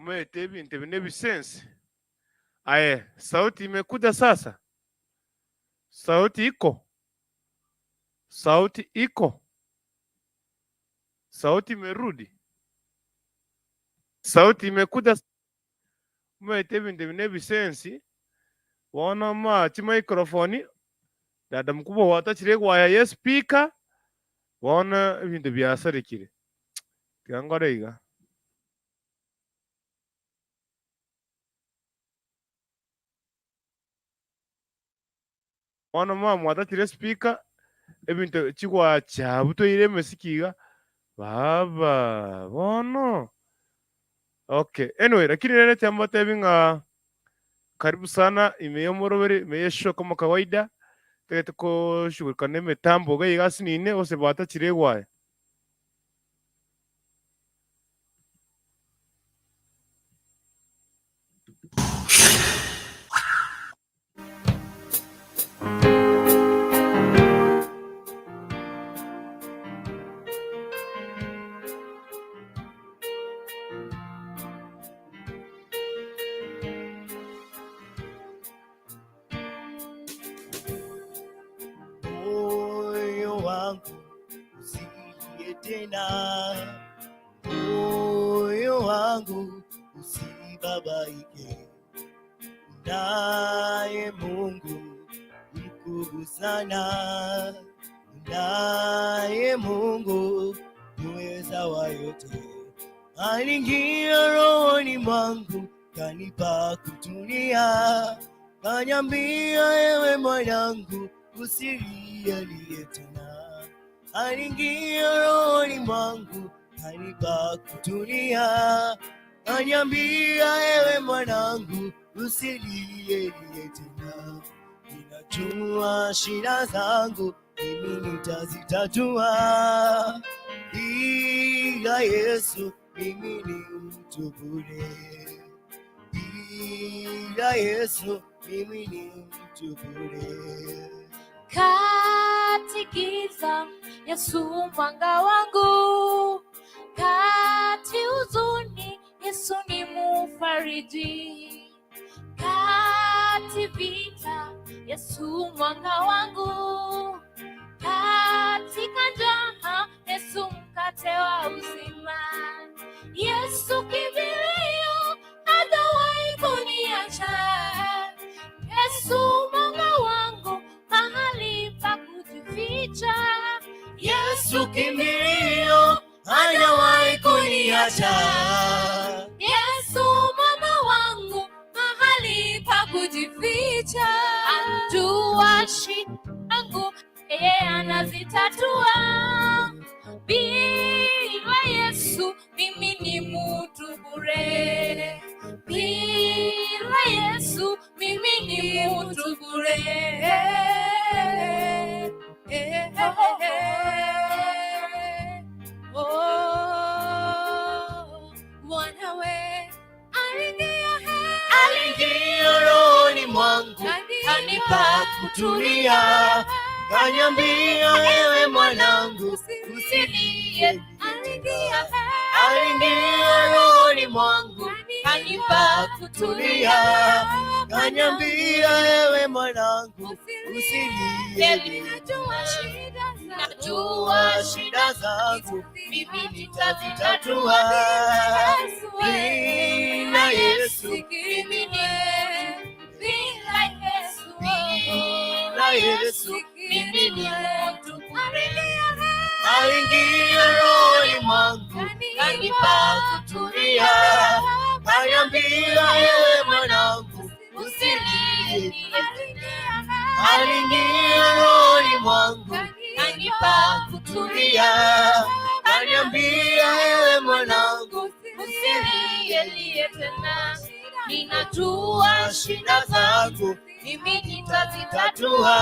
Omanyete ebinto ebi nebisense. Aye, sauti imekuja sasa? Sauti iko? Sauti iko? Sauti imerudi? Sauti imekuja? Omanyete ebinto ebi nebisensi, bono maa chimicrophone, dada mkubwa gwatachire egwaya ye speaker, bono ebinto biasarekire. Tiga nkore iga. Bono mama mwatachire speaker, ebinto chigwaya chiabutoire emesiki iga, baba bono. Okay, anyway, lakini rero tiga mbatebi ng'a karibu sana ime y'omoroberi, ime y'eshow kama kawaida, tagete koshughulika na emitambo iga iga asinine gose batachire egwaya. Moyo wangu usilie tena, moyo wangu usibabaike, unaye Mungu mkuu sana, unaye Mungu muweza wa yote. Aliingia rohoni mwangu kanipa kutulia, kaniambia ewe mwanangu usilialie tena. Aliingia rohoni mwangu kanipa kutulia, kaniambia ewe mwanangu usilialie tena. Ninajua shida zangu mimi nitazitatua, bila Yesu mimi ni mtu bure. Bila Yesu mimi ni mtu bure. Kati giza, Yesu mwanga wangu, kati huzuni, Yesu ni mufariji, kati vita, Yesu mwanga wangu, katika njaa, Yesu mkate wa uzima, Yesu kimbilio, hajawahi kuniacha. Yesu mwanga wangu, mahali pa kujificha. Yesu kimbilio, hajawahi kuniacha. Yesu mwanga wangu, mahali pa kujificha. Anjua shida zangu, yeye anazitatua. Bila Yesu mimi ni mtu bure. Bila Yesu mimi ni mtu bure. Oh, Bwana we aliingia Aliingia rohoni mwangu, kanipa kutulia, kaniambia ewe mwanangu usilie. Aliingia Aliingia rohoni mwangu, kanipa kutulia, kaniambia ewe mwanangu usilie. Najua shida Najua shida zangu mimi nitazitatua. Bila Yesu mimi ni bila Yesu Bila Yesu mimi ni mtu bure. Aliingia rohoni mwangu, kanipa kutulia, kaniambia ewe mwanangu usilie. Aliingia rohoni mwangu, kanipa kutulia, kaniambia ewe mwanangu usilie tena. Ninajua shida zangu mimi nitazitatua. tatua.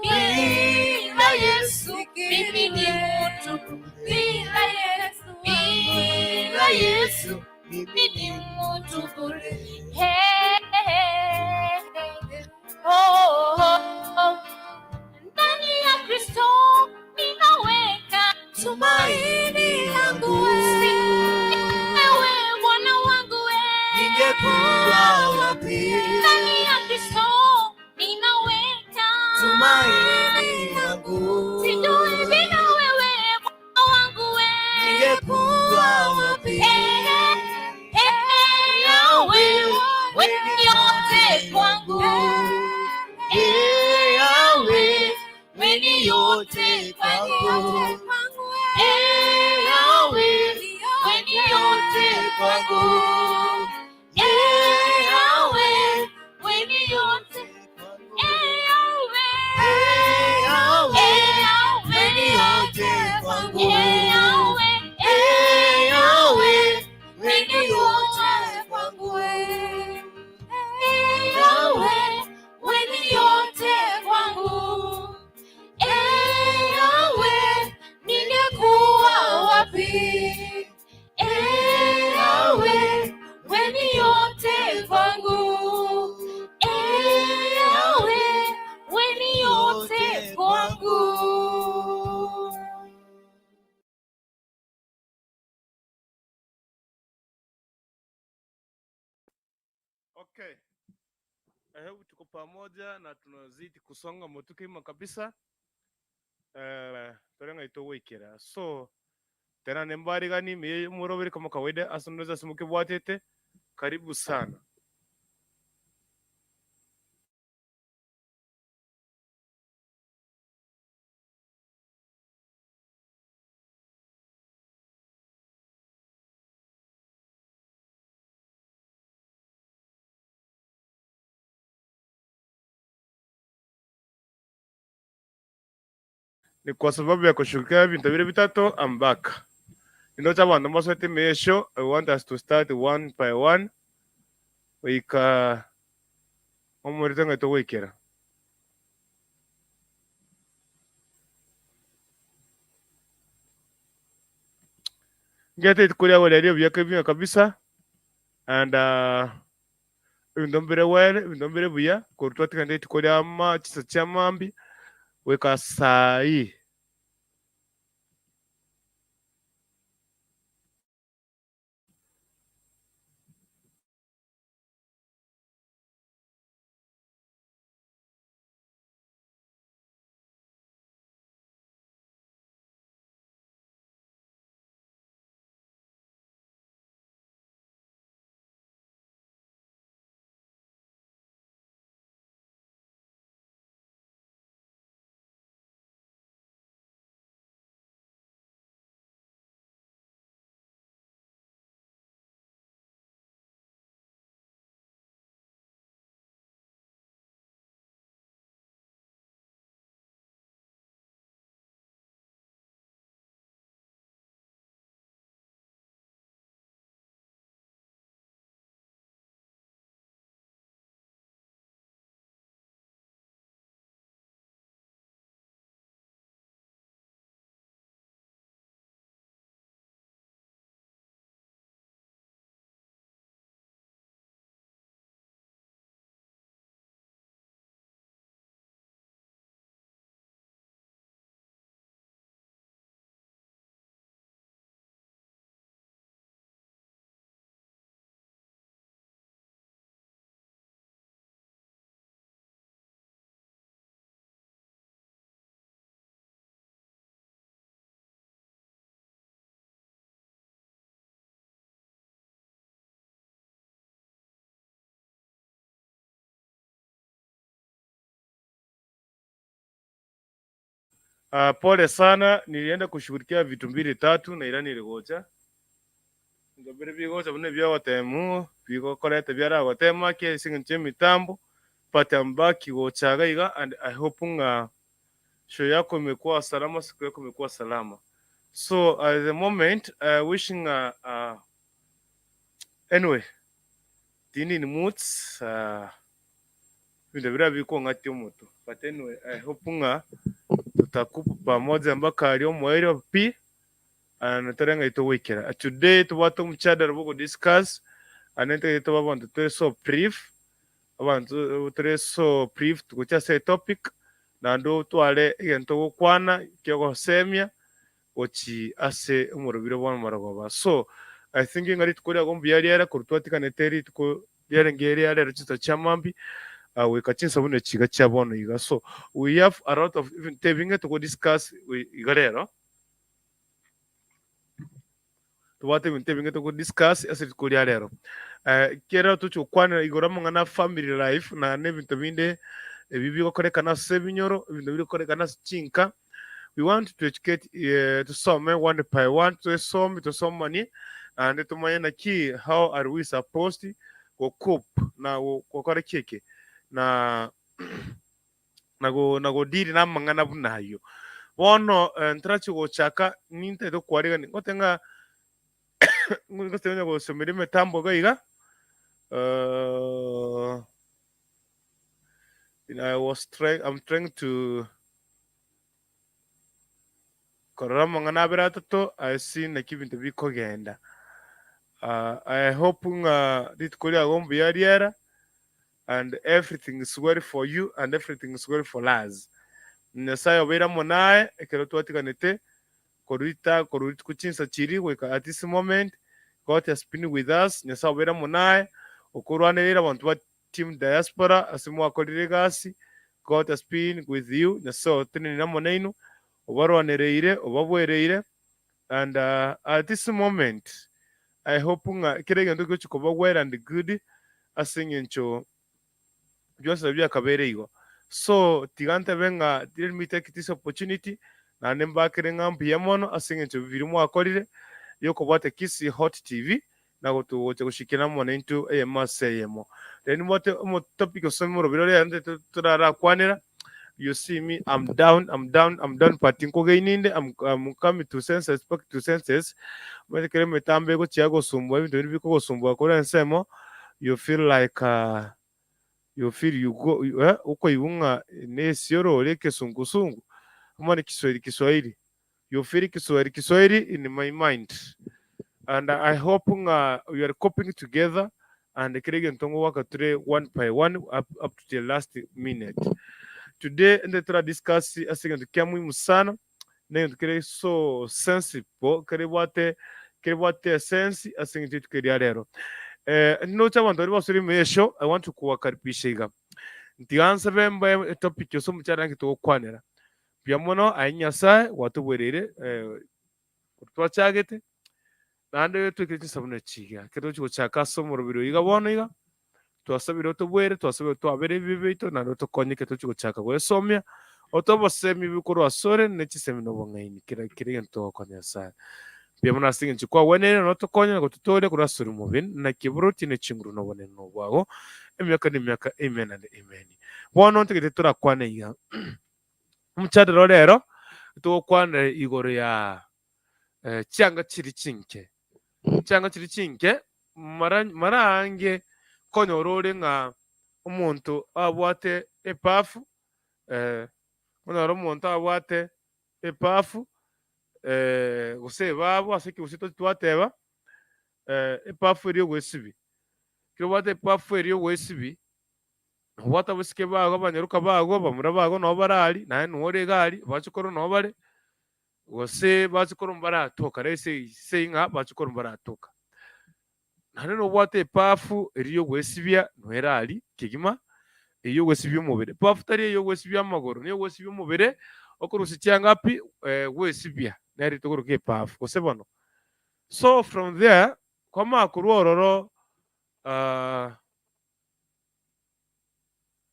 Bila Yesu mimi ni mtu, bila Yesu, Bila Yesu mimi ni mtu bure. Hey, hey, hey. Oh, oh, oh. Ndani ya Kristo ninaweka tumaini langu. Ewe Bwana wangu. Eh, Yahweh, we ni yote kwangu. Eh, Yahweh, we ni yote. Eh, Yahweh. Eh, Yahweh, Eh, Yahweh. we ni yote kwangu. Eh, Yahweh. Eh, Yahweh, we ni yote kwangu. Eh, Yahweh, we ni yote kwangu. Eh, Yahweh, ningekuwa wapi? Eh, Yahweh, we ni yote kwangu. Eh, Yahweh, we ni yote kwangu. Okay. I hope tuko pamoja na tunazidi kusonga motuko kabisa. Eh, torenga itogoikera. So tena nembarigani miye murobere kama kawaida asundoza simuke bwatete. Karibu sana. Ni kwa sababu ya kushughulikia vintu vile vitatu I'm back. Ino abantu mbasoete mesho I want us to start one by one. Wika omorete nga itogoikera. Ngete kuria wale byake bya kabisa and ebinto mbire were ebinto mbire buya korwa twatigana rituko ria ma chisa chia mambi goika sai. Pole sana, nilienda kushughulikia vitu mbili tatu na ila niligocha ngabire bigocha bune byagotemu bigokorete byaragotema kiasi nche mitambo but I'm back gochaga iga and I hope nga show yako imekuwa salama, siku yako imekuwa salama. So at the moment wishing anyway tini ni moods bintu bira bikong'atia omoto but anyway I hope nga tutakupa pamoja mpaka alio mwairo pi natorenga itowekera today tubwate omuchadara bwo discuss anente tuba abantu turi so brief abantu turi so brief tugocha ase topic naende otware egento ogokwana kiogosemia gochi ase omorobire bwa omorogoba. So I think ng'a rituko riago mbuya riare korwa twatiganete rituko riarenge riarero chinsa chia mambi goika chinsa buna chiga chia bono iga. So we have a lot of even tebinge togo discuss iga rero tobwate ebinto ebinge togo discuss ase rituko ria rero. Kero tochi gokwanera igoro amang'ana a family life na na ebinto binde ebi bigokorekana ase ebinyoro ebinto bigokorekana ase chinka. We want to educate eh, tusome one by one, twesome tosomanie naende tomanye naki how are we supposed go cope na go- gokora ki eke na na go na godeal na amang'ana buna ayio. Bono eh, ntarachi gochaka nintagete gokwarigania ngote ng'a ngote onye gosomeria emetambo iga iga eh, I was trying, I'm trying to korora amang'ana abere atato ase naki ebinto bikogenda. Ah, I hope ng'a rituko riago mbuya riera and everything is well for you and everything is well for us. Nyasaye obeire amo naye ekero twatiganete korwa rita korwa rituko chinsa chiria goika at this moment God has been with us. Nyasaye obeire amo naye okorwanereire abanto ba Team Diaspora ase mwakorire egasi, God has been with you, Nyasae otenenire amo nainwe, obarwanereire, obabwereire, and at this moment I hope ng'a kera egento gegochia koba well and good ase eng'encho bionsi nabio biakabeire igo. So tiga ntebe ng'a let me take this opportunity naende mbakere ng'a mbuya mono ase eng'encho biria mwakorire yokobwata Kisii Hot TV na gocha goshikera amo naintwe eyemo ase eyemo. Rero nimbwate omotopic gose omoroberi ore ntete torarakwanera, you see me I'm down, I'm down, I'm down but nkogaininde I'm, I'm coming to senses, back to senses, omanyete ekero emetambo egochia gosumbua ebinto binde bikogosumbua korwa ensemo, you feel like uh, you feel you go you, eh, okoigwa ng'a nesioro ore ekesungusungu, amo ne kiswahili kiswahili. You feel Kiswahili Kiswahili in my mind and I hope ng'a we are coping together and kera egento ngowaka ture one by one up, up to the last minute. Today nde tura discuss ase egento kia muhimu sana na egento kere so sensible kerebwate kerebwate essence ase eng'encho rituko eria rero. Eh, noche abanto baria basore ime y'eshow, I want to kuwakaribisha iga. Ntiga nsabe mbae etopic ase omochando naki togokwanera. Mbuya mono aye Nyasae gwatobwereire korwa twachagete, naende twekire chinsabuni echi iga. Ekero togochia gochaka ase omoroberi oyo iga bono iga, twasabire otobwere, twasabire otwabere ebibe biaito, naende otokonye ekero togochia gochaka goesomia, otoe obosemi korwa asore, ne chisemi na obong'aini kera kera egento togokonya Nyasae. Mbuya mono ase eng'encho kwagweneire na otokonye na gototooria korwa ase orimobe, naki oboroti ne chinguru na obonene nobwago, emiaka na emiaka. Amen and amen. Bono ntagete torakwane iga. Omochandero rero togokwanera igoro ya chianga chiri chinke. Chianga chiri chinke mara mara aange konyora ore ng'a omonto abwate ebafu, onyore omonto abwate ebafu gose ebabu ase ekegusii tochi twateba, ebafu eria ogoesibia. Ekero obwate ebafu eria ogoesibia, Nobwate abasike bago, abanyaroka bago, abamura bago nao bare aria, naye noo ore iga aria, abachokoro nao bare, gose bachokoro mbaratoka, let's say say ng'a bachokoro mbaratoka. Naende nobwate epafu eria y'ogwesibia noyo ere aria kegima, eyio y'ogwesibia omobere. Epafu tari eyio y'ogwesibia amagoro, niyo y'ogwesibia omobere, okorusia chianga pi, gwesibia, nere tokoroka epafu, gose bono. So from there, kwamanya korwa ororo.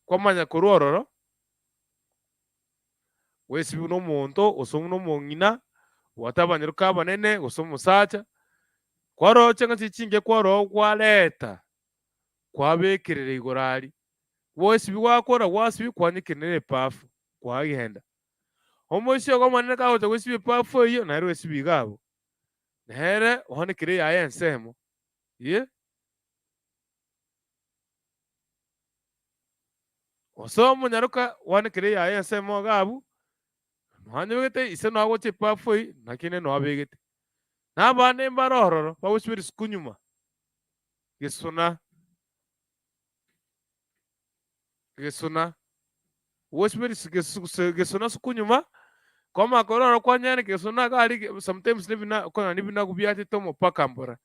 Kwamanya korwa ororo, gwesibia buna omonto, gose buna omong'ina, obwate abanyaroka abanene, gose omosacha, kwaroche ng'a chichinge kwaroo kwareta, kwabekerera igoro aria, gwesibia gwakora gwasibia kwanyekenera ebafu, kwagenda. Omoisia ogo omonene kagocha gwesibia ebafu eyio, nere oesibia iga abwo, nere oanekire eyaye ensemo, ye. Gose omonyaroka gwanekire eyaye ensemo iga abwo, nwanyebegete ise noagocha epafu eyio, naki inde noabegete. Na abande mbare ororo bagosibia risuku nyuma, gesona, gesona, ogosibia risu gesu gose gesona suku nyuma, kwamanya korora oro kwanyaaneka gesona iga aria sometimes nebina okonyora nebinagu biachete omopaka mbora.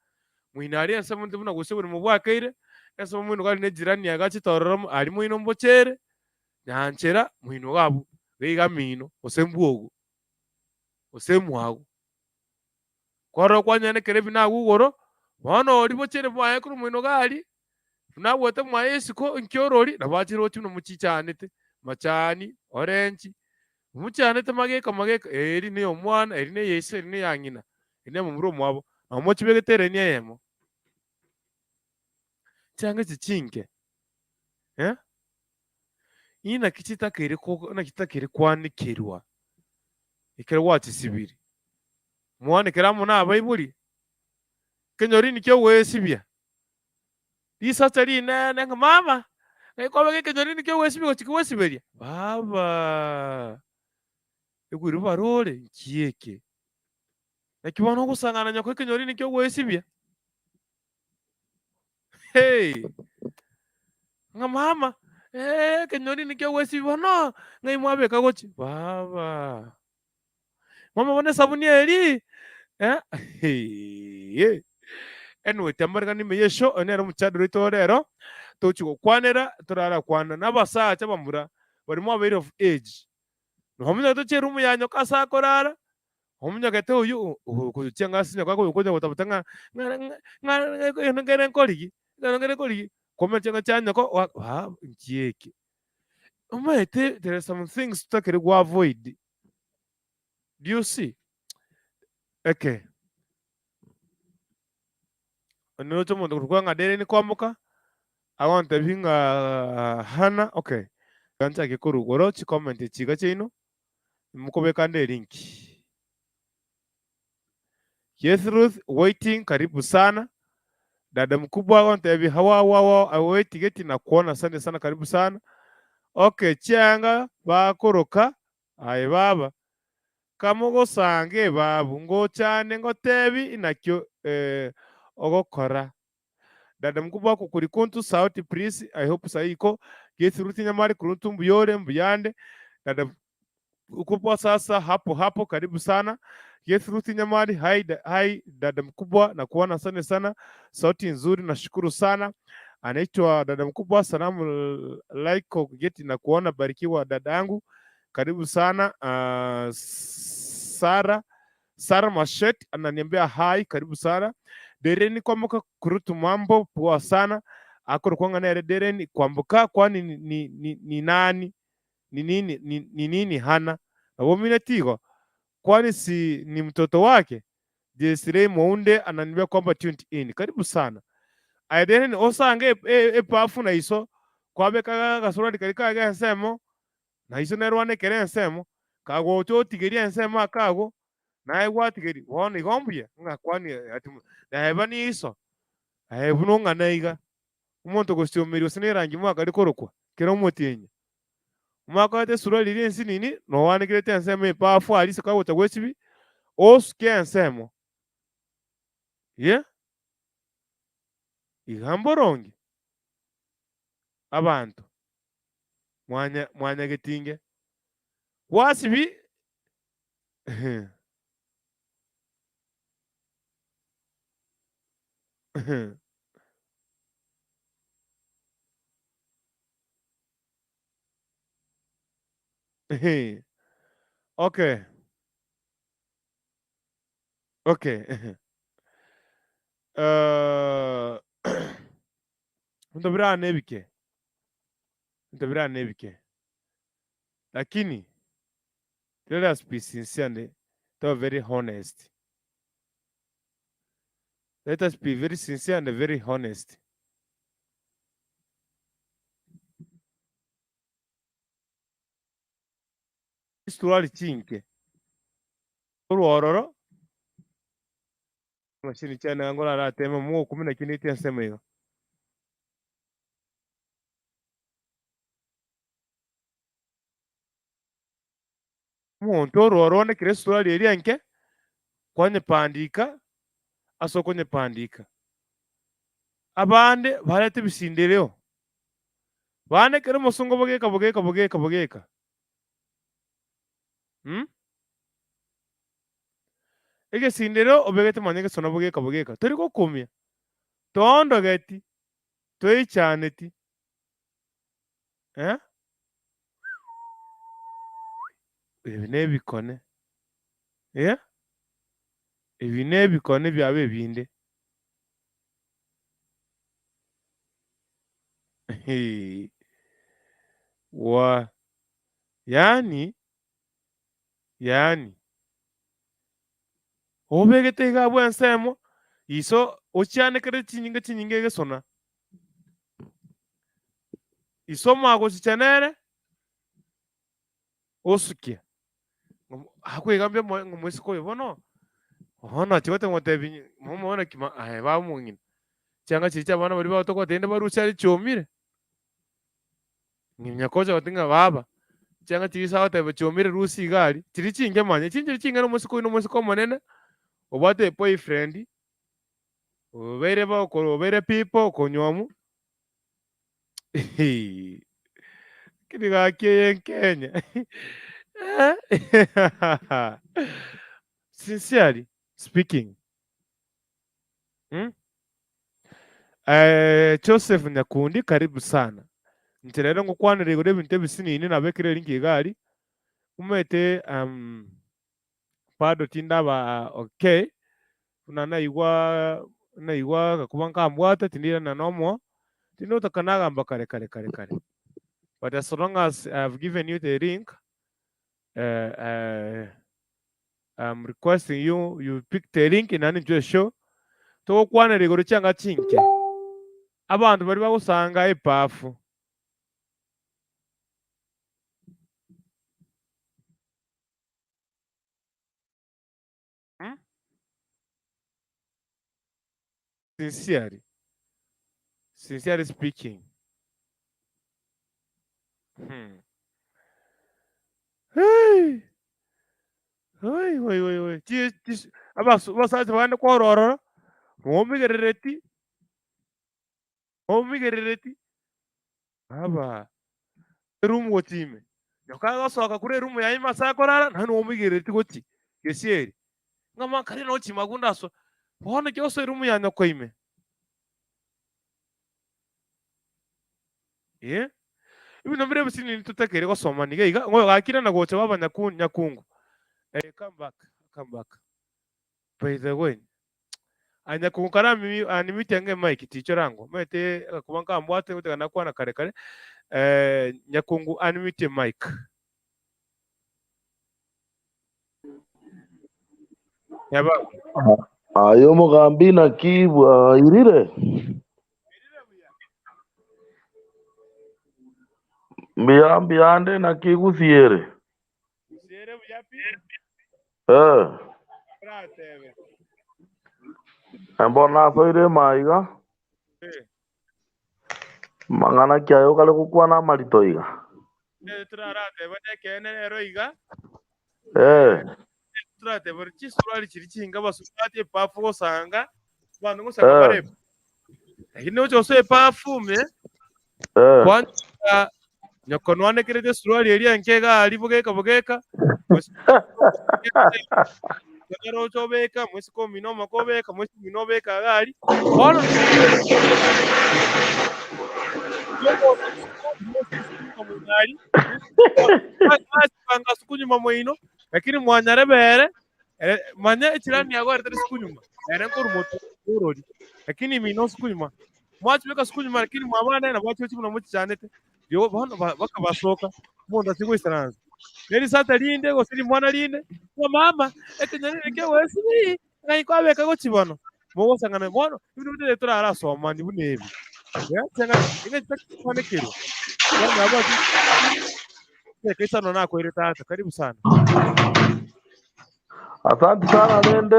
Moino aria ensemo intwe buna gose oborimo bwakeire, ensemo moino iga aria ne jirani agachete ororo mo aria moino mbochere, nyanchera moino iga abwo, iga iga mino, gose mbwogo, gose mwago. Kwarora kwanyanekera ebinagu igoro, bono oria bochere bwaye korwa moino iga aria, buna agwete mwaye isiko, inki orori, nabo achire roche buna mochichanete, machani, orenchi. Mochanete mageka mageka, eri ney'omwana, eri neye ise, eri neya ng'ina, eri ney'omomura omwabo, nabo mochibegete eraini eyemo. Chianga echi chinke, eh? Inaki chitakeire ko naki chitakeire kwanekerwa ekero gwachisibiri? Mwanekere amo na abaibori, ekenyorini ki'ogwesibia, Risacha rinene ng'a mama, ng'ai kwabeka ekenyoni nikio ogwesibia gochia kogwesiberia? Baba, egwirwe barore nki eke? Naki bono ogosang'ana nyoko ekenyoni nikio ogwesibia? Hey! Ng'a mama, ee ekenyoni nikio ogwesibia bono ng'ai mwabeka gochia? Baba, Mama bono esabuni eri eh, hee. Anyway, tiambarekana ime y'esho, oyo nere omochadara oito ore ero, tochi gokwanera, torarakwana na abasacha bamura, bari mwabeire of age. Nomonye tochie eroom ya nyoka ase akorara, omonyogete oyio ogochia ng'a ase nyoka akonya gotafuta ng'a ng'a ng'a ng'a egento nkere nkorigi, egento nkere nkorigi, kwamanya chianga chia nyoko, oa nki eke. Omanyete there are some things totakeri go avoid. Do you see? Okay. Onye omonto korwa ng'a Dere nikwamboka, agontebia ng'a Hana, okay. Iga nchake korwa igoro chicomment echi iga chiaino, mokobeka ande elink. Yes Ruth, waiting, karibu sana. Dada mkubwa agontebia hawa hawa hawa awaitigeti na kuona, asante sana, karibu sana. Okay, chianga bakoroka Aye baba, kamogosanga ebabu, ngochane ngotebi inaki ogokora. Dada mkubwa kukuri kuntu sauti please I hope sahi iko Gesi Ruth Nyamari kuruntu mbuyore mbuyande Dada mkubwa sasa hapo hapo karibu sana Gesi Ruth Nyamari hi, hi dada mkubwa na kuona asante sana sauti nzuri nashukuru sana anaitwa dada mkubwa salamu like geti na kuona barikiwa dada yangu karibu sana uh, Sara Sara Mashet ananiambia hi karibu sana Dereni kwamboka kurutu mambo poa sana akorokwa nere Dereni kwamboka kwani ni, ni, ni, ni nani ni nini ni, ni nini hana nabo mineti igo kwani si ni mtoto wake Jesirei Mounde ananiambia kwamba tuned in. Karibu sana. Aye Dereni osange epafu na iso kwabeka agasurari karia kage ensemo na iso nerwane kere ensemo kagocha otigeria ensemo ake agwo naye gwatigeria bono igo mbuya ng'a kwani ati neba niso aye buna ong'ana iga omonto gosiomeria gose na erangi mwakare korokwa kera omotienyi Mwakorete esurwari eria ensinini, na oanekerete ensemo epafu aria isiko agocha gwesibia, osuke ensemo. Ye, iga mboronge abanto mwanya mwanyagetinge gwasibi Okay. Okay. Eh, Ebinto bire aa nebike, ebinto bire aa nebike, lakini let us be sincere and to be very honest. Let us be very sincere and very honest. Chisurwari chinke korwa ororo, emashini chiane iga nkorarateme mogokumia naki ndete ensemo iga. Omonto ororo one kera esurwari eria enke, kwanyepandika ase okonyepandika. Abande barete ebisindereo, bande kera omosongo bogeka bogeka bogeka bogeka mh. Egesindereo obegete manya egesona bogeka bogeka, tori gokumia, toondogeti, toichaneti eh. Ebi nebikone, eh, ebi nebikone biabo ebinde. Wa, yaani. Yaani obegete iga abwo ensemo iso ochianekere chinyinga chinyinge egesona. Iso omoa gochicha nere osukia. Akoigambia omoyo ng'a omoiseke oyo bono, bono achia gocha gotebia mama one naki aye baba omong'ina, chianga chiria chia abana baria bagotokwa rende barusie aria chiomire. Ng'ina kocha goteba ng'a baba, chianga chiria ase agoteba chiomire rusia iga aria, chiria chinke manya, chinchiri chinke na omosike oyio na omosike omonene, obwate eboyfriend, obeire bo obeire people okonywa Lakini gaki eye nkenya Sincerely speaking Joseph Nyakundi karibu sana. Inche rero ngokwanera igoro ebinto ebisinini nabekire erinki iga aria, omanyete bado tindaba okay, buna naigwa naigwa gakuba nkambwata tindirana na omo, tindotaka nagamba kare kare kare kare. But as long as I have given you the link, I'm requesting you, you pick the link naende inchwe show, togokwanera igoro chianga chinke, abanto baria bagosanga ebafu. Sincerely, sincerely speaking. Hey! Oi, oi, oi, oi. Chi- chi- abasu- abasacha bagende kwororora, momigerereti, momigerereti, aba eroom gochia ime. Nyoka agosoka korwa eroom yaye ime ase akorara, naende omoigerereti gochia gesieri. Ng'a makare noo chimagunda asoa. Bono ekio osoa eroom ya nyoko ime. Eh? Ebinto mbire ebisinini totakeire gosoma niga iga, ng'oyo gakire na gocha baba nyaku nyakungu. Eh, come back, come back. By the way, Aye nyakungu kare animiti ange emic tichora ango omanyete agakuba nkambwate gotega nakwana kare kare eh, nyakungu animiti emic. Yaba. Aye omogambi naki bwairire? Mbuya mbuya ande naki gusiere? Gusiere buya pi. Eh. Oratebe. Mbono nasoire emaiga. Eh. Mang'ana ki aye okare gokwana amarito iga? Eh, toraratebe nekeene rero iga. Eh. Toratebe chisuruari chiri chinga basubati epafu gosanga abanto gosanga Eh. bare lakini oche osoe epafu ime Eh. kwancha nyoko nwanekerete esuruari eria enke iga aria bogeka bogeka ekero oche obeka moiseke omino omoke obeka moiseke omino obeka iga aria bono mwachipanga sukunyuma moino lakini mwanyarebere ere manya echirani yago ere tari sukunyuma ere nkorwa motwe orori lakini mino sukunyuma mwachibeka sukunyuma lakini mwabana nabo achigochi buna mochichanete Igo bono bakabasoka, omonto ase goisaransa. Ne risata rinde gose rimwana rinde, ng'a mama, ekenyoro eke gwesibiri, ng'ai kwabeka gochia bono? Mogosang'ana bono, ebinto binde torarasomani buna ebi. Eng'encho Bono nabo ati isano nakoire tata, karibu sana. Asante sana rende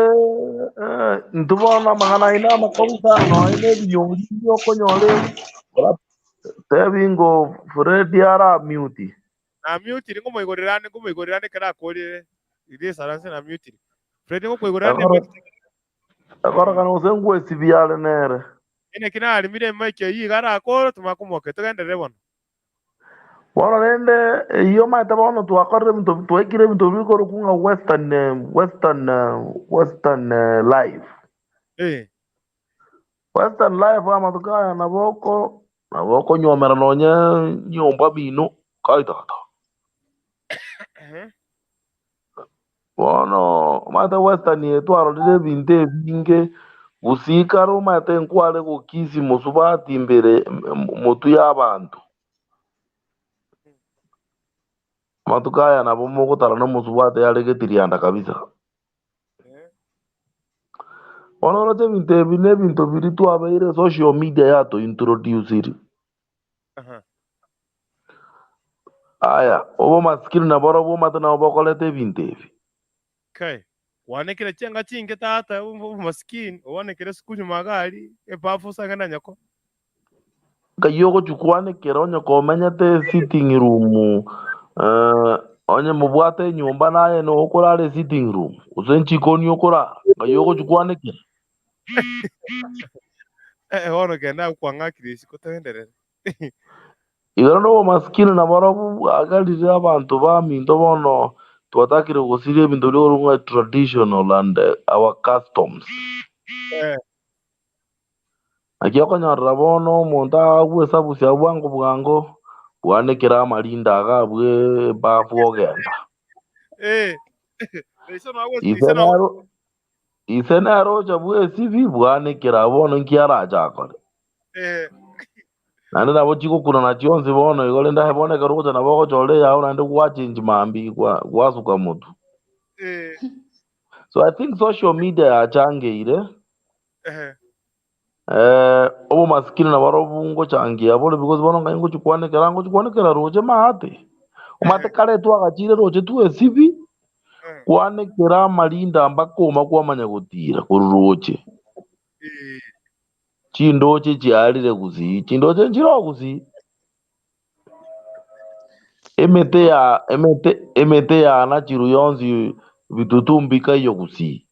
eh, intwe bono amang'ana aino amakong'u sana nonya na ebinyori okonyora ora tebi ngo Fred ara mute. Namutire ngomoigorera ande ngomoigorera ande ekero akorire risaranse namutire. Fred ngokoigorera ande Ekoro emic. ekorokana gose ngwesibia are nere. Ene ki narimire emic eyio iga arakore tumanye komoaka togenderere bono. Bono rende eyio omanyete bono twakorire ebinto twaikire ebinto bikorokwa ng'a western western western life. Eh. Western life amatuko aya nabo oko nabo okonywomera nonye nyomba mino kai tata. Ehe. Bono omanyete western eye twarorire ebinto ebinge, gusii kare omanyete nkware gokisi mosubati mbere motwe ya abanto. Amatuko aya nabo mogotara nomosubati are getirianda kabisa. Bono oroche ebinto ebi nebinto biria twabeire social media yatointroduciri. Aya, obomasikini naborobwo omanyete nabo bokoreta ebinto ebi. Kai, kwanekire chianga chinke tata, obomasikini, oanekire sikunyuma iga aria, ebafu osange na nyoko. Nkai ogochia kwanekera onye komenyete esitting room eh, onye mobwate enyomba naye nigo okorara esitting room, gose enchikoni okorara, nkai ogochia kwanekera? Eh, bono kende agwo kwang'akire isiko toenderere. Igoro nobomasikini naborobwo bwagerire abanto baminto bono twatakire gosiria ebinto biria korwa ng'a traditional and our customs. Naki okonyorera bono omonto agwo esabusi abwo bwango bwango, bwanekera amarinda iga abwo ebafu ogenda. Ise nero ise nere ocha bwesibi bwanekera abwo bono nki arache akore. Naende nabo chigokunana chionsi bono igo rende aye bono ekero ogocha nabo ogochora eyao naende gwachengi mambia gwa gwasuka motwe. So I think social media yachangeire. Eh, obomasikini nabarobwo ngochangia bore because bono ngai ngochi kwanekera ngochi kwanekera roche maate. Omanyete kare twagachire roche twesibi, kwanekera amarinda mpaka oma kwamanya gotira korwa roche. Chindoche chiarire gusii, chindoche nchire gusii. Emete ya emete emete yanachirwe yonsi bitutu mbikaiyo gusii.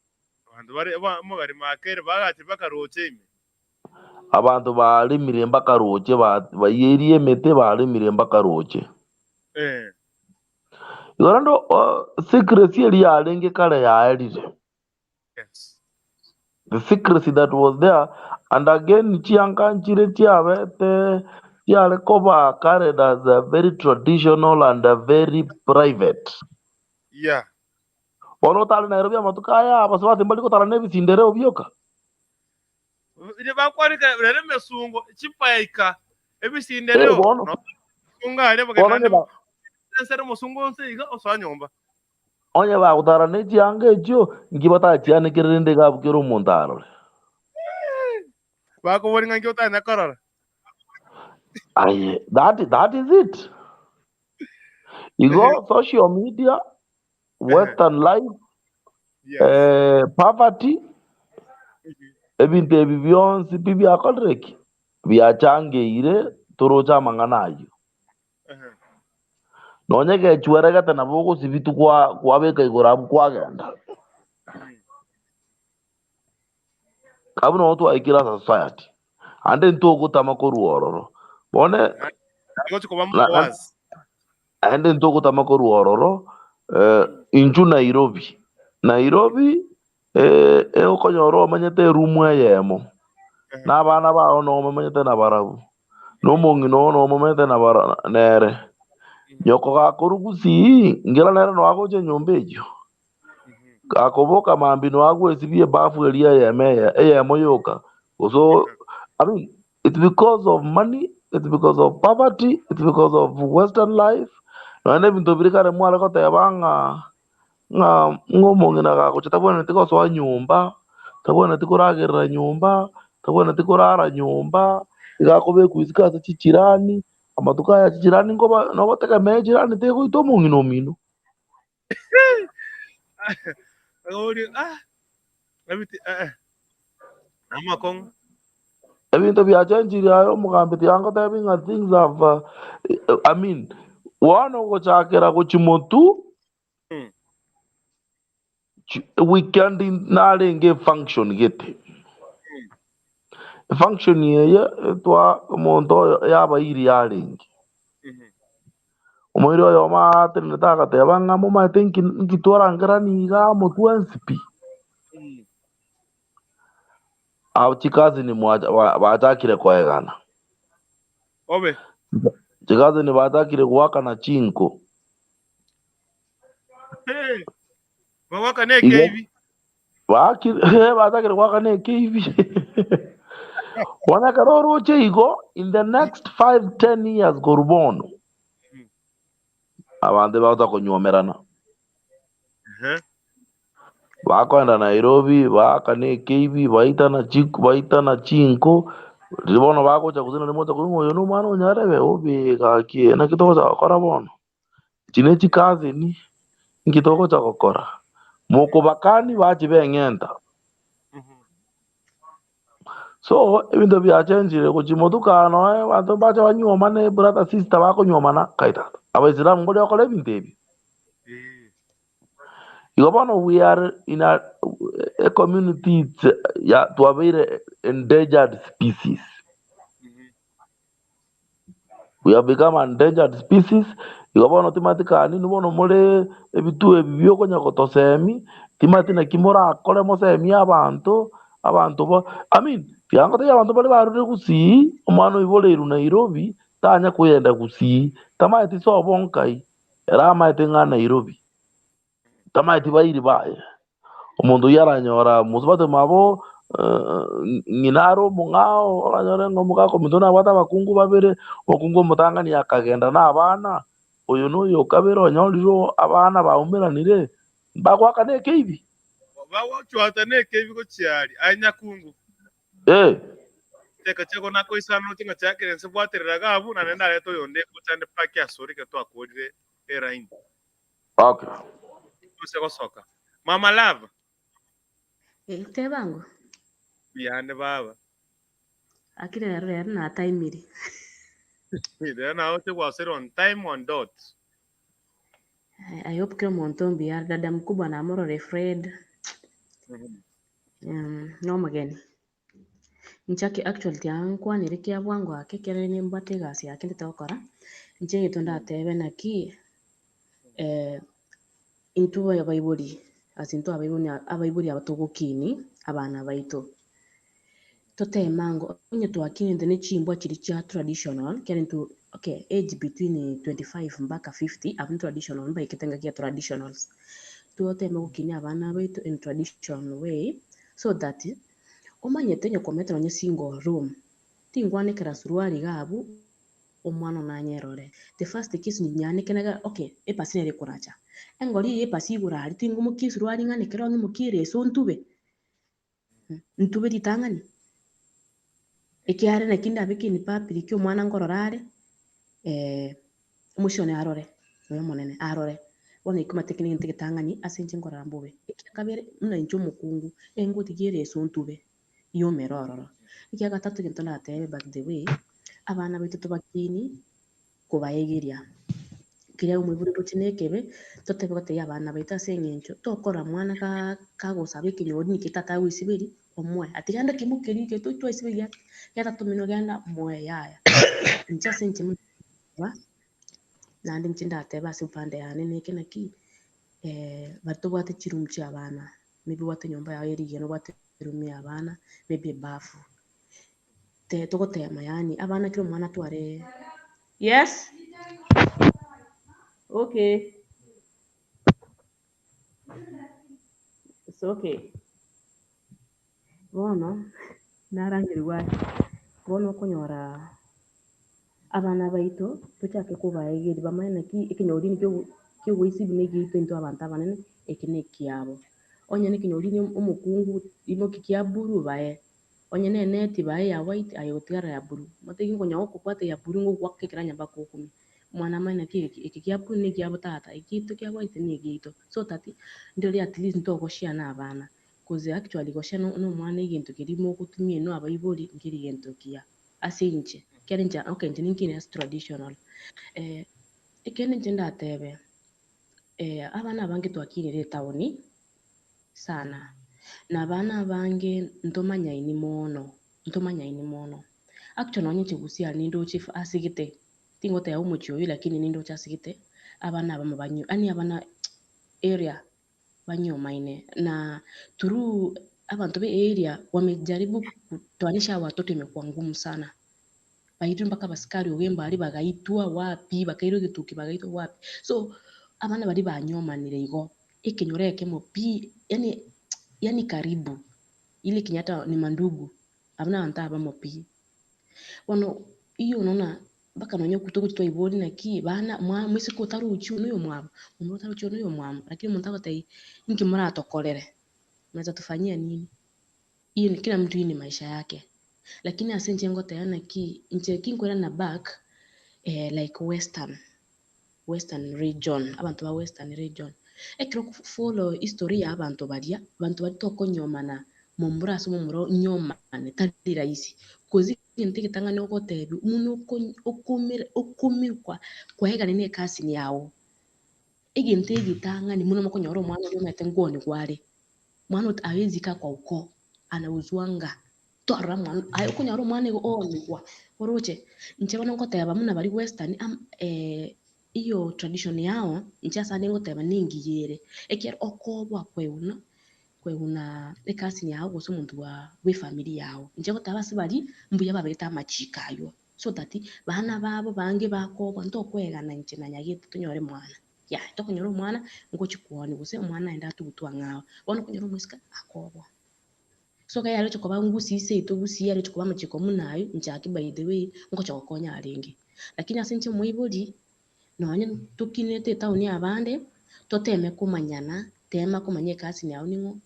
Abanto bare omogari makeire bagacha bakaroche ime. Abanto baremire mbakaroche baiyeirie emete baremire mbakaroche. Igo rende secrecy eria yarenge kare yaerire. The secrecy that was there and again chianga nchire chiabete chiare koba carried as a very traditional and a very private. Bono otare Nairobi amatuko aya abasubati mbari gotara na ebisindereo bioka. Riria bakwarika rero emesungo chipaika ebisindereo Eh, bono. no omosungo aria Bono bagenda onye ba- ensere omosungo onse iga osoa nyomba. Onye bagotara ne chianga echio, inki batachianekere rende iga abwo kera omonto arore? Bakoboria ng'a inki otanya korora. Aye, that, that is it. Igo social media, western life, eh, poverty, ebinto ebi bionsi pi biakorire ki? Biachangeire toroche amang'ana ayio. Nonye gechweregete nabo ogosibitwa kwa kwabeka igoro abwo kwagenda. Abwo nabo twaikire ase society. Ande ntogotama korwa ororo. Bono Gochi koba na- na- mowazi. aende ntogotama korwa ororo eh, inchu Nairobi. Nairobi eh, eh, okonyora omanyete erumu eyemo. Na abana bao nomomanyete nabarabwo. Na omong'ina oo nomomanyete nabara nere. Nyoko gakorwa gusii, ngera nere noe agocha enyomba eyio. Gakoboka mambia noe agwesibia ebafu eria eyemo eye eyemo yoka. Gose o- I mean, it's because of money, it's because of poverty, it's because of western life. Nonya na ebinto biria kare mware goteba ng'a ng'a ng'a omong'ina gagocha tabwenereti gosoa nyomba, tabwenereti koragerera nyomba, tabwenereti korara nyomba, iga akobekwa isiko ase chichirani, amatuko aya chichirani nkoba nogotegemea echirani tegoita omong'ina omino. Akaboria, ah, ebiti, eh, eh, namakong'u. Ebinto biachenchirie aye omogambi tiangotebi ng'a things have I mean, bono gochakera gochia motu weekend narenge efunction gete. Efunction eye etwa omonto oyo yabairi yarenge. Omoiri oyomo aatenenete agateba ng'a momaete nki nki twarangerani iga amo twensi pi. Abo chikazini mwacha ba- bachakire koegana. Obe. Chikazini bachakire goakana chinko. Hey. Bagoakana ekeibi. Baki- bachakire goakana ekeibi. Bono ekero oroche igo, in the next 5, 10 years korwa bono, Abanto ebagotaka konywomerana. Ehe. Bakoenda Nairobi, baakana ekeibi, baitana chik baitana chinko, riria bono bagocha gose naende mogocha koigwa ng'a oyo na omwana o nyarebe, obe gaki naki togocha gokora bono? Echi ne chicousin, inki togocha gokora? Mokobakani bachi beng'enta. So, ebinto biachenchire gochia motuko aa noe abanto mbache banywomane brother sister bakonywomana kai tata. Abaisilamu mbori gokora ebinto ebi. Igo bono we are in a, a community it's, ya twabeire endangered species. We have become endangered species, igo bono timanyeti kani inwe bono more ebituo ebi biokonya gotosemi, timanyeti naki morakore mosemie abanto, abanto ba I mean, tiga ngotebie abanto baria barure gusii, omwana oiboreirwe Nairobi, tanya koyenda gusii, tamanyeti sobo nkai, ere amaete ng'a Nairobi. Tamaeti bairi baye. Omonto oyio aranyora mosubati omwabo ng'ina are omong'ao, oranyore ng'a omogaka ominto nabwate abakungu babere, omokungu omotang'ani akagenda na abana, oyo na oyo okabere onyorire abana baumeranire, mbagoakana ekeibi. Bagochwata nekeibi gochia aria, aye nyakungu. Eh. Cheka chiago nakoisana noche ng'a chiakire inse bwaterera iga abwo, na naende ndarete oyonde ngochande paki asore ekero twakorire eraini. Okay. Gose gosoka. Mama love. Eh, tebango. Biyande baba. Akire rero rero nataimiri. Rero nawe oche gwasera on time on dot. I hope kera omonto mbuya dada mkubwa namorore Fred. Um, nomogeni. Inche actually tiankwanire kia bwango ake ekero nimbwate egasi yake ndete gokora, inche egento ndatebe naki intwe abaibori ase intwe abaibori abaibori aba togokinia abana baito, toteme ango onye twakinete ne chimbwa chiria chia traditional ekero intwe okay age between 25 mpaka 50 abwo ni traditional mbaikete engaki ya traditionals, toteme gokinia abana baito in traditional way so that. Omanyete onye komete nonye single room, tingwanekera suruari iga abwo omwana one anyerore. The first kiss nyaneke nega okay epasi nere ekoracha. Engori eye epasi igoro aria tingomokia esuruari ng'anekere onye ng'imokie ereso ntube, ntube ritang'ani. Ekiagera naki ndabe in public omwana nkorora are. Omoisia one arore, oyo omonene arore, bono ekio omanyete eki negento egetang'ani ase inche nkorora mbobe. Ekia kabere, buna inche omokungu, engotigia ere ase ontube, yomere ororo. Ekia gatato egento ndatebe by the way, abana baito tobakiini kobaegeria, keria omoibori oroche na ekebe, totebe gotebia abana baito ase eng'encho, tokorora mwana gaa kagosaba ekenyori niki tata agoisiberia, omoe. Ati genda kimokeria egento twaisiberia genda tomino genda moe yaya. Inche ase inche. Naende inche ndatebe ase upande yane neke naki, baria tobwate chiroom chia abana, maybe obwate enyomba yago ere rigena obwate eroom ya abana, maybe ebafu, te togotema yaani abana kera omwana atware yes, okay, it's okay. Bono narangerigwe ase, bono okonyora abana baito tochake kobaegeria bamanye naki ekenyoro kio kiogoisibi na egiaito intwe abanto abanene eke na ekiabo. Onye na ekenyoro omokungu imoki kia blue bae, onye na eneti bae ya white aye otigare ya blue. Motebie nkonya gokobwata ya blue ngogoaka ekeranya mpaka okumie. Omwana amanye naki eke eke kia blue na ekiabo tata, eki giaito kia white na egiaito. So that ndire at least ntogoshare na abana. Cause actually gose nomwana egento keria mogotumia inwe abaibori nkeri gento kiya ase inche, ekiagera inche okay inche ninkine ase traditional. Ekende inche ndatebe, abana abange twakinire etown sana, na abana abange ntomanyaini mono, ntomanyaini mono. Actually nonye inche gusii aria nindoche ase gete, tingoteba omochie oyio lakini nindoche ase gete, abana abamo banyo yaani abana area. banyomaine, na through abanto be area wamejaribu kutoanisha hawa watoto imekuwa ngumu sana, bairwe mpaka abasikari ogemba aria bagaitwa wapi, bakairwa egetuki bagaitwa wapi, so abana baria banyomanire igo, ekenyoro ekemo pi, yaani yaani karibu, ile Kenyatta ni mandugu, abwo na abanto abamo pi. Bono iyo unaona. Mpaka nonye okwo togochia twaiboria naki bana mwa moiseke otarochi oyo noyomwabo, omomura otarochi oyo noyomwabo, lakini omonto agotebia inki moratokorere? Mnaweza tufanyia nini? Hiyo ni kila mtu hii ni maisha yake. Lakini ase inche ngoteba naki, inche ki nkoirana back like western, western region, abanto ba western region, ekero oko follow history ya abanto baria, abanto baria tokonyomana momura ase momura onyomane tari rahisi, coz egento egetang'ani ogotebiwa buna okomera okomerwa kwaegana na ecousin yago, egento egetang'ani buna mokonyora omwana oria omanyete nkoonigwa are, mwana ot hawezi kaa kwa ukoo, anauzwanga, twarora mwana aye okonyora omwana igo oonigwa, oroche? Inche bono ngoteba buna baria western am eyo tradition yao, inche ase ande ngoteba nengiya ere, ekiagera okoboa kweuna kweuna ecousin yao gose omonto bwa bwefamiri yao. Inche ngoteba ase baria, mbuya babegete amachiko aywo, so that bana babo bange bakoboa ntokoegana inche na nyagete tonyore mwana. Yaya, tokonyora omwana ngochia kwonia gose omwana naende atugutwe ang'e ao. Bono okonyora omoiseke akoboa. So ekero yaroche koba ngusii seito gusii yaroche koba amachiko buna aywo, inche aki by the way, ngocha gokonya arenge. Lakini ase inche omoibori, nonye tokinete etown abande, toteme komanyana, tema komanya ecousin yago ning'o,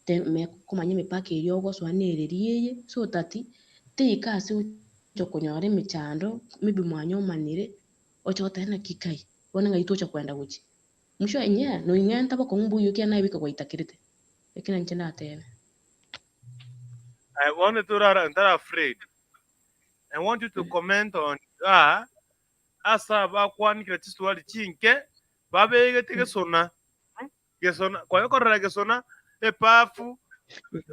teme komanya emepaka eria ogosoa nereri eye, so that teika ase ocha konyora emechando, maybe mwanyomanire, oche goteba naki kai, bono ng'ai tocha koenda gochia. Mwisho enye noing'enta bokong'u mboiyo ekiagera naye goika gwaitakerete. Eki nainche natebe. I want to rara ntari afraid. I want you to comment on igaa ase abakwanikire chiswali chinke babegete gesona gesona kwaye korora gesona epafu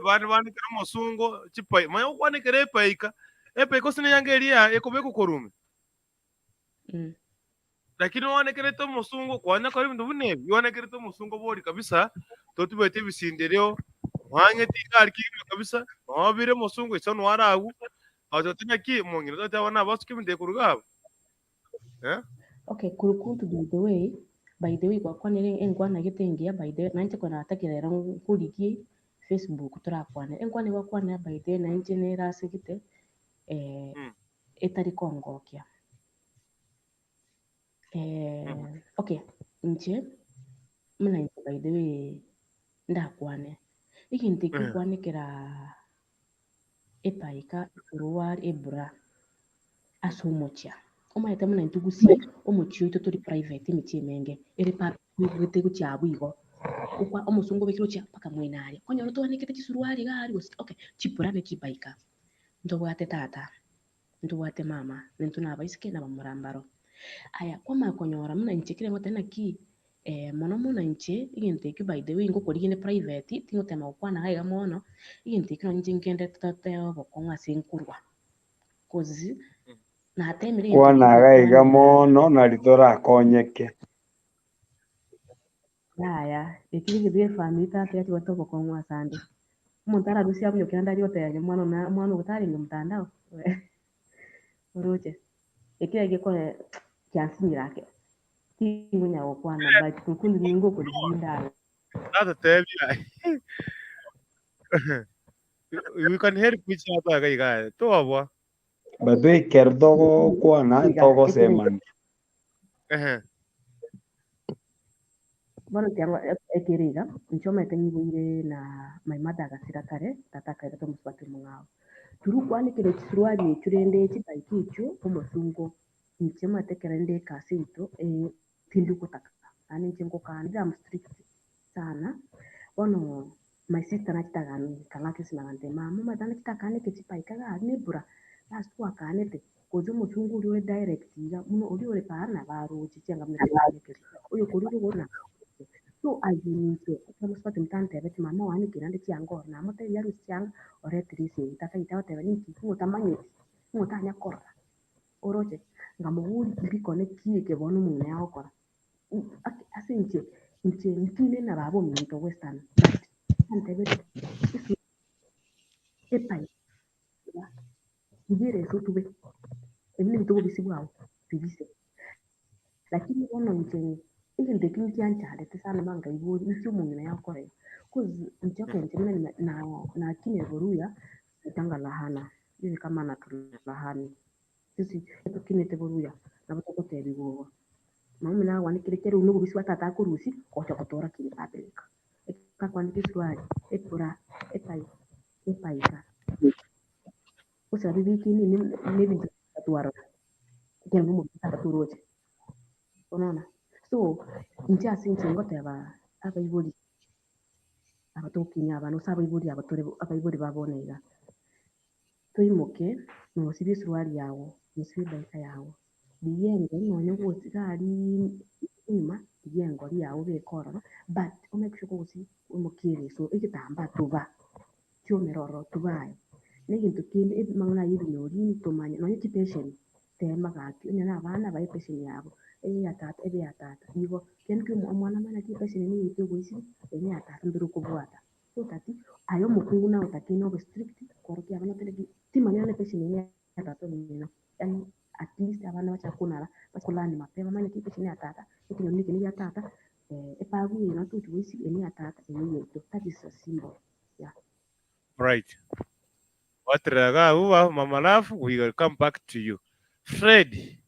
bande banikire omosungo chipai manya gokwanikera epaika epaika ase neyanga eria ekobekwa korwa ime. Lakini oanekerete omosungo, kwanya kora ebinto buna ebi, oanekerete omosungo bori kabisa, totibweti ebisindereo, oang'ete iga aria kegima kabisa, nobire omosungo iso nware agwo, agocha naki omong'ina toteba abana abasuke ebinto ebi korwa iga abwo, eh. Okay, kurukuntu by the way, by the way gwakwanire enkwana gete engiya by the way, nainche kore natakire rero nkorigie Facebook torakwane, enkwana eywo gwakwanire by the way nainche nere ase gete etari kongokia. Okay, inche buna inche by the way ndakwane, egento ekio okwanekera epaika, esuruari, ebra ase omochia, omanyete buna intwe gusii omochie oito tori private emechie emenge ere public oigwete gochia abwo igo, okwa omosongo obekire gochia mpaka mwene aria, okonyora twanekete chisuruari iga aria gose okay, chibra na chipaika, ntobwate tata. ntobwate mama, na intwe nabaiseke na abamura mbaro. Aya, kwamanya konyora buna inche kere ngoteba naki mono mono inche egento ekio by the way ngokorigia inde private, tingotema gokwana iga iga mono, egento ekio nonye inche ngendete totebe obokong'u ase nkorwa, cause natemire egento Kwana ekio iga iga ngokwana mono nari torakonyeke. Yaya, eki negento gie efamiri tata yachigwete obokong'u asande. Omonto ararusie abunyoke naende arie gotebia omwana one omwana ogo tarenge mtandao oroche? Eki egekore kiansinyire ake, tingonyara gokwana but kundi ningokorigia rinde aroro. Natatebia we can help each other iga iga toboa. But ekero togokwana Iga, ekere togosemania. Ehe. Bono ekiagera ekere iga, inche omanyete nyiboire na my mother agasira kare, tata akairete omosubati omong'ao. Torikwanekera chisuruari echio rende chibaiki echio omosungo, inche omanyete ekero inde ekasi yaito tindi gotaka, naende inche ngokana, am strict sana, bono my sister nachete akang'aka esimi agantebia mama omanyete nachete akaneke chibaika iga aria nebura, nase twakanete. Gose omosungu oria ore direct iga, buna oria ore para nabo aroche chianga buna chiaanekire, oyo okorwa rogoro nabo aroche. So aye ninche, ekero mosubati omonto antebetie mama oanekire naende chianga oro, namotebia arusie chianga oretire esegi, tata oito agoteba ninki? Ng'o otamanyeti, ng'o otanya korora, oroche? Nkamoboria mbikone ki eke bono omong'ina agokora? Ase inche, inche nkine na baba ominto western but antebetie esu epipe. Rigereria ase otube, ebi nebinto obobisi bwao, bibise. Lakini bono inche egento ekio nkianchandete sana mara nkaigwa inki omong'ina yakora iga. Cause inche okay inche buna na- na nakinire boruya, ntanga lahana, hivi kama natulahani. Since tokinete boruya, nabo togotebiwa igo. Mama omino agwanekire kera oyio nobobisi bwa tata akorusia gocha gotoorokia in public. Ekero akwanete esuruari, epura, etai, epaika, gose abibike nini na ebinto twarora, ekero na omobisa tata toroche. Unaona? So, inche ase inche ngoteba abaibori aba togokinia abana gose abaibori aba tore abaibori ba bono iga, toimoke nosibie esuruari yago, nosibie edaika yago, rigia engori nonye gosiga aria nyuma, rigia engori yago obeke ororo, but o make sure kogosibia oimokie ereso egetambaa tuba, kiomere ororo tuba aye. Na egento kende amang'ana aya ebinyori tomanye nonye chipesheni. Teema gaki, onye nabana bae epesheni yabo, eye ya tata, ebe ya tata. Igo, kende ki omwana amanye naki epesheni eye neyaito ogoisiria, eye neya tata mbere okobwata. So that aye omokungu naye otakeire obe strict, kworokia abana otebe ki, timanya nonye epesheni eye neya tata omino. Yaani at least abana bachake konara, bachake kolearn mapema bamanye naki epesheni neya tata, ekenyoro eke negia tata, epagu eye nabo togochi goisiria, eye neya tata, eye neyaito. That is a symbol, yeah. Right. Gwaterera iga abwo ba mama love we will come back to you. Fred.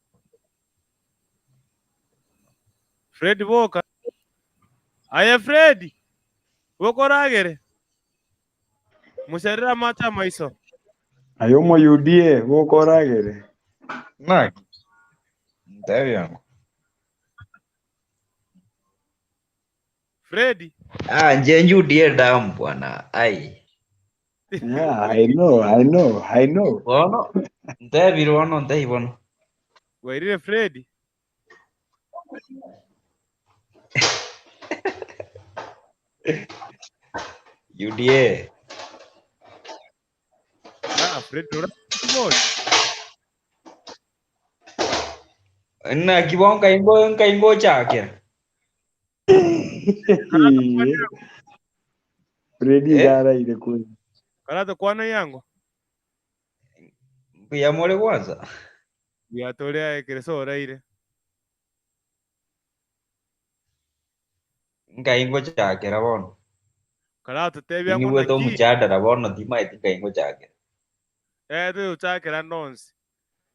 Fred boka. Aye Fred. Boka oragere. Mosarere amache amaiso. Aye Omoyahudi e, boka oragere. Naki? Ntebi ango. Fred. Ah, nje njudie damu bwana. Ai. Yeah, I know, I know, I know. Bono ntebire bono ntebi bono. Bwairire Fred. UDA. Ah, Fred ora boy. Naki bono nkaingo nkaingo ochakera. Fred Eh? iga araire kwe. Karata kwana yango. Mbuya more kwanza. Buya tore aye kerese oraire. Nkai ngochakera bono. Karatotebia ng'o Nigwete naki omochadara bono timaeti nkai ngochakera. eh togochakera nonsi.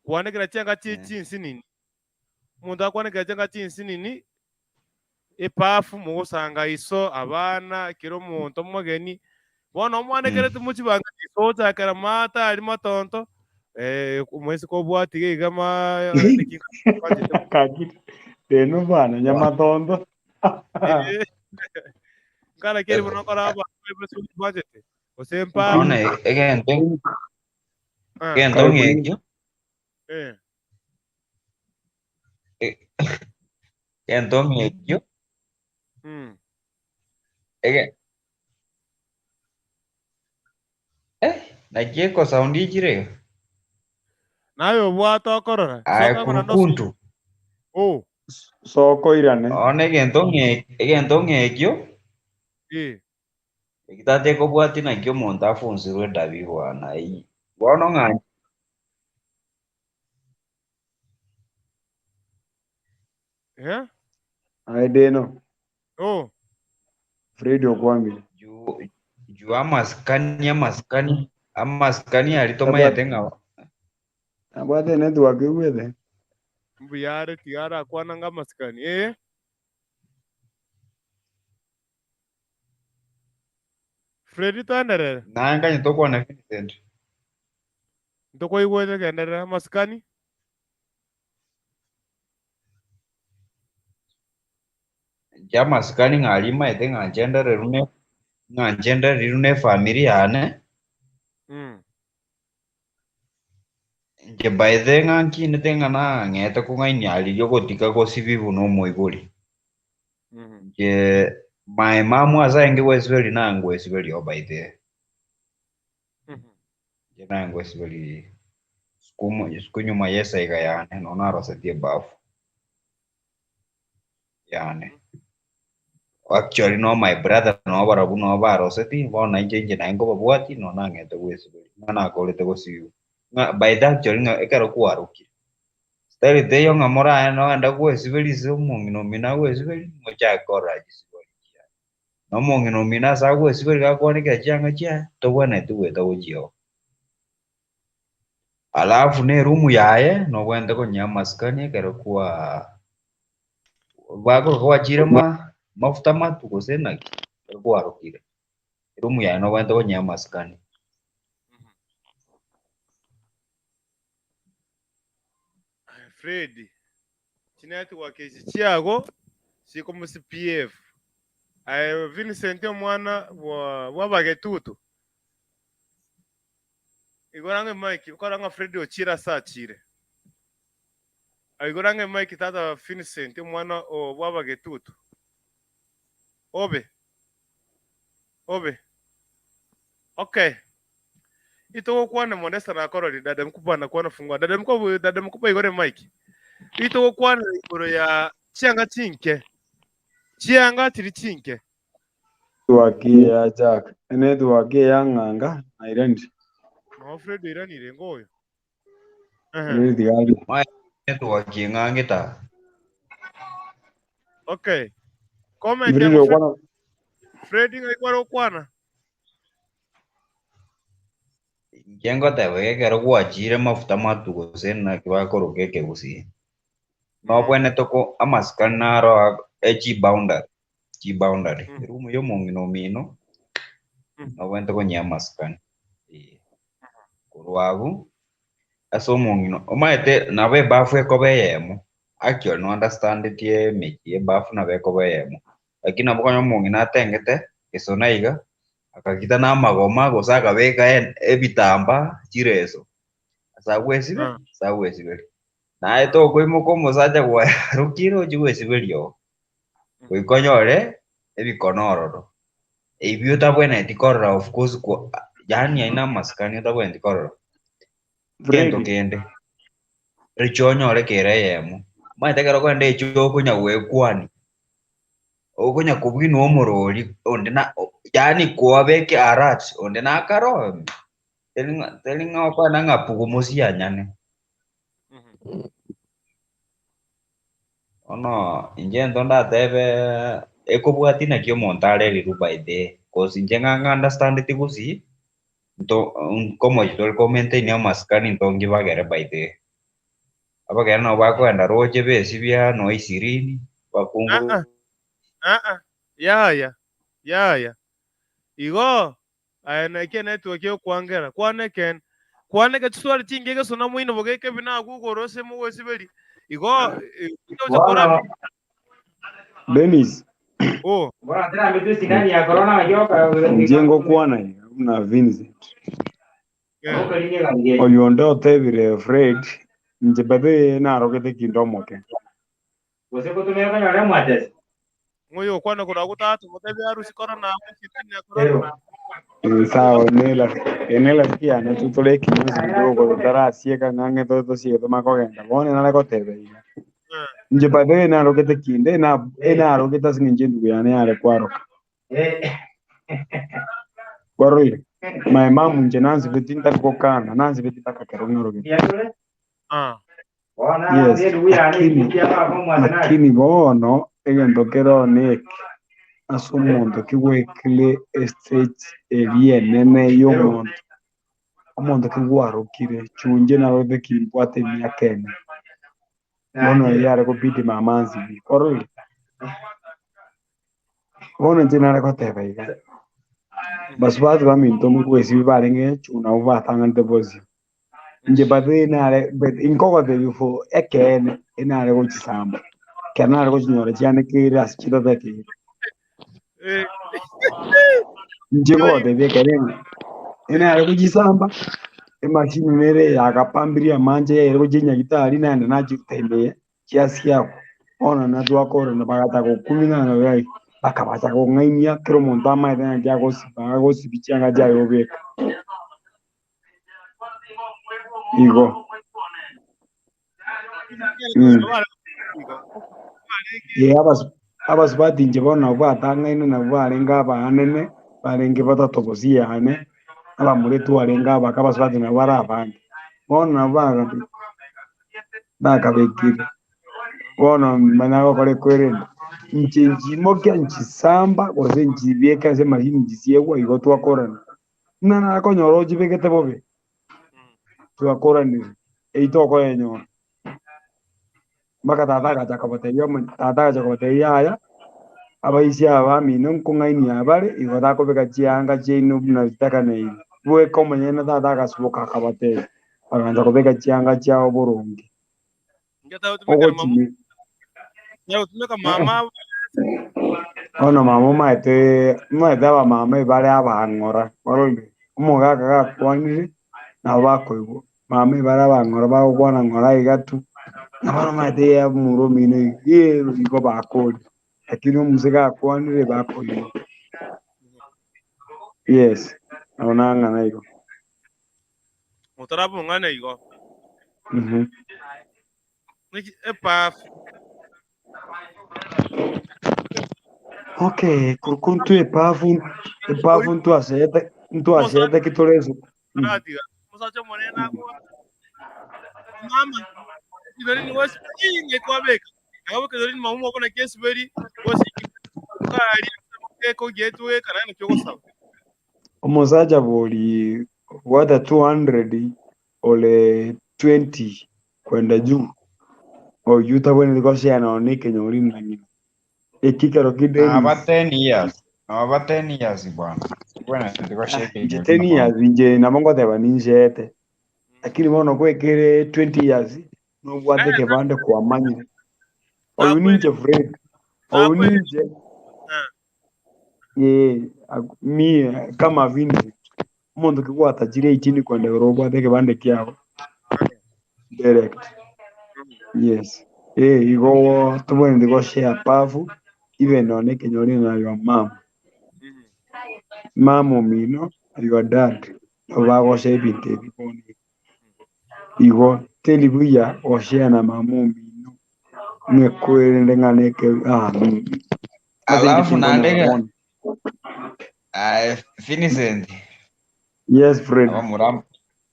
Kwanekera chianga chie Eh. chinsinini. Omonto akwanekera chianga chinsinini epafu mogosanga iso abana kera omonto omogeni. Bono omwanekerete mochibanga iso ochakera maata aria matonto eh omoiseke obwati iga iga ma naki kwanchete. Gaki, reno bana nyamatonto. Eh, Nkara keri bono okora abanto bwanchete gose mpafu. Bono egento Ah, egento ng'ekio eh. egento ng'ekio ege eh naki ekosaundi echire iga. Naye obwate okorora. Aye Soka buna nosi. kurukuntu. Oh, Soko irane. Bono egento ng'e egento ng'ekio eh. egitate ekobwati naki omonto afunzirwe edabi bwana eywo. Bono ng'a Eh? Aye deno. Oh, Fred okwamire. juu juu amasikani amasikani amasikani aria tomaete ng'a Abwate network egwete. mbuyare tigara akwana nga amasikani. Eh. Freddy twenderere. naye nkanye tokwana Vincent. Ntokoigwete genderera amasikani. Inche amasikani ng'a maete ng'a nchendereru ne ng'a nchendereru ne efamiri yane Inche by the way ng'a nkinete ng'a nang'ete kong'ainia riria ogotika gosibi buna omoibori. Inche my mum ase aenge gwesiberia nangwesiberia oo by the way. Inche nangwesiberia siku nyuma ya esaiga yane nonye narosetie ebafu yane. Actually no my brother nabo barabwo nabo baroseti, bono nainche inche naye nkobabwati nonye nang'ete gwesiberia, ng'a nakorete gosibiwa. Ng'a by the actually ng'a ekero kwarokire, style teiyo ng'a moraye nogenda gwesiberia ase omong'ina omino agwesiberia, mochake korora chisibori chiaye. Na omong'ina omino ase agwesiberia gakwanekera chianga chiaye, tobwenereti goeta gochia oo. Alafu na erumu yaye nobwenerete konyia amasikani ekero kwa bakoroka gwachire ma mafuta matu gose naki, ekero kwarokire, erumu yaye nobwenerete konyia amasikani. Fred, chinetwork echi chiago chikomosi PF. Aye Vincent omwana bwa bw'abagetutu. Igora ng'a emic, kora ng'a Fred ochire ase achire. Igora ng'a emic tata Vincent omwana o bw'abagetutu. Obe. Obe. Okay. Itogokwana Modesta nakorori dada mkubwa nakwana fungua dada mkubwa dada mkubwa igore mic. Itogokwana igoro ya chianga chinke. Chianga chiri chinke. Network ya Jack, network ya Ng'anga na Irene. No Fred oiranire ngoyo. Irene tigari. Network eng'ang'e ta. Okay. Comment Fred yako Fred, okwana Fred ng'ai kware gokwana? Inche ngoteba iga ekero gwachire mafuta matu gose naki bakoroka ekegusii, nobwenerete ko amasikani naro echiboundary chiboundary, eroom ya omong'ina omino, nobwenerete konyia amasikani eh. Korwa abwo, ase omong'ina omanyete nabo ebafu ekoba eyemo, actually no understandeti emechie ebafu nabo ekoba eyemo, lakini nabo okonyora omong'ina atengete gesona iga, akagita na amagoma gose akabeka ebitambaa chireso, ase agwesibe ase agwesiberia. Naye tokoimoka omosacha gwarokire ochie gwesiberia oo, goika onyore ebikono ororo. Ebio otabwenereti korora of course kwa yaani aye na amasikani otabwenereti korora. Egento Fred kende, riche onyore kere eyemo, omanyete ekero okogenda echoo okonya goekwania. Okonya kobwinwa omorori onde na yaani kwabeke alert onde nakarome, teri ng'a teri ng'a okwana ng'a pugu mosianyane. Bono inche egento ndatebe ekobwatia naki omonto arerirwe by the way, cause inche ng'a ng'a understandeti gusii, nto nkomochi tore ko maintain amasikani ntongi bagere by the way. Abageni nabo bakoenda roche besibia nonya isirini, bakungu. Aa, aa, yaya, yaya. Igo, aye naki enetwork egokwangera, kwana ekeene. Kwana eke chiswali chinke egesona moino bogeke buna agwo igoro ase mogwesiberia. Igo, eh, ocha kora Bono Dennis, oh, inche ngokwana iga buna Vincent. Oyio onde otebire Fred, inche by the way narogete kinde omoke. Ng'o oyokwana korwa agwo tata, motebie arusie korona agwo esindani ya korona. Sawa, ene rafiki yane totore ekinyosi kidogo totarasieka ng'ang'e to tosieke tomanye kogenda. Bono nare goteba iga. Inche by the way narogete kinde enarogete ase eng'encho endugu yane yare kwaroka. Kwarorire? My mum inche nansibeti ntari gokana, nansibeti mpaka ekero ng'arogete. Yes, lakini lakini bono egento kere one eke, ase omonto kigwekire estage eria enene ya omonto, omonto kigwarokire, chunche narogete ki mbwate emiaka ene, bono eyio are kobidi mama ansibi, kwarorire? Bono inche nare goteba iga, basubati baminto ngwesibi barenge chuna nabwo batang'anete bosio. Inche by the way nare but nkogotebia for ekeene, enare gochisamba, ekero nare gochinyora chianekeire ase chitobekeire. Inche nkogotebia ekere ng'a, enare gochisamba, emashini nere yagapambirie amanche yaire gochia nyagitari naende nachiruta ime eye. chiasiakwa. Bono natwakorire bagacha gokumia ng'a gai, bakabacha kong'ainia kera omonto amaete ng'aki agosiba, agosibia chianga chiaye obeka. Igo. Mm. Ee, abas- abasubati inche bono nabwo batang'aine nabwo barenge abaanene, barenge batato gose yane, abamura twarenge abake abasubati nabwo bare abange. Bono nabwo bagabi nakabekire, bono manya gokora ekwerende, inche nchimokia nchisamba gose nchibeke ase emashini nchisiegwa igo twakorana. Buna nakonyora ochibegete bobe. Twakoranire, eyio tokoyenyora. Mpaka tata agacha akabatebia omo tata agacha kobatebia yaya, abaisia aba bamino nkong'ainia bare, igo takobeka chianga chiaino buna chitakaneiri. Bweka omonyene tata agasuboka akabatebia, bagancha kobeka chianga chiabo boronge. Ogochimi Bono mama omaete omaete abamama ebare abang'ora ororire, omogaka gakwanire nabo bakoigwa, mama ebare abang'ora bagokwana ng'ora iga tu, na bono omaete ya omoro omino iga igo bakoria, lakini omuse gakwanire bakoigwa. Yes, nabo nang'ana igo. Otarabong'ana igo. Naki epafu. Okay, korokwo ntwe epafu, epafu ntwasete ntwasete ki tore ase. Aratiga. Omosacha omonene agoa. Mama, ekidori nigo esiberi ng'ai kwabeka. Akabeka ekidori nyuma omwabo naki esiberi gose kari ekogietwe geka naende naki ogosaba. Omosacha bori obwate 200 ore 20 kwenda juu, oyio tabwenereti goshare nonya na ekenyoro na ng'ina. Eki ekero ki Naba Dennis, 10 years. Naba 10 years bwana. Tibwenereti goshare ah, inche ekenyoro 10 na mama. years inche nabo ngoteba nincheete, lakini bono gwekere 20 years nobwate ekebande kwamanyire. Oyo ninche Fred, oyo ninche eh, mie kama Vincent. Omonto ki gwatachire 18 kwenda igoro obwate ekebande kiago direct. Yes. Eh, igo tobwenereti goshare bafu even nonya na ekenyoro na your mum. Mama omino na your dad nabo bagoshare ebinto ebi bono iga. Igo teri buya goshare na mama omino ng'ekwerende ng'a neke ah ase inche Alafu naende tinkonyara iga bono. ah, Vincent Yes Fred. abamura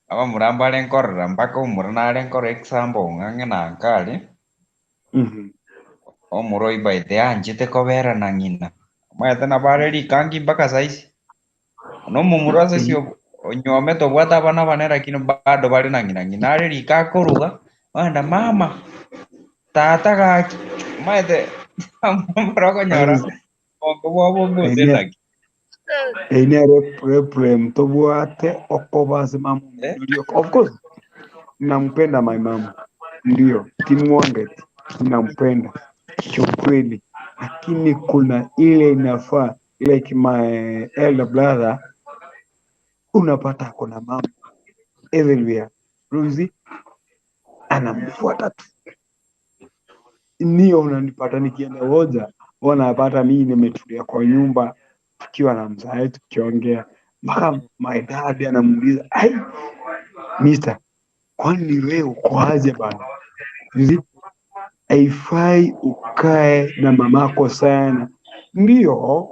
abamura mbare nkorora mpaka omura nare nkorora example ng'ang'e na nkare omura oyio by the anchete kobera na ng'ina omanyete nabo are rikangi mpaka saisi na omomura ase ase onyuomete obwate abana abanene lakini bado bare na ng'ina, ng'ina are riko akoruga, ogenda mama, tata gaki, omanyete omomura okonyora obongo bwabo gose naki. Eyio nere problem tobwate okoba ase mama Eh? omino rioka. Of course nampenda my mama, ndio timwangeti, nampenda kiukweli, lakini kuna ile inafaa like my elder brother unapata ako na mama everywhere Lucy anamfuata tu nio unanipata nikienda woja wanapata mimi nimetulia kwa nyumba tukiwa na mzae tukiongea mpaka my dad anamuuliza ai mister kwani wewe uko aje bana You see, haifai ukae na mamako sana ndio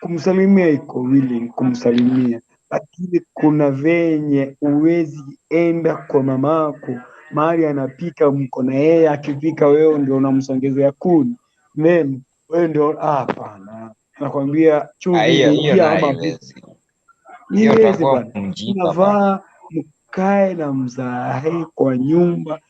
kumsalimia iko willing kumsalimia, lakini kuna venye huwezi enda kwa mamako mahali anapika, mko na yeye akipika, wewe ndio unamsongezea kuni, then wewe ndio ah, hapana, nakwambia Ah, chumvi hiyo hiyo imeingia nayo ama vipi? haiwezi. Hiyo Niwezi utakuwa bana, mjinga bana. unavaa mkae na mzae kwa nyumba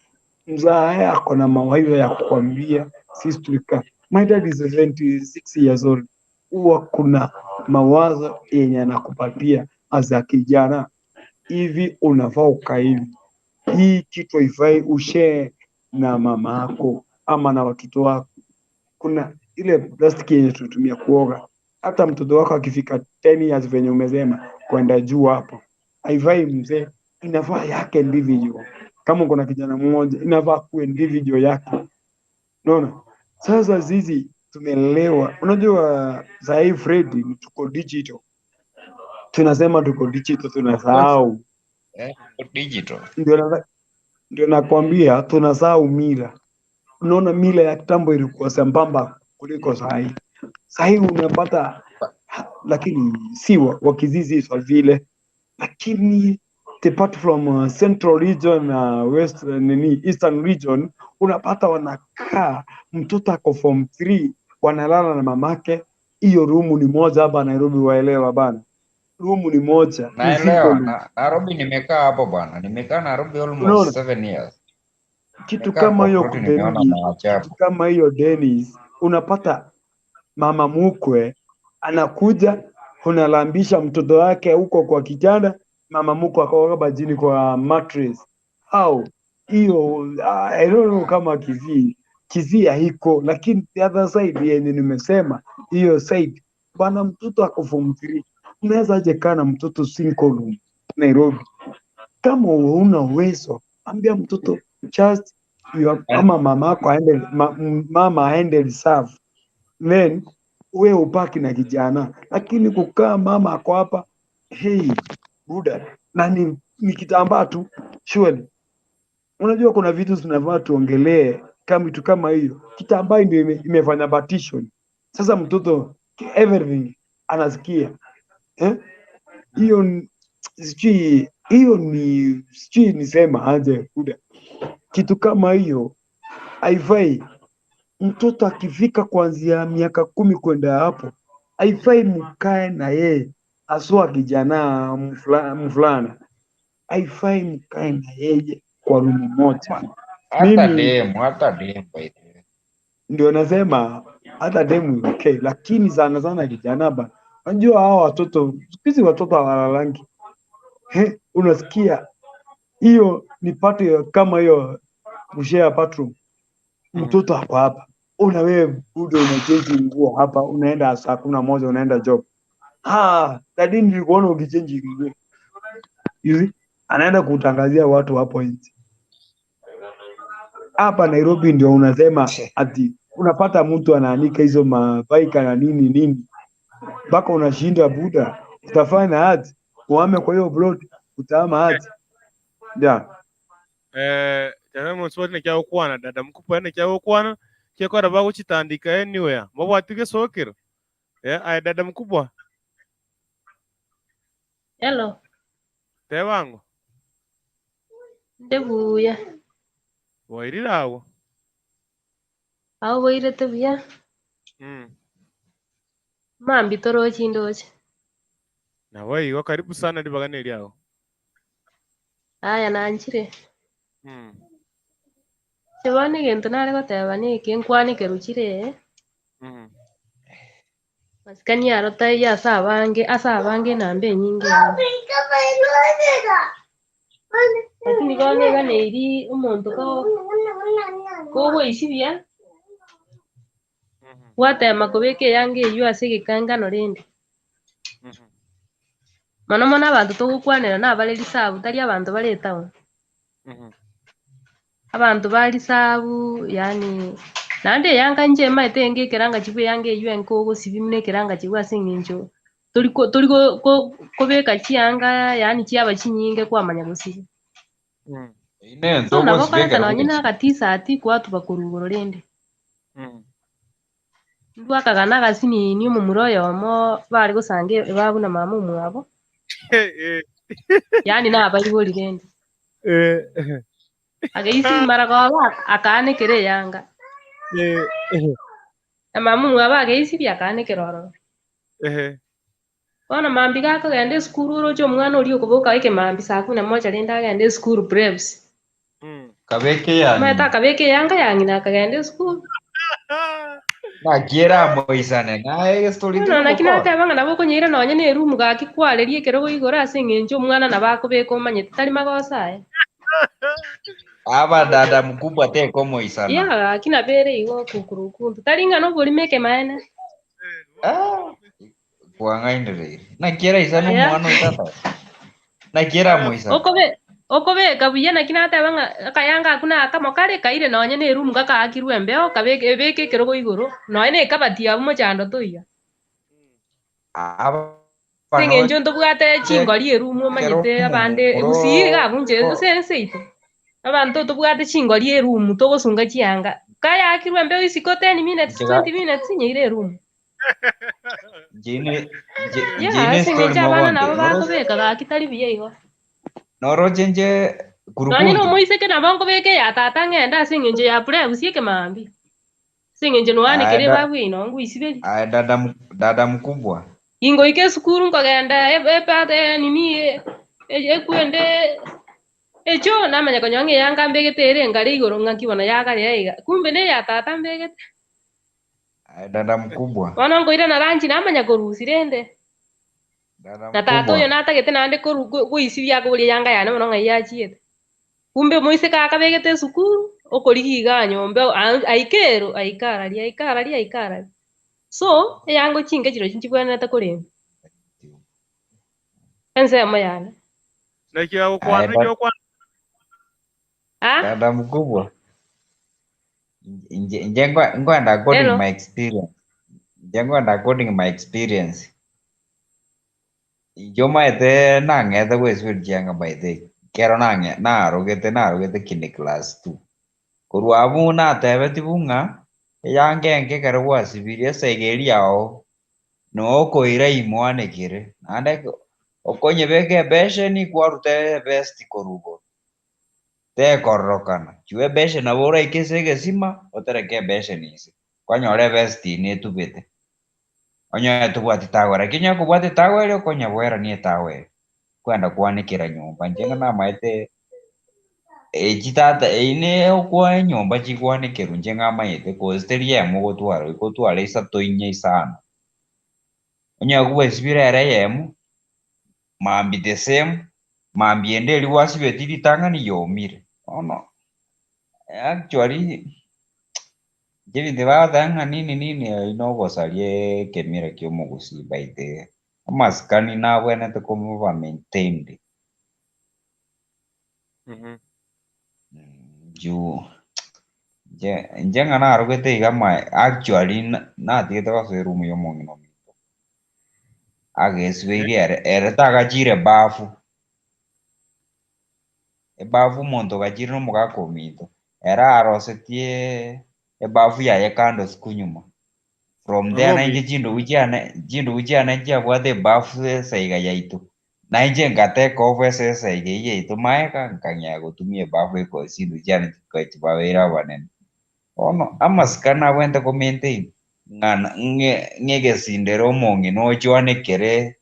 mzae ako na mawaidha ya kukwambia. Sisi tulikaa, my dad is 76 years old, huwa kuna mawazo yenye anakupatia as a kijana, hivi unafaa ukae hivi, hii kitu haifai ushare na mama yako ama na watoto wako. Kuna ile plastiki yenye tunatumia kuoga, hata mtoto wako akifika 10 years venye umesema kwenda juu hapo, haifai mzee, inafaa yake individual. Kama uko na kijana mmoja, inafaa kuwe individual yake. Unaona? Sasa sisi tumelewa. Unajua saa hii Fred, ni tuko digital, tunasema tuko digital, tunasahau. Eh, digital. Ndio na, ndio nakwambia tunasahau mila. Unaona mila ya kitambo ilikuwa sambamba kuliko saa hii. Saa hii unapata, lakini si wa, wa kizizi swa vile, lakini depart from central region na west nini eastern region, unapata wanakaa mtoto ako form 3 wanalala na mamake, hiyo rumu ni moja hapa Nairobi, waelewa bana. Room ni moja, ni single Naelewa room. na, Nairobi nimekaa hapo bwana, nimekaa Nairobi almost Unaona 7 years. kitu Nimekaa kama kwa hiyo ploti, nimeona Dennis, kitu maajabu. kama hiyo Dennis, unapata mama mkwe anakuja, unalambisha mtoto wake huko kwa kitanda, mama mkwe akaoga chini kwa mattress. Au hiyo I don't know kama Kisii haiko, lakini the other side yenye nimesema hiyo side bana, mtoto ako form 3, unaweza aje kaa na mtoto single room Nairobi? Kama huna uwezo, ambia mtoto just your, ama mama yako aende mama aende reserve, then we upaki na kijana, lakini kukaa mama ako hapa, hey buda, na ni kitambaa tu surely. Unajua kuna vitu zinafaa tuongelee kama vitu kama hiyo. Kitambaa ndio imefanya partition. Sasa mtoto everything anasikia, eh? Hiyo sijui hiyo ni sijui nisema aje buda, kitu kama hiyo haifai. Mtoto akifika kuanzia miaka 10 kwenda hapo, haifai mkae na yeye, aswa kijana mfulana, haifai mkae na yeye kwa room moja. Hata Mimi demu, hata demu by the way. ndio nasema hata demu is okay, lakini sana sana kijana bana, unajua hawa watoto siku hizi watoto hawalalangi. He, unasikia hiyo ni part kama hiyo kushare bathroom, mtoto ako hapa, una wewe budo unachange nguo hapa, unaenda saa 11 unaenda job. Ah, daddy nilikuona ukichange nguo. You see? Anaenda kutangazia watu hapo nje. Hapa Nairobi ndio unasema ati unapata mtu anaanika hizo mabaika na nini nini, mpaka unashinda buda, utafanya aje? Uhame kwa hiyo plot, utahama aje? Yeah. Tena moswali ne kyagokwana dada mkubwa ne kyagokwana kyekora bagochitandika anywhere mabwatige sokero aya dada mkubwa. Hello, Tebango. Ndebuya. Wairire agwo. Ago boirete buya. Mambi torochi ndoche. Nabo igo karibu sana ribaga riago. Aya nanchire. Inche bono egento nare goteba neke nkwanike ruchire masikani aro taiyo ase abange ase abange enamba enyinge ime. Lakini bono eganeiri omonto kogoisibia, gwatema kobeka eyanga eywo ase egekangano rende. Mono mono abanto togokwanera nabare risabu tari abanto bare etown. Abanto ba risabu yaani naende eyanga inche emaete enge ekeranga chibwe eyanga eywo enke ogosibia buna ekeranga chibwe ase eng'encho tori tori kobeka chianga yaani chiaba chinyinge kwamanya gosibia. Ine So nabo ntogo okoreta sibekera nonye na bogesi. akatisati kwatuba korwa igoro rende. Ndwakagana agasinini omomura oyomo bare gosanga ebabu na mama omwabo. Yaani nabaibori rende. Ageisi maragoba akaanekera eyanga. Na mama omwabo ageisibia akaanekera ororo. Bono mambi gakogenda esukuru oroche omwana oria okoboka ekemambi saa 11 rende agende esukuru preps. Kabeke ya Omanyete ng'ina. akabeka eyanga ya ng'ina akagenda esukuru. Nakiera moisane naye story Bono naki tugokora. nateba ng'a nabo okonyeira nonye na eroom gaki kwareria ekero igoro ase eng'encho omwana nabo akobeka omanyete tari magoso aye. Aba dada mkubwa teko moisana. Yeah, gaki nabere igo kukurukuntu. Tari ng'a noborimo ekemaene. Ah, kwang'ainire. Nakiera isana Yeah. omwana otata. Nakiera moisana. Okobeka buya naki nateba ng'a akayanga aku na akamo kare kaire nonye na eroom gakaakirwe embeo kabeke ebeke ekerogo igoro nonye na ekabati abwo mochando toiyo. Aba Ase eng'encho ntobwate chingori eroom omanyete abande gusii iga abwo inche gose ense yaito. Abanto tobwate chingori eroom togosunga chianga. Kayakirwe embeo isiko 10 minutes, 20 minutes nyeire eroom. Njine Yeah, njine ase story eng'encho abana mogonte. nabo bakobeka gaki tari buya igo. Noroche nche Nonye na kurukuntu. omoiseke nabo nkobeka eya tata ng'ende ase eng'encho ya preps ekemambi. Ase eng'encho noanekere Aya ebabu eye nonye ngoisiberia. dada dada mkubwa. Gingoika esukuru nkogenda epate nini ekwende echoo namanya konyora ng'a eyanga mbegete ere engare igoro ng'aki bono yagarea iga, kumbe na eya tata mbegete. Aye dada mkubwa. Bono nkoirana lunch namanya korusia rende. Dada Na tata oyo mkubwa. natagete naende koru goisibia akoboria eyanga yane bono ng'ai yachiete. Kumbe omoiseke akabegete esukuru, okorigia igaa nyomba aika ero, aika araria, aika araria, aika araria. So, eyango chinke chirochio nchibwenerete korendwa. Ensemo yane. Naki agokwana, Aye naki da- agokwana. Ah? dada mkubwa. Inje inje ngwenda according Hello. my experience. Inche ngwenda according my experience. Inche omanyete nang'ete goesiberi chianga by the way. Ekero nang'e narogete narogete kinde class two. Korwa abwo natebeti bung'a, eyanga enke ekero gwasibirie esaiga eria yao, noo okoira ime oanekere, naende okonyebeka ebesheni kwaruta ebest korwa igoro, tekororokana. Chwe ebesheni nabo oraike ase egesima, otereke ebesheni inse, kwanyora ebest eye netubete. Onyore tobwati towel, lakini onye kobwate etowel okonyeboerania etowel, kwenda kwanekera nyomba. Inche ng'a namaete echi tata eywo ne okwa enyomba chikwanekerwa inche ng'amaete cause teri emo ogotwara, goika otware isato inye isano. Onye gwesibire ere eyemo, mambia the same, mambia ende eria gwasibetie ritang'ani yaomire. Bono actually inche ebinto bagoteba ng'a nini nini eywo na ogosaria ekemira kia omogusii by the way. Amasikani nabwenerete koba maintained. Juu inche inche ng'a narogete iga my actually natigete gosoa eroom ya omong'ina ominto, agesibeiri ere, ere tagachire ebafu, ebafu omonto ogachire na omogaka ominto, ere arosetie ebafu yaye kando sikunyuma. From there Ng'ombe. nainche chindugu chiane chindugu chiane nchiabwate ebafu esaiga yaito, nainche ngatake over ase esaiga eyio yaito maega, nkang'ea gotumia ebafu eko chindugu chiane chikochi babeire abanene. Bono amasikani nabwenerete ko maintain ng'a ng'e ng'egesindero omong'ina ochoanekere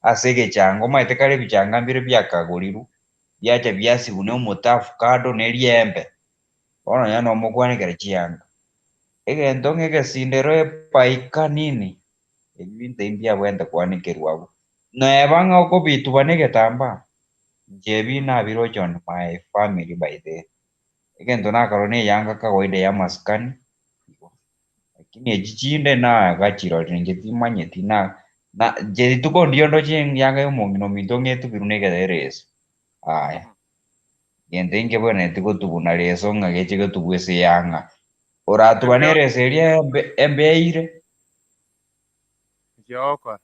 ase egechango, omanyete kare ebichanga mbire biakagorirwe, biacha biasibwa na omote avocado na eriembe, bono onye nomokwanekera chianga. Egento ng'a egesindero epaika nini, ebi binto ebi mbiabwenerete kwanekerwa abwo. Neba ng'a okobituba na egetambaa, inche ebi nabiroche on my family by the way. Egento nakarora na eyanga kawaida ya amasikani, igo. Lakini echi chinde nagachirorire inche timanyeti na na inche rituko ndiyo ndoche eyanga ya omong'ina ominto ng'a etubirwe na egereso, aya. Gento nkebwenereti gotubuna reso ng'a geche getubwe ase eyanga. Oratuba na ereso eria embe embeire. Ekiogokora.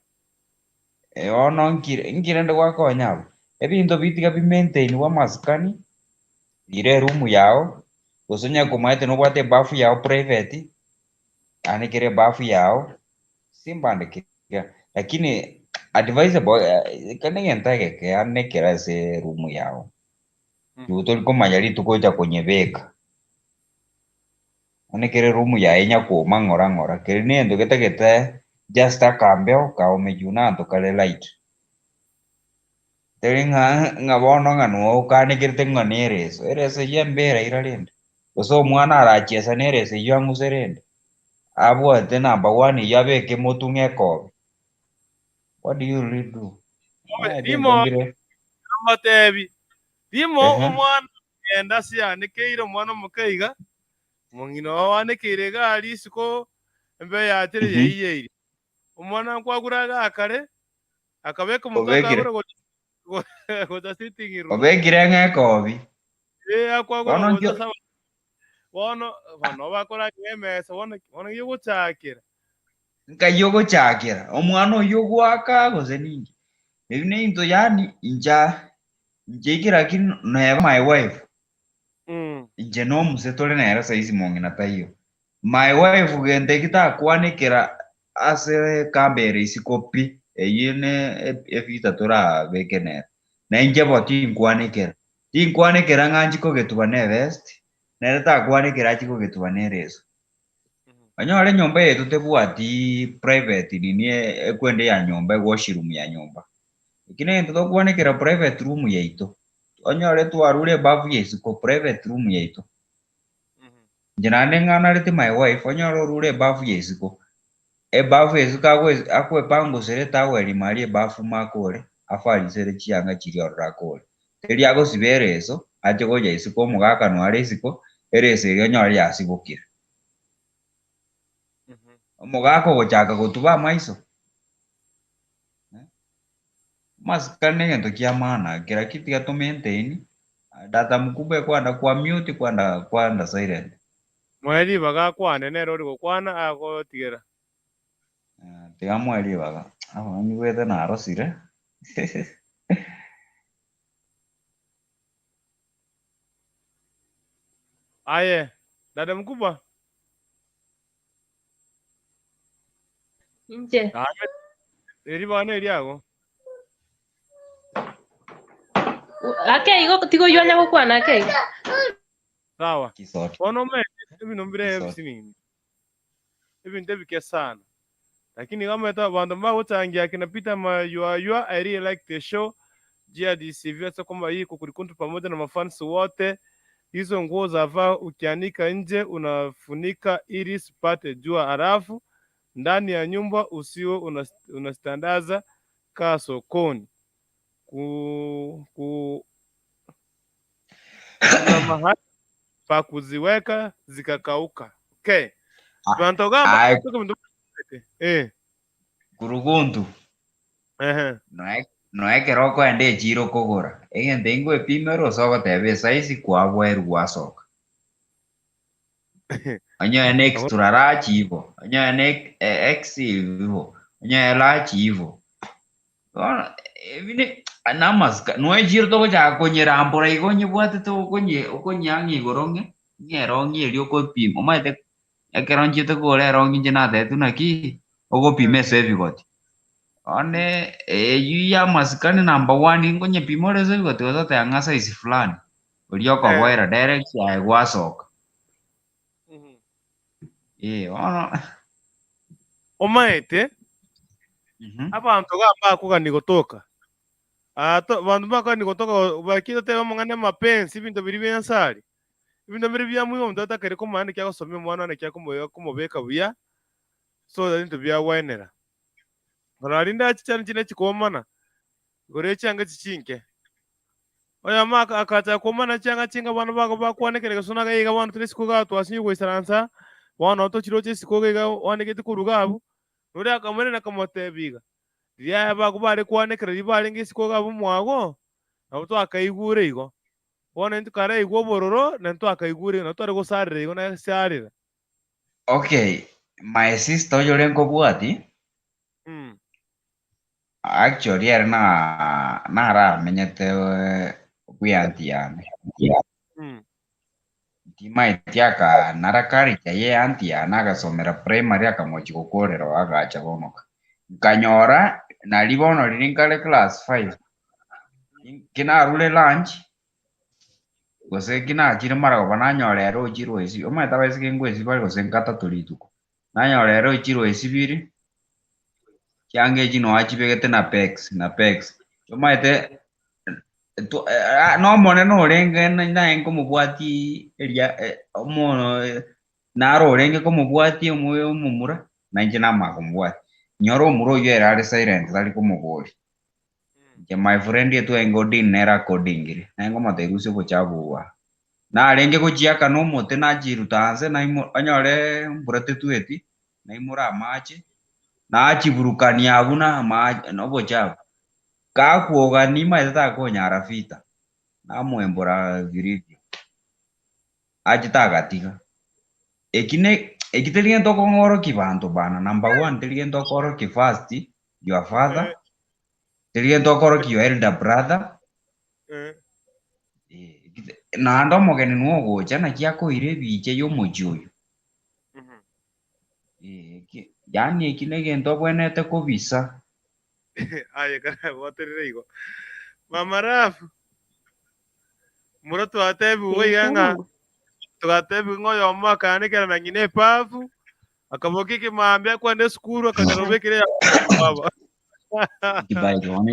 Bono nkire nki rende gwakonya abwo? Ebinto bitiga bi maintainwe amasikani, ira eroom yago, gose onye komaete nobwate ebafu yago private, anekera ebafu yago, simple and clear. Lakini advisable ekero na egento egeke anekera ase eroom yago. Igo tori komanya rituko ocha konyebeka. Anekera eroom yaye nyakooma ng'ora ng'ora, keri na egento getagete just akambeo kaome juu na abanto kare light. Teri ng'a ng'a bono ng'a noo okanekerete ng'a na ereso, ereso eyio embera ira rende, gose omwana arachiesa na ereso eyio ang'use rende, abwate number one eyio abeke motwe ng'a ekobe. What do you really do? Rimo Ebinto mbire amotebi rimo Ehe. omwana genda ase anekeire omwana omoke iga omong'ina oo anekeire iga aria isiko embe yachire yaiyeire omwana nkwagura iga akare akabeka omotwe Obekire. akagura gocha sitting room obekire ng'a ekobi. eh akwagura Bono gocha nkio saba bono bono bakoragera emesa bono bono gochakera nkai ogochakera omwana oyio ogwaka gose ninki ebi na ebinto yaani incha inche ekera ki neba my wife inche na omuse tore nere saizi mong'ina taiyo my wife gento eki takwanekera ase ekambe ere isiko pi eyio ne evita torabeke nere na inche bo tinkwanekera tinkwanekera ng'a nchi kogetuba na ebest nere takwanekera achi kogetuba na ereso. Onyore enyomba yaito tebwati private nini ekwende ya nyomba ewashroom ya nyomba. Eki negento tokwanekera private room yaito. Onyore twarure ebafu ya isiko private room yaito. Inche naende ng'anarete my wife, onyore orure ebafu ya isiko, ebafu ya isiko agoe akoepangusera etowel ime aria ebafu ime akore, afarisere chianga chiria ororo akore. Teri agosiba ereso, ache gocha isiko omogaka noare isiko, ereso eria onyore yasibokire. Omogaka ogochaka gotuba amaiso, Amasikani negento kia maana, kera ki tiga to maintain, data mkubwa ekwenda kwa mute kwenda kwenda silent. Moe ribaga akwane, nere ore gokwana agotigera. Tiga moe ribaga, aba nyigwete narosire. Aye, dada mkubwa. Inche. Ribaga neriago. Ake igo tiga oywo anya gokwana ake igo. Sawa. Kisoti. Bono omanyete ebinto mbire Kisoti. ebisinini. Ebinto ebike sana. Lakini iga omanyete abanto mbagochangia akina Peter Mayuayua I really like the show. GRDCV ase kwamba hii kukulikuntu pamoja na mafans wote. Hizo nguo zavaa ukianika nje unafunika ili isipate jua halafu ndani ya nyumba usiwe unazitandaza kaa sokoni. Ku, ku, kuna mahali pa kuziweka zikakauka. Okay. Bantu gamba Aye. eh Kuruguntu. ehe Noe noe ekero okoenda echiro kogora, egento ingoepimera ose ogoteba esize kwabwaerwa gwasoka. Onye ne extra large igo, onye ne X igo, onye large igo. Bono ebi ne namasika noe echiro togochaka konyerambora igo onyebwatete okonye okonyeang'a igoro ng'e ng'a erong'i eria okopima omanyete ekero nchiete kogora erong'i inche natebiwu naki, ogopima ase ebigoti. Bono eywo ya amasikani number one nkonyepima ore ase ebigoti gose oteba ng'a size fulani, oria okoboera direct aye gwasoka. Eh, bono Omaete, abanto iga mbakogania gotoka. Ah, to, abanto mbakogania gotoka baki totebe amang'ana amapensi, ebinto biria bia Nyasaye. Ebinto mbire bia muhimu omonto atakeri komanya naki agosomia omwana naki akomo akomobeka buya, so that ebinto biagwenera. Korwa rinde achichane chinde chikomana, igoro ye chianga echi chinke. Oyomo aka- akachaka komana chianga chinke abana bago bakwanekera egesusu na iga bono tore isiko igaa twasinyire goisaransa, bono tochiroche isiko iga iga oanegete korwa iga abwo. Noria akamoirania akamotebia iga, riria aye bago bare kwanekera riria barenge isiko iga abwo mwago, nabo twakaigure igo. Bono intwe karaigwe obororo, na ntwakaigure igo, nabo tware gosarera igo nasarera. Okay, my sister oyore nkobwati, Mm. actually ere na naramenyete bwe aunty yane. Mm. Timaeti aka narakariki aye aunty yane agasomera primary akamochi gokorera oo agacha bono ka. Nkanyora nari bono riria nkare class five, kinarure lunch gose kinachire maragoba nanyora ere ochire oesi omanyete abaiseke ngoesi bare gose nkatato rituko. Nanyora ere ochire oesibiri, chianga echi noo achibegete na pegs na pegs. Omanyete twa- eh, nomonene orenge naye nkomobwati eria omo naro orenge komobwatia omoyo omomura, na inche namanya komobwatia. Nyora omura oyio ere are silent tari komoboria. Inche my friend etwaenge odin nere akodingire, naye nkomotebia rusia obochafu obo aa. Narenge gochiaka na omote nachiruta anse naimo onyore mbura tetweti, naimora amache, nachiburukania abwo na amache na obochafu. Gakwoga nimaete takonyara vita, namoembora vilivyo. Achete agatiga. Eki ne eki teri gento okong'orokia banto bana, number one teri gento okorokia first your father, Eh. teri gento okorokia your elder brother, Eh. eh, eki te- naende omogeni nigo ogocha naki akoira ebicha ya omochie oyo. Mhm. Eh, eki yaani eki negento obwenerete kobisa. Aye kara gwaterire igo. Mama Rafu, mura twatebiwe iga ng'a Eeh, togatebiwa ng'a oyomo akaanekera na ng'ina epafu. Akaboka ekemambia akwenda esukuru akanyora obekire ya baba. Kibae bono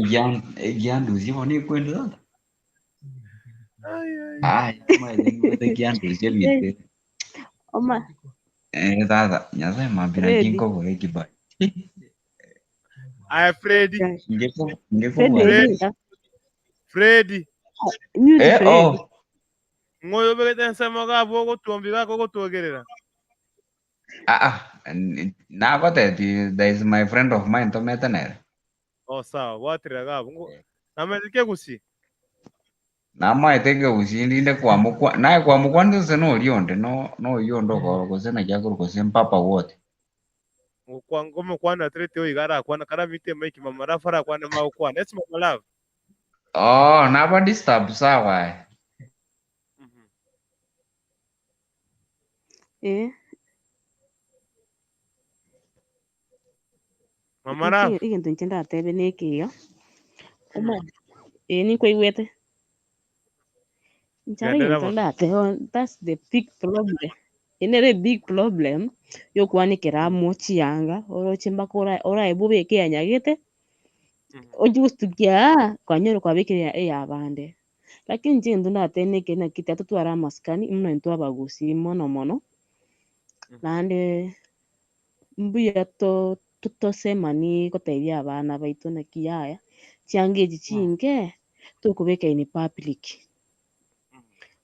egiandusia bono ekwende tata. Ai, ai. Ai, maete ngwete egiandusia ebinto. Oma Eh, tata, Nyasaye mambia naki Freddy. nkogora ekibae. Aya Freddy, Freddy Ngekobua Freddy, orinda. Freddy. Mute Eh, Freddy. oh. Ng'oyo obegete ensemo iga abwo ogotuomba iga akogotwogerera. Ah, ah. Nagoteti, there is my friend of mine tomete nere. Oh, sawa, bwatirira iga abwo. Namanyete kegusi. Namaete ekegusi rinde kwamokwa naye kwamokwanire gose noria onde no noyio onde okoro gose naki akorwa gose mpapa wote. Ngokwa ngomokwana aterete oyo iga arakwana karamite emaiki mama love arakwane magokwana. Yes mama love. Oh, naba disturb sawa aye. Eh, Mama love. inche egento inche ndatebe na ekiya. Oma eh ninkwaigwete. Inche are Genderera egento bono. ndatebe that's the big problem. Eye nere big problem yokwanekera amo chianga oroche mpaka ora oraebwe obeke eyanyagete, oche gostukia aa kwanyora kwabekire eya eyabande. Lakini inche egento ndatebe na ekeri naki tiga totware amasikani buna intwe abagusii mono mono, naende mbuya to tosemani gotebia abana baito naki yaya, chianga echi chinke, tokobeka in public.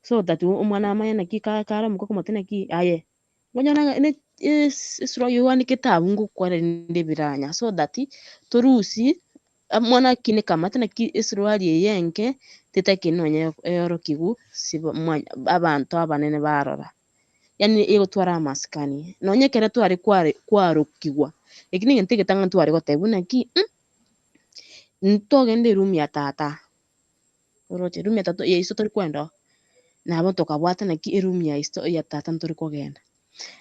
So that omwana amanye naki ka kare omokwa okomote naki aye, nkonyora ng'a ne esi esura yoanekete abwo ngokwana rende ebiranya so that torusie omwana akine kamate naki esuruari eye enke, tetakeire nonye eorokigwe siba mwanya abanto abanene barora. Yaani egotwara amasikani, nonye ekero tware kware kwarokigwa, eki na egento egetang'ani tware gotebwa naki ntogende eroom ya tata, oroche eroom ya tata ya iso tori kwenda oo, nabo tokabwata naki eroom ya iso ya tata ntori kogenda.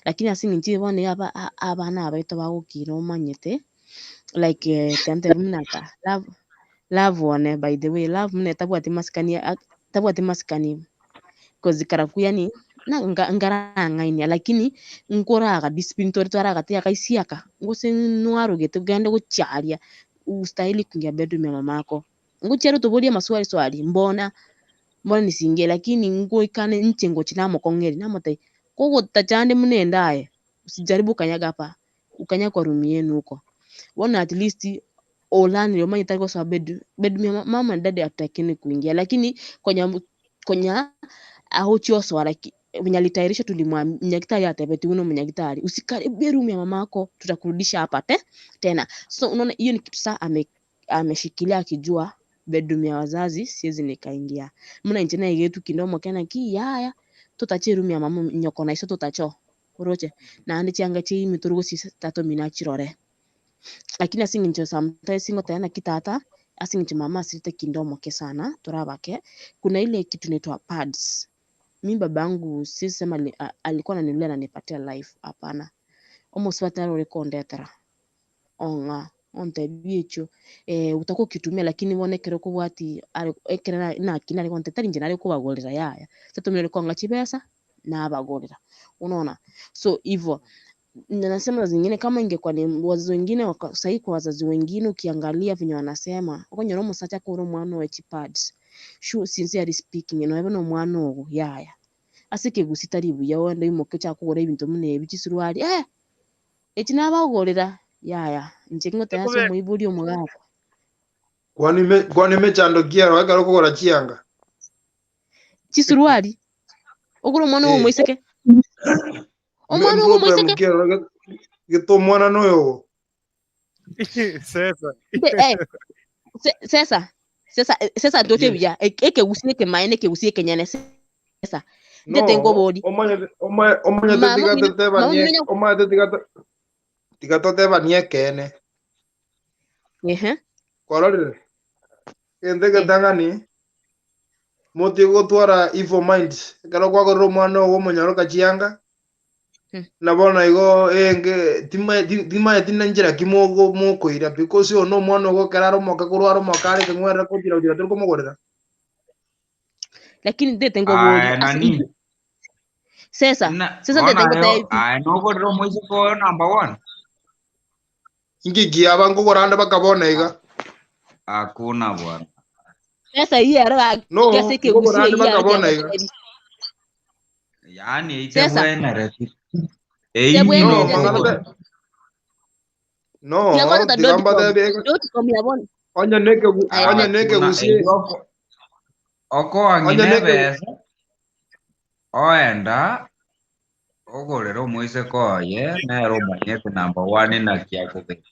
Lakini ase eng'encho eye bono aba abana abaito bagokina omanyete, like tiga ntebi buna ta love love one by the way, love buna etabwati masikani tabwati masikani, coz karaku yaani na nga ngarang'ainia lakini nkoraga discipline tore tware agati akaisia aka, gose nwarogete ogende gochia aria, ustahili kuingia bedroom ya mamako, ngochia aria otoborie amaswali swali mbona mbona nisingie lakini ngoikane inche ngochia namokong'eria namotebia, kogotacha ande buna ende aye, usijaribu kanyaga hapa, ukanyage kwa room yenu huko. Bono at least olanire omanye tari gosoa bedroom, bedroom ya mama and daddy hatutakikani kuingia, lakini konya konya agochia osoa laki venye alitayarisha tulimwambia nyagetari atebeti uno mnyagitari usikaribie room ya mamako tutakurudisha hapa te tena. So unaona hiyo ni kitu saa ame, ameshikilia akijua bedroom ya wazazi siwezi nikaingia. Muna inche na igetu kindomo kena ki yaya tutache room ya mama nyoko na iso tutacho oroche naende chianga chiaime tori gosisa tata omino achirore. Lakini ase eng'encho sometimes ngoteba naki tata ase eng'encho mama asirete kindomo ke sana torabake, kuna ile kitu inaitwa pads. Mi babangu siwezi sema alikuwa ananinunulia ananipatia life, hapana. Omosubati nare ore kondetera ong'a ontebia echio utakuwa ukitumia lakini bono ekero okobwati are ekero na naki nare gontebia tari inche nare kobagorera yaya, tata omino ore kong'a chibesa nabagorera, unaona. So hivo na nasema saa zingine kama ingekuwa ni wazazi wengine waka, sahii kwa wazazi wengine ukiangalia venye wanasema okonyora omosacha akore omwana oye chipads sure sincerely speaking noebe na omwana ogo yaya ase ekegusii tari buya ogende oimoke ochake kogora ebinto buna ebi chisuruari eh, echi nabagorera yaya inche ngoteba ase omoibori omogaka. Kwani me kwani mechando kiaro ekero okogora chianga? Chisuruari ogore omwana ogo Eh. omoiseke omwana ogo Problem omoiseke kiaro gete omwana noyo ogo. Sesa. Eh, sesa sesa sesa ntoche Yes. buya ekegusii ekemaene ekegusii ekenyene sesa No, ntete nkobori omanyete omanyete mama tiga omino mama totebanie omino nya omanyete tiga tiga totebanie ekeene. ehe Kwarorire? Egento eh egetang'ani motige gotwara evil mind ekero kwagorera omwana ogo omonyaroka chianga nabo bono igo enge timanyeti na nchera ki mogo mokoira because oyo na omwana ogo ekero are omoke korwa are omoke are ekeng'werere kotira gotira tori komogorera. lakini ntete nkobori Aya ase nani? Sesa, Na sesa bono ntete aye ngotebi. aye nogorera omoiseke oyo number one. Inki kiaba nkogora ande baka bono iga? Hakuna bwana. Sesa eyio ero gaki No, ase nkogora ekegusii ande eyio baka ero bono iga. tiagotebi. Yaani Sesa, eitebwenereti. Eyio No, tebwenereti ase mang'ana ekegusii. te no, Tiagoteta tiga dot com. mbatebi ege Dot com ya bono. onye nekegu Aye onye teba. Hakuna nekegusie eyio onye okoang'ina nekegu ebesa oenda ogorere omoiseke oye nere omanyete number one naki akobeka.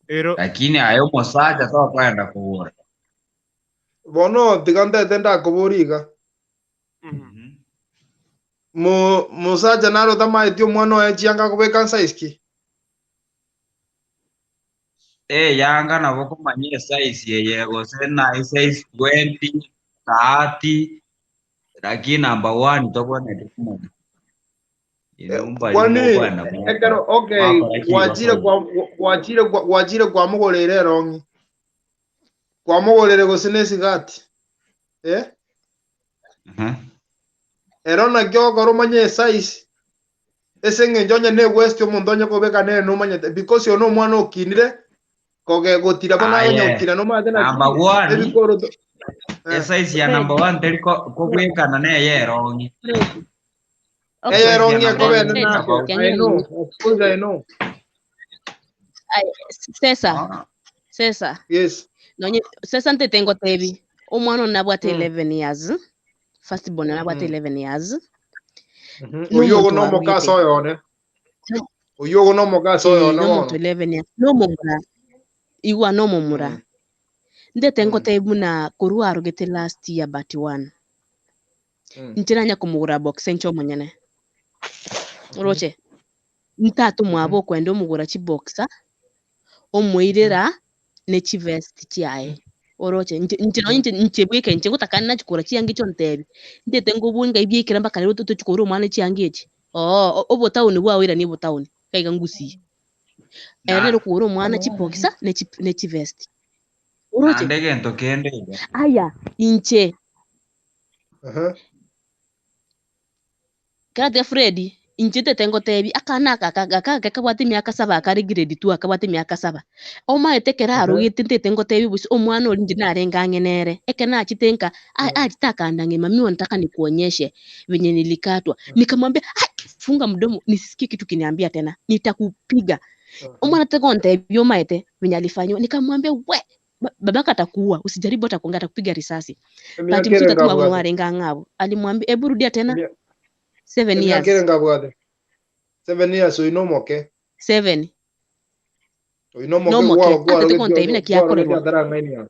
Ero Lakini aye omosacha tokoenda kogora. Bono tiga ntete ndakobori iga. Mo mosacha naro otamaeti omwana oye chianga akobeka nsize ki? Eyanga nabo okomanya esize eye gose na esize 20, 30, lakini number one tobwenereti komanya. Inwe mbari Kwani mokoenda mwakora ekero okay mwakora gwachire chigoso kwa gwachire gwachire kwamogoreire erong'i kwamogoreire gose na esigati eh ero naki ogokora omanye esize ase eng'encho onye na ewest omonto onye kobeka nere nomanyete because oyo na omwana okinire koge gotira bono agonya Aye, gokina nomanyete naki number one ebikoroto eh esize ya number one teri kobwekana na eye erong'i. Okay. Eye Esize ya erong'i number ekoba one ene eri nake tofauti. I know of course I know Ay, Sesa, sesa. Yes. Nonye sesa ntete ngotebi. Omwana one nabwate 11 years. First born nabwate 11 years. Oyio ogo Nomonto na omokasa warugete. oyo one. Oyio ogo na omokasa oyo Eh, one nomonto bono. 11 years. Nomomura. Igwa nomomura. Ndete ngotebi buna korwa arugete last year but one. Inche nanya komogora box inche omonyene. Oroche. Ntata omwabo okwenda omogora chiboxer omoirera ne chivest chiaye. Oroche inche inche nonye inche inche bweka inche ngotakana nachi kogora chianga echio ontebi. Ntete ngobua ngai biekera mpaka rero tochi kogora omwana chianga echi. Oo obotaoni bwaoirania obotaoni iga iga ngusii. Ere Na nere okogora omwana chiboxer ne chi ne chivest. Oroche? naende egento kende iga. Aya inche Karatiga Fred, inche ntete ngotebi, akana aka aka aka ake kabwate emiaka saba kare grade two akabwate emiaka saba. Omaete ekero arogete ntete ngotebi bosi omwana oria inche narenge ang'e nere, ekero nachete nka achete akandang'e mami wanataka nikuonyeshe venye nilikatwa. Nikamwambia ai funga mdomo nisisikie kitu ukiniambia tena nitakupiga. Omwana tete gontebia omaete venye alifanyiwa, nikamwambia we babako atakuua, usijaribu hata kuongea, atakupiga risasi. Bahati Emiaka mzuri ere tatu mwabo ngabwate. warenge ang'e abwo. Alimwambia hebu rudia tena 7 Emiaka ere years. ngabwate. 7 years oyo nomoke. 7 Oyo nomoke nomoke atete gwarogetie gontebia naki gwarogetie akorerwa atarang'aini aro.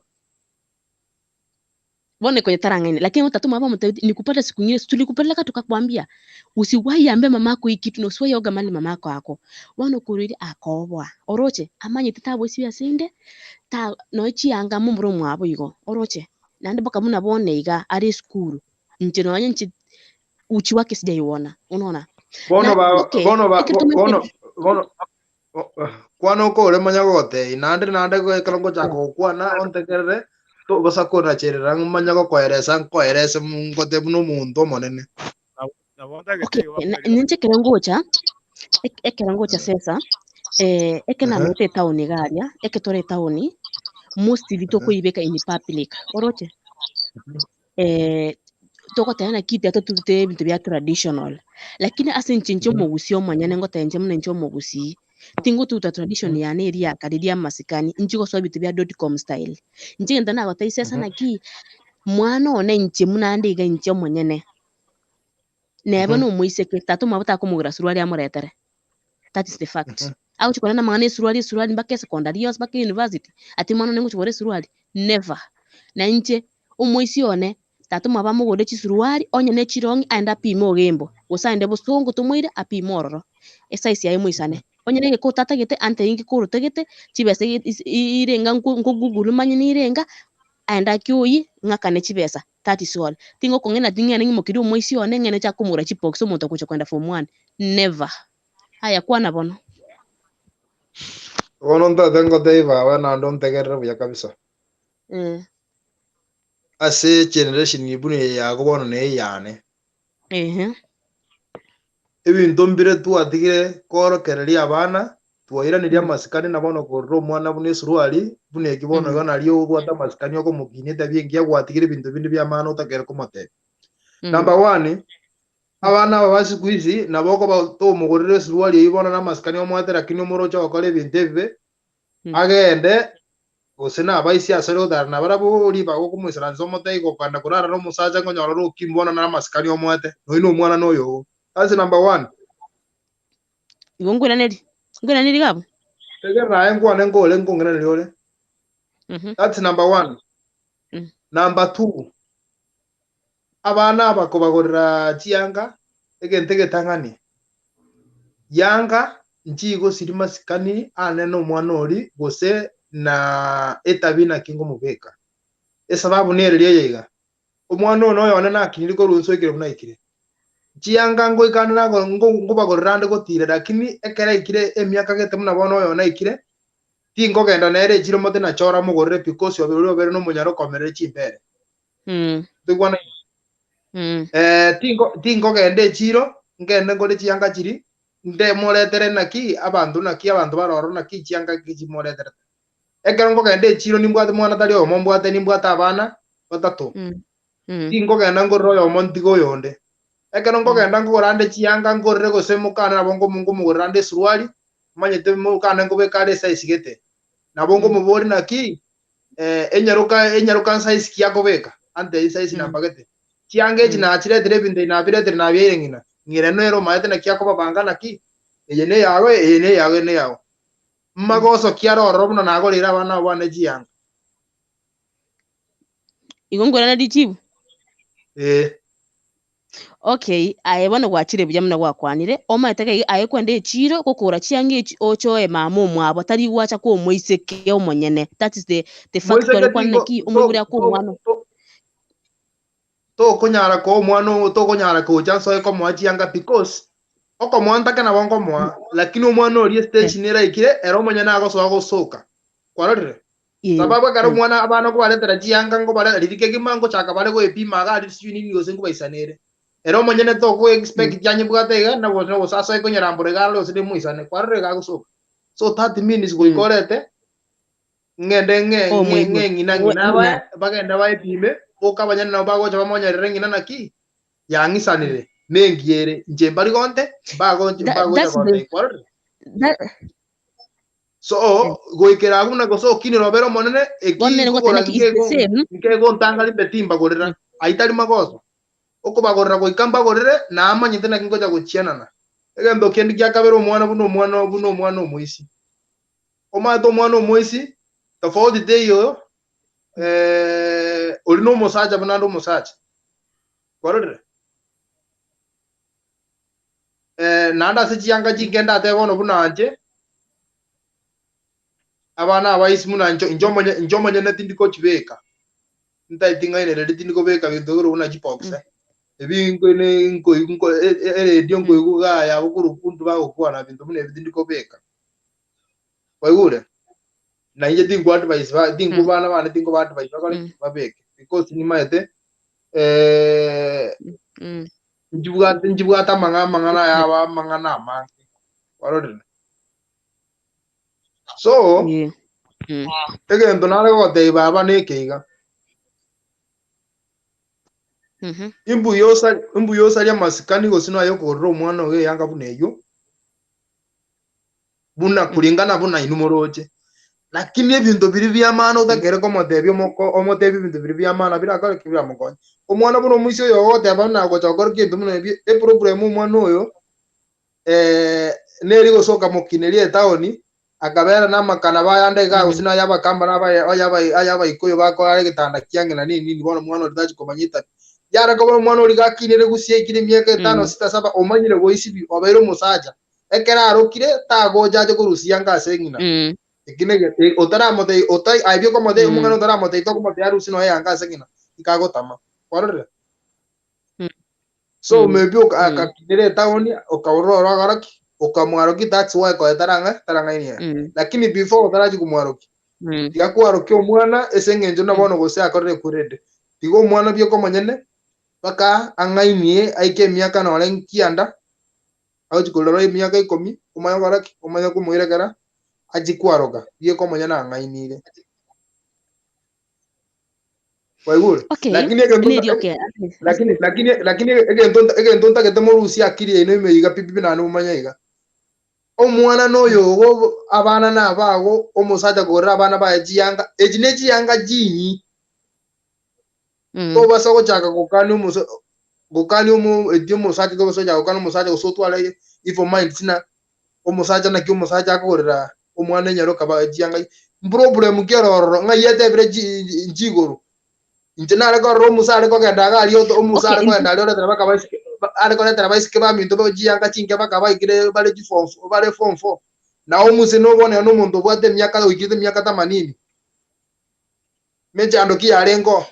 Mbona kwenye tarang'aini lakini tatu mwabo mtebi nikupata siku nyingine tulikupeleka tukakwambia usiwahi ambia mamako hii kitu na usiwahi oga mali mamako ako bono korire akobwa oroche amanyete tabwesibia asende ta noe chianga momura omwabo igo oroche naende mpaka buna bono iga are esukuru inche nonye inche uchi wake sijaiona unaona Bono na ba okay bono ba ekero tomanyete bono bono kwana okore manya gogotebia naende naende ekero ngochaka gokwana ontegerere tobosa konacherera manya gokoeresa nkoerese ngote buna omonto omonene. Nabo ntagete okay igo bakwerire. ninche ekero ngocha ekero ngocha sesa eke namanyete etown iga aria eke tore etown mostly tokoibeka in public oroche togoteba naki tiga totubute ebinto bia traditional lakini ase inche inche omogusii omonyene ngoteba inche buna inche omogusii tingotuta tradition yane eria ya kare eria amasikani inche gosoa ebinto bia dotcom style. Inche egento nagotebia sesa naki mwana one inche buna ande iga inche omonyene neba na omoiseke tata omwabo takomogora suruari amoretere that is the fact. Agochi korenda amang'ana esuruari esuruari mpaka esecondary yonsi mpaka university ati mwana one ngochi kogora esuruari never. Na inche omoisia one tata omwabo amogorere chisuruari onye na echirong'i aende apime ogembo gose aende bosongo tomoire apime ororo esize yaye moisane. Onye na egekoti atagete antebie ngekoro otagete chibesa irenga nko google manye nirenga aende akioyie ng'akane chibesa that is all. Tingokong'ina ting'ende ng'imokerie omoisia one ng'ende nchake komogora chibox omonto agocha kogenda form one never. Aya kwana bono. Bono ntagete ngotebie baba naende ontegerere buya kabisa. Ase generation buna eye yago bono na eye yane. Ehe. Ebinto mbire twatigire koorokereria abana, twairanirie amasikani na bono korora omwana buna esuruari, buna eki bono iga nario obwate amasikani okomokinia etabia engiya gwatigire ebinto binde bia maana otakere komotebia. Number one, abana aba ba siku hizi nabo okoba tomogorera esuruari eyio bono na amasikani omoete lakini omoroche ogokora ebinto ebibe, agende gose nabaisia asore gotara nabarabwo ribaga okomoisaransa omotebi gokogenda korara nomosacha nkonyora ore okimwa bono namasikani omoete, nonya nomwana noyogo. That's number one. Igo nkweraneri, nkweraneri iga abwo? Tegerera aye nkwane nkore nkong'iraneria ore. Mhm. That's number one. Mm. Number two, abana aba kobagorera chianga egento egetang'ani, yanga nchigosiri masikani ane nomwana oria gose na etabi naki nkomobeka. Esababu nereria eye iga, omwana one oyone nakinire korwa inse oikire buna aikire. Chianga ngoika ande nago nkobagorera ande gotira lakini ekero aikire emiaka gete buna bono oyone aikire, tinkogenda nere echiro mote nachora mogorere pi coz oria obere nomonyaro okomerere chimbere. Mm. Toigwana Mm. Eh, tinko tinkogenda echiro ngende ngore chianga chiri nde moretere naki abanto naki abanto bare ororo naki chianga ki chimoreterete. Ekero nkogenda echiro nimbwate mwana tari oyomo mbwate nimbwate abana batato. Mm. Mm. Tinkogenda ngorere oyomo ntige oyonde. Ekero nkogenda nkogora ande chianga ngorere gose mokane nabo nkomo nkomogorera ande esuruari, omanyete mokane nkobeka are esize gete. Nabo nkomoboria naki eh, enyaroka enyaroka nsize ki akobeka, antebie size namba gete. Chianga echi nachiretire ebinto ebi nabiretire nabiaire ng'ina, ng'ina nere omaete naki akobabanga naki, eye neyago eye neyago eye neyago. Magoso ki are ororo buna nagoreire abana abo bane chianga? Igo nkwerana richibu? Ee. Okay, aye bono gwachire buya buna gwakwanire, omanyete gaiga aye kwenda echiro gokora chianga echi oche oe mama omwabo tari gwacha kwa omoiseke omonyene that is the the fact Moiseke tware kwana tingo naki omoibori to akwa to omwana to tokonyara koa omwana oo tokonyara gocha nsoe komoa chianga because okomoa ntake nabo nkomoa lakini omwana oria estage neraikire ere omonyene agosoa gosoka kwarorire Eh, sababu ekero eh. omwana abana nkobaretera chianga nkobare riria kegima ngochaka bare goepima iga aria sijui nini gose nkobaisanere ere omonyene toko expect anyebwate iga na gose gose asoe konyerambora iga arore gose nemoisane kwarorire iga agosoka so that means goika orete ng'ende ng'e Oh, ng'e moigwe. ng'e ng'ina Ng'we- ng'ina bae ng'ina. bagende baepime boka abanyene nabo bagocha bamonyerere ng'ina naki yang'isanire nengiere inche mbari gonte mbagocha That, mbagocha that's the gontebia kwarorire that so goikera abwo buna gose okinire obere omonene eki bono nere nkogora ngoteba naki it's the nkego same nkegontanga rimbe timbagorera ayio tari magoso okobagorera goika mbagorere namanyete naki ngocha gochianana egento kende gia kabere omwana buna omwana buna omwana omoisia Omanyete omwana omoisia, tofauti teiyo eh, ori nomosacha buna ande omosacha. Kwarorire? Eh, naende ase chianga chinke ndatebe bono buna inche, abana abaisi buna inche inche omonye inche omonyene tindi kochibeka. Ntaeti ng'ainereria tindi kobeka binto bire buna chiboxer. Ebi nko ne nkoigwa nko e- e- eredio nkoigwa igaa yabo korwa kundu bagokwana binto buna ebi tindi kobeka. Kwaigure? Na inche tinku advise ba tinku bana bane tinkoba advise bakore ki? Babeke. Because nimaete eh, nchibwate nchibwate amang'ana amang'ana aya aba amang'ana amange. Kwarorire? So, Yeah. Mm. egento nare gogotebia baba neke iga. Mhm. Imbuya osa imbuya osarie amasikani gose noye okogorera omwana ogo eyanga buna eywo, buna kuringana buna inwe moroche. Lakini ebinto biria bi'amana otakere komotebia omoko omotebie ebinto biria bi'amana birakore ki biramokonye. Omwana buna omoisia oyo ogoteba buna agocha gokora kento buna ebio, eproblem omwana oyo neri gose okamokineria etaoni, akabera namakana bayande igaa gose naye abakamba na abaye oye abaye aye abaikoyo bakorara egetanda kia ng'ina nini nini bono omwana oria tachi komanya etabi. Yare koba omwana oria gakinire gusii aikire emiaka etano sita saba omanyire goisibi obeire omosacha. Ekero arokire, tagocha ache korusia anga ase eng'ina. Mm. Eki nege e- otaramotebia otai aye okomotebia Mm. omong'ina otaramotebia tokomotebia arusie nonya eyanga ase eng'ina, iga agotama. Kwarorire? Mm. So Mm. maybe oka Mm. akakinera etaoni okaurora oro ogokora ki? Okamwarokia that's why konya tarang'a tarang'ainia. Mm. Lakini before otarachi komwarokia, Mm. tiga kwarokia omwana ase eng'encho na Mm. bono gose akorire ekurede. Tiga omwana bioka omonyene mpaka ang'ainie aike emiaka nore nkianda. Agochi korora emiaka ikomi, omanye gokora ki? Omanye komoirekera achie kwaroka, rieka omonyene ang'ainire. Kwaigure? Okay, Lakini egento neri okay. lakini lakini lakini egento egento ntagete morusie akili yaino ime iga pi pi naende momanye iga. Omwana noyo ogo abana nabago omosacha kogorera abana baye chiyanga, echi ne chiyanga chinyi. Tobasa gochaka gokania omosa gokania omo eti omosacha tobasa gochaka gokania omosacha gose otware evil mind ng'a omosacha naki omosacha akogorera omwana enyaroka ba chiyanga mproblem ki ere ororo ng'ai etebire chi nchigoro. Inche nare korora omusa are kogenda iga aria oto omusa Okay, are kogenda aria oretera baka abaiseke ba- are koretera abaiseke baminto ba chiyanga chinke baka baikire bare chiform fo bare form four. Na omuse nobono ere nomonto obwate emiaka oikire emiaka themanini. Mechando ki yarenge oo?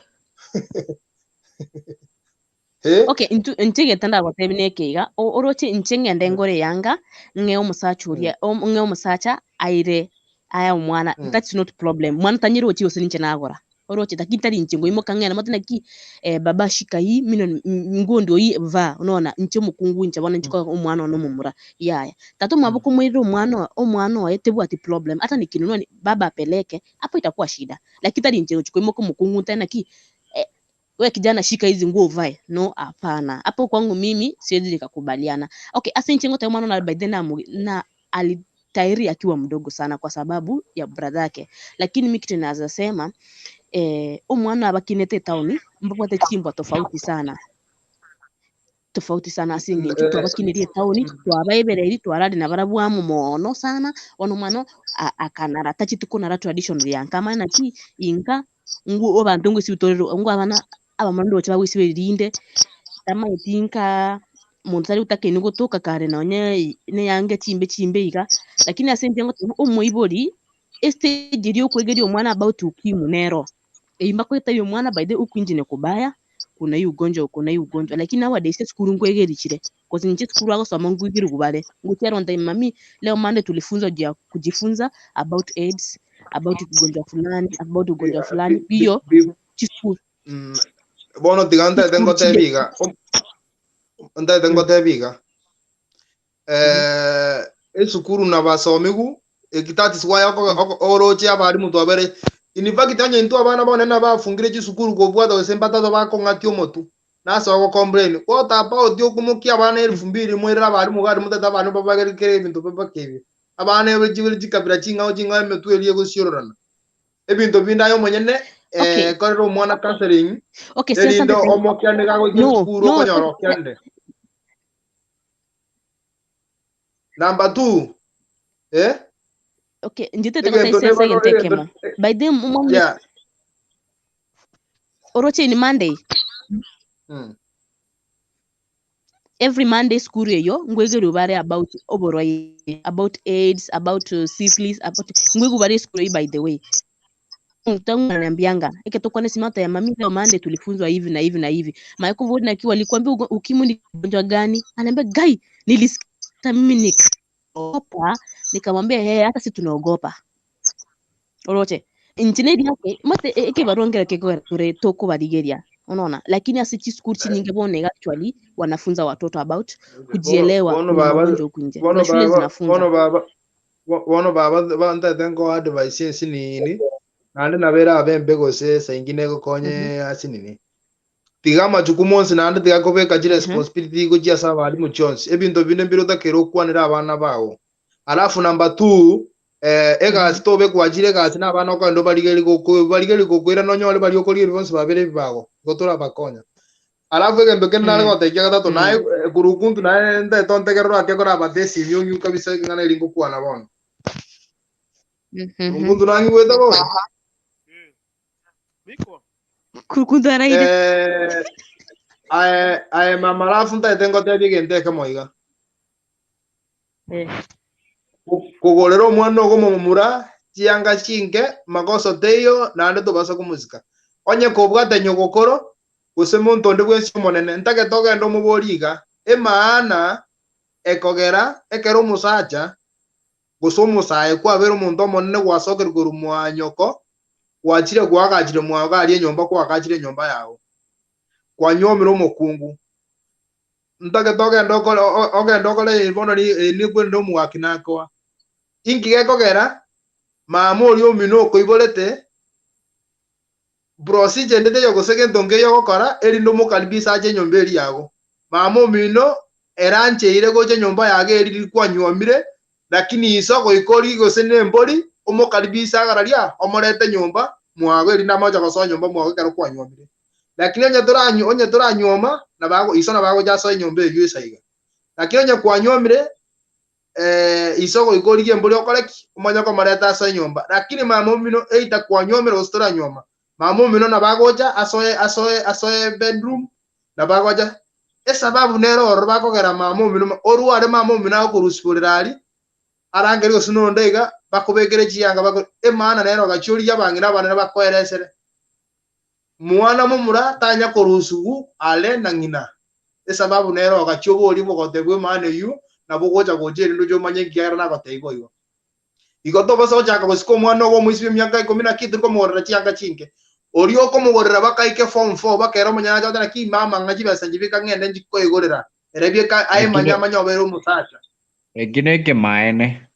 Eh? Okay, intu inche egento ndagotebi neke iga, o- oroche inche ng'ende ngore eyanga, ng'e omosacha oria, om- ng'e omosacha aire ae omwana, that's not problem, mwana tanyerochi gose ninche nagora, oroche lakini tari inche ngoimoka ng'ende mote naki baba shika hii mino nguo ndio hii vaa, unaona, inche omokungu inche bono inche koa omwana one omomura, yaya. Tata omwabo komoirera omwana oye omwana oye tebwati problem, hata nikinunua ni baba apeleke, hapo itakuwa shida, lakini tari inche ngochi koimoka omokungu ntae naki we kijana shika hizi nguo uvae no hapana hapo kwangu mimi siwezi nikakubaliana okay ase inche ngoteba omwana one by then namogi na alitairi akiwa mdogo sana kwa sababu ya brother yake lakini mi kitu naeza sema eh, omwana abakinete etaoni mbabwate chimbwa tofauti sana tofauti sana ase eng'encho twabakinerie etaoni twabaebereiri twarari nabarabwo amo moono sana bono omwana a- akanara tacheti konara traditional ya nka amanye naki inka ngwo abanto ngwesibitorere ngwa abana abamura ndoche bagwesiberia rinde tamanyeti nkaa monto tari gotakeini gotoka kare nonye neyange chimbe chimbe iga, lakini ase inche ngoteba omoibori estage eria okwegeria omwana about ukimwi nero. Eyio mbakoetebia omwana by the way huku nje ni kubaya, kuna hii ugonjwa kuna hii ugonjwa lakini nowadays esukuru nkoegeri chire cause inche esukuru agosoma nkoigeriwa bare, ngochia aronte mami leo Monday tulifunzwa juu ya kujifunza about AIDS, about ugonjwa fulani, about ugonjwa fulani, hiyo chisukuru Bono tiga ntaete chisukuru chire ngotebi iga, ntaete ngotebi iga. Eh, esukuru nabasomigu eki that is why oko- oko- oroche abarimu twabere in fact onye intwe abana bono nabafungire chisukuru kobwata gose mbatato bakong'atia omotu nase ogocomplain what about okomokia abana elfu mbili moirere abarimu gari motete abana babagere kera ebinto babake ebio abana ebe chibere chikabira ching'ao ching'ao emetwe eria egosiororana ebinto binde aye omonyene Okay. eh, korera omwana counseling Okay, sense erinde ntete omokiane gagoika no esukuru no okonyora okiande Number 2 eh okay njitete gose egento sense neba egento egento ekemo by the omwana yeah oroche ni Monday every Monday school eyo ngwegerwe bare about oborwaire about AIDS about syphilis about ngwegwa bare esukuru eywo by the way Tangu ananiambianga eke tokwane simata ya mami leo Monday tulifunzwa hivi na hivi na hivi. Maana kwa naki walikwambia ukimwi ni ugonjwa gani? Ananiambia gai nilisikia mimi nikaogopa, nikamwambia yeye hata si tunaogopa. Oroche injineri yake mate eke barongera keko ture toko barigeria. Unaona? Lakini asi chisukuru chinyingi bone actually wanafunza watoto about bono kujielewa bono kuna baba magonjwa huku nje. bono Na shule baba zinafunza. bono baba bono baba bantete nko advice ensinini naende nabere abembe gose saingine egokonye asinini tiga amachukumu onsi naende tiga kobeka chiresponsibility gochia ase abarimu chionsi ebinto binde mbire otakere okwanere abana bago alafu number 2 egasi tobe kwachire egasi na abana okogenda obarigeri goko barigeri gokoira nonyore bari okorigeria bonsi babere ebibago igo torabakonya alafu egento kende nare gotekia gatato naye kurukuntu naye ntete ontegerere ake korabate esimi ong'u kabisa ng'ana eri ngokwana bono kurukuntu nang'igwete bono Niko. Kurukuntu araire. Aye aye mama alafu ntaete ngotebie egento ekemo iga kogorera omwana ogo omomura chianga chinke magoso teiyo naende tobasa komosika onye kobwate nyogokoro gose monto onde bwensi omonene ntagete ogende omobori iga emaana ekogera ekero omosacha gose omosae kwabera omonto omonene gwasokire korwa mwanyoko gwachire gwagachire mwago aria enyomba kwagachire enyomba yago kwanyuomire omokungu. Ntagete ogende okore ogende okore eye bono eye nikwende omogaki nakoa. Inki gekogera mama oria omino okoiborete procedure ende teiyo gose gento nkeiyo ogokora erinde omokaribishe ache enyomba eria yago. Mama omino ere ancheire gocha enyomba yago eri riria kwanyuomire, lakini iso goika origie gose nembori omokaribishe agararia omorete nyomba mwago erinde amache gosoa nyomba mwago ekero kwanyuomire. Lakini onye toranyu onye toranyuoma nabo iso nabo agocha asoe enyomba eyio esa iga. Lakini onye kwanyuomire iso goika origie embori okore ki? Omanye komoreta ase enyomba. Lakini mama omino either kwanyuomire gose toranyuoma, mama omino nabo agocha asoe asoe asoe bedroom, nabo agocha esababu nere ororo bakogera mama omino orware mama omino agokorusia borere aria, arangerie gose nonde iga, bakobekere chiyanga bako emaana nere ogachia origie abang'ina abanene bakoeresere. Mwana momura tanya korusigwa are na ng'ina, esababu nere ogachia oborie bogotebwa emaana eyio, nabo ogocha gocha erinde oche omanye ekiagera nagotebia boigo. Igo tobasa gochaka gosika omwana ogo omoisia bw'emiaka ikomi na kitu tori komogorera chianga chinke. Oria okomogorera bakaike form four bakere omonyene ache goteba naki mama ng'a chibesa nchibeka ng'ende nchikoigorera ere bieka aemanye Ekio amanye obeire omosacha. Ekio nekemaene.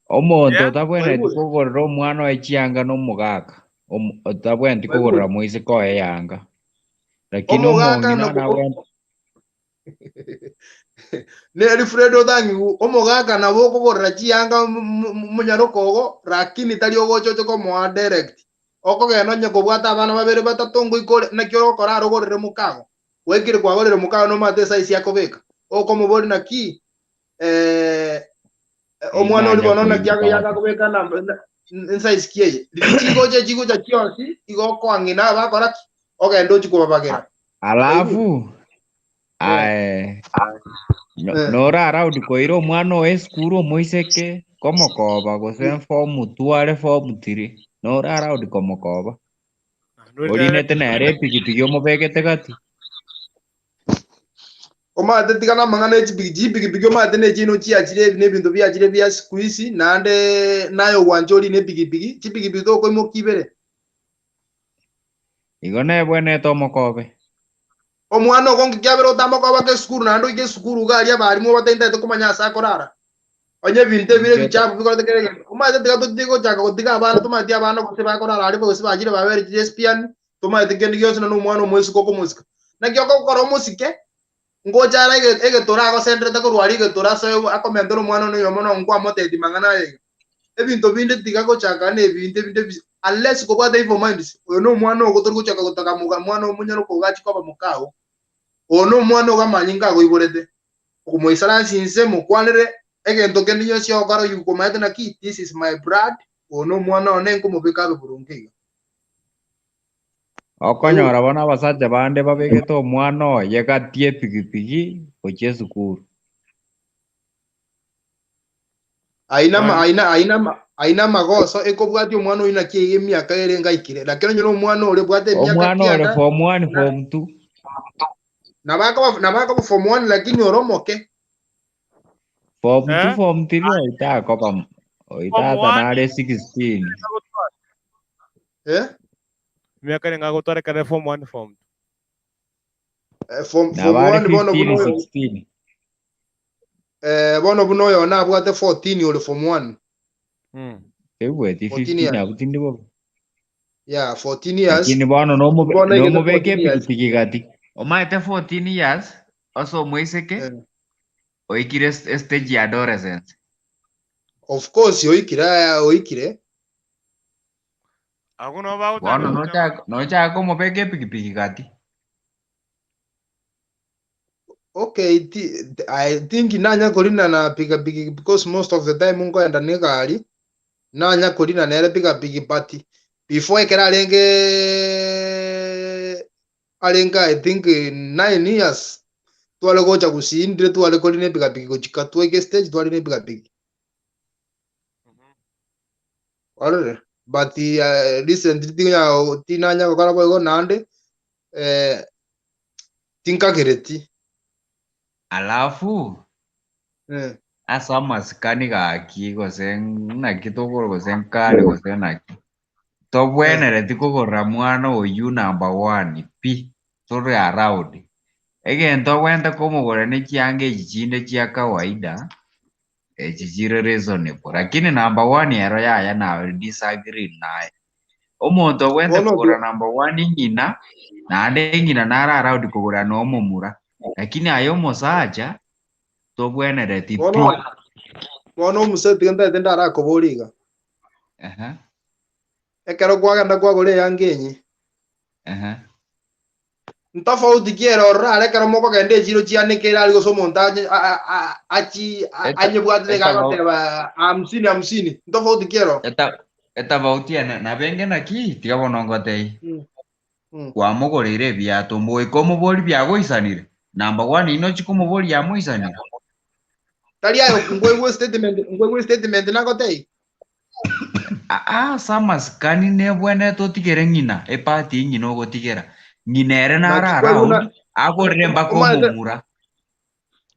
Omonto Yeah. otabwenereti Oigure? kogorera omwana oye chianga nomogaka, omo- otabwenereti Oigure? kogorera moiseke oye eyanga. Lakini Omogaka omong'ina nabo nabwenerete neri Fred otang'iwu omogaka nabo okogorera chianga omonyaroka ogo lakini tari ogocha oche komoa direct. Okogenda onye kobwata abana babere batato ngoika ore naki ogokora aro ogorere mokago. Gwaikire kwagorire mokago nomanyete esize akobeka. Okomobori naki omwana oria nanya bono naki koigwa yanga tata. akobeka namba size ki eye. Riria chigocha chigocha chionsi igo okoa ng'ina bakora ki? Ogende ochie kobabagera. Oigure? Alafu Eh, aye no- eh. nora allowed koira omwana oye esukuru omoiseke komokoba gose form two are form three nora allowed komokoba orinete nere epigipigi omobegete gati Omanyete tiga namang'ana ya chipigi chipigipigi omanyete na echino chiachire ebi na ebinto biachire bia siku hizi naende naye ogwancha orine epigipigi, chipigipigi tokoimokia ibere. Igo nebwenerete omokobe. Omwana ogo nki kiabere otamokoba ke esukuru naende oike esukuru iga aria abarimu obatentete komanya ase akorara. Onye ebinto ebire ebichafu bikorete kera egento. Omanyete tiga totige gochaka gotiga abana tomanyeti abana gose bakorara aria gose bachire babere chilesbian, tomanyeti kende gionsi na nomwana omoiseke okomosika. Naki ogokora omosike, ngocha are egetoro agosenderete korwa aria egetoro ase akomentera omwana one oyomo no nkwamotebi mang'ana aya iga. Ebinto binde tiga gochaka na ebinto ebinde unless kobwate evil minds, oyo na omwana ogo tori gochaka gotaka moga mwana omonyaroka ogo achie koba mokao. Oyo na omwana ogo amanyinga agoiborete. Okomoisaransia inse mokwanere egento kende gionsi ogokora oyio komanyete naki this is my blood, oyo na omwana one nkomobeka abe boronge iga. Okonyora bono abasacha bande babegete omwana oye gati epigipigi gochia esukuru. Aina aina aina aina amagoso ekobwatia omwana oyio naki emiaka ere ngaikire. Lakini onye omwana ore bwate emiaka Omwana ore kianda form 1 form 2 nabo akoba form 1 lakini ore omoke. Form 2 Eh? form 3 oitakoba oitata Form one? nare 16. Eh? Miaka ninga gotwara kare form 1 form Form Nabo are 1 bono 15 buno 16. bono buno oyo nabwate 14 ore form 1. Tebweti 14 15 years. abu tindi bobe. Yeah, 14 years. Lakini bono Bono igete nomobeke 14 years. epigipigi gati. Omaete 14 years ase omoiseke oikire stage ya adolescence. Of course oikire oikire. Ago no bagotaka Bono nochaka nochaka komobeka epigipigi gati. Okay, I think nanya korina na pikipiki because most of the time nkoenda negari nanya korina nere pikipiki but before ekero arenge arenge I think 9 years tware gocha gusii ndire tware korina epikipiki gochika twaike stage twarina epikipiki. Orore but recently tinanya gokora boigo naende tinkagereti. Alafu ase amasikani gaki gose naki tokoro gose nkare gose naki tobwenereti kogorera mwana oyu number 1 pi tore around. Egento ogwente komogora ne chianga echi chinde chia kawaida, echi chire reasonable. Lakini number one ero yaya na disagree naye. Omonto ogwente Bono kogora number one ng'ina, naende ng'ina nare allowed kogora na omomura. Lakini aye omosacha, tobwenereti pi. Bono bono omuse tiga ntaete ndarakoborie iga. Ehe, Ekero kwagenda kwagora eyanga enye, ehe. ntofauti ki ere ororo are ekero mokogenda echiro chianekere aria gose omonto ache- a- a- a- achi a- Eta- anyebwatire iga etafau- agoteba hamsini hamsini ntofauti ki ero? Eta etafauti ene nabenge naki tiga bono ngotebie. Mm. Mm. Kwamogoreire ebiato mboika omobori biagoisanire. Number one inochi komobori yamoisanire. Tari ayo nkoigwe statement nkoigwe statement nagotebie. Aa ase amasikani nebwenerete otigere ng'ina epati eng'ina ogotigera. Ng'ina ere nare Naki kwaigwa around agorere mpaka Omanyete- omomura.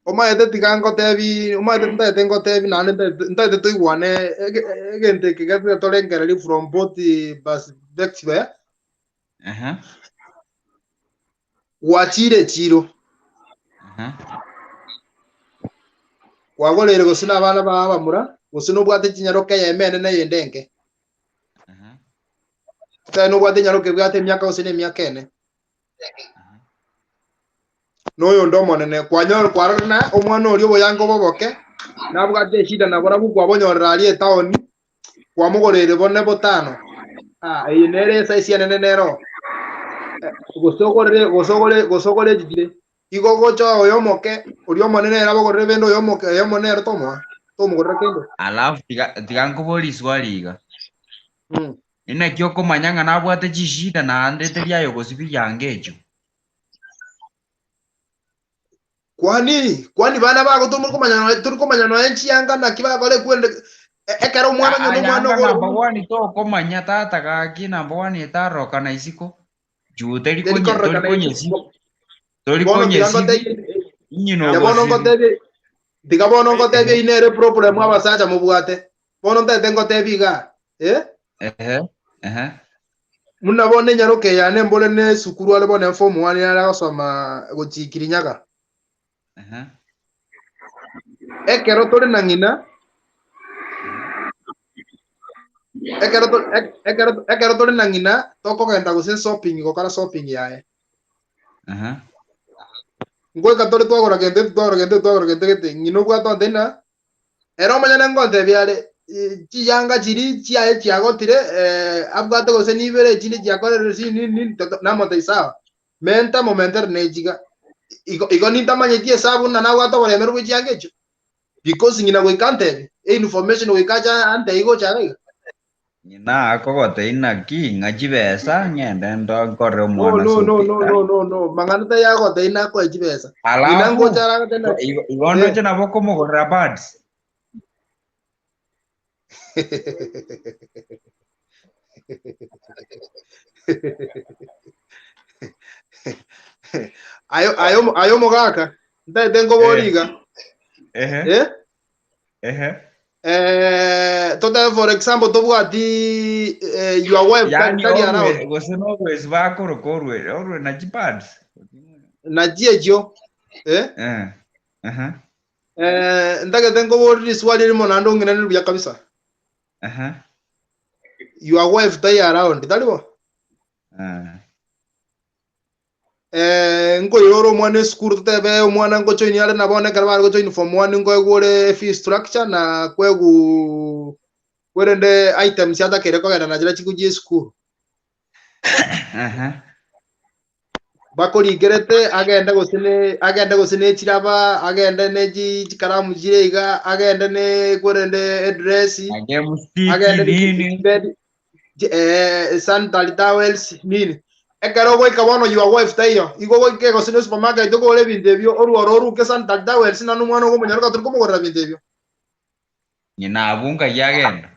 Omanyete tiga ngotebi omanyete ntaete ngotebi naende ntaete- ntaete toigwane ege- egento eke gete torengereria from both perspective eh. Ehe, Gwachire echiro ehe. kwagoreire gose na abana bao abamura gose nobwate chinyaroka eyemo enene eyende enke. Ehe, Tari nobwate enyaroka ebwate emiaka gose na emiaka ene. Noyonde omonene kwanyora kwarora na omwana oria oboyango boboke nabwate eshida naborabwo kwabonyorera aria etaoni kwamogoreire bone botano. Ah, eye nere esaisi enene nero. Eh, gose ogorere gose ogore gose ogore echire. Igo ogocha oyo omoke oria omonene ere abogorere bende oyo omoke oyo omonene ere tomoa tomogorera kende. Alafu tiga tiga nkoborie swali iga. Mm. Inaki okomanya ng'a nabwate chishida naende teri aye ogosibia yanga echio? Kwani kwani bana bago tori komanya noe tori komanya noe chianga naki bakore kwende e- ekero omwana onye nomwana Ayanga ogore number one tokomanya tata gaki number one etarorokana isiko. Juu teri teri konye tori kororekana konye isiko. sibi tori Bono konye tiga sibi ngotebie ng'ina tiga bono ogosibi. ngotebie tiga bono ngotebie inere problem abasacha mobwate. Bono ntaete ngotebie iga eh? Ehe ehe. Buna bono enyaroka eyane mbore ne esukuru are bono form one yare agosoma gochia Kirinyaga. Ehe. Ekero tore na ng'ina ekero to- ek- ekero ekero tore na ng'ina tokogenda gose shopping gokora shopping yaye. Ehe. Ngoika tore twagora gento eke twagora gento eke twagora gento gete ng'ina obwate onte ng'a ere omonyene ngontebia are eh, chiyanga chiri chiaye chiagotire eh, abwate gose nibere echinde chiakorire si nini nini toto- namotebia sawa menta momentere nechiga igo igo nintamanyeti esabu ng'a nabwate oboremero bwe chianga echio because ng'ina goika antebi einformation goika acha antebi gocha iga iga. Ng'ina akogotebia naki ng'a chibesa ng'ende ndo nkorere No, omwana no, no, shopping. no, no, no, no. Mang'ana tari agotebia nakoe chibesa. Ng'ina Alafu ngocha aragotebia naki. igo igo ndoche nabo okomogorera buds. Ayo ayo ayo omogaka ntaete nkobori Eh. iga. Ehe. Eh? Ehe. Eh, totebe for example tobwati eh, your wife Yaani tari orwe around gose nobwesi bakoroka orwe orwe na chipads. nachi echio eh? Eh. Ehe. Eh, ntagete nkobori riswali erimo naende ong'inanere buya kabisa. Ehe. Your wife tari around tari bo? Eh. Eh, nkoira ore omwana esukuru totebe omwana ngochoini are na bono ekero bare gochoini form one nkoegwa ore fee structure na kwegwa kwerende items chiatakeire kogenda na chiria chikochia esukuru. Ehe. Bakorikerete agende gose ne agende gose ne chiraba agende ne chi chikaramu chire iga agende ne kwerende edress Na game stick agende ne nini. chibed eh, sanitary towels nini. Ekero ogoika bono your wife taiyo igo ogoika gose ne supermarket okogora ebinto ebio orworo oruke sanitary towels naende omwana okomonyaroka tori komogorera binto ebio. Ng'ina abwo nkai agenda.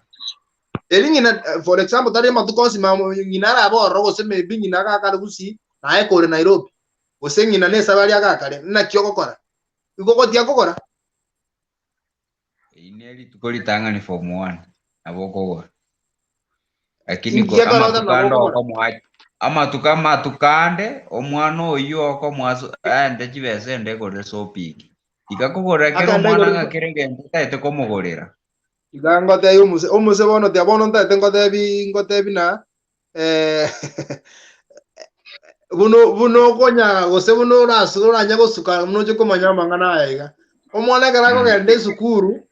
Eri ng'ina eh, for example tari amatuko onsi mama ng'ina arabe ororo gose maybe ng'ina agakare Gusii naye kore Nairobi gose ng'ina na esabari agakare naki ogokora igo ogotiga kogora. Eri ne rituko ritang'ani form one nabo okogora. Lakini Inki ekero amatuko nabo ande okogora. okomoa Amatuko amatuko ande, omwana oyio okomoa so- aende chibesa ende egorere shopping. Tiga kogorera kera Agende omwana agore ng'a kera egento otaete komogorera. Iga ngotebi omose omose bono tia bono ntaete ngotebi ngotebi na eh, buna buna okonya gose buna orasu oranye gosuka buna oche komanya amang'ana aya iga. Omwana ekero akogenda esukuru,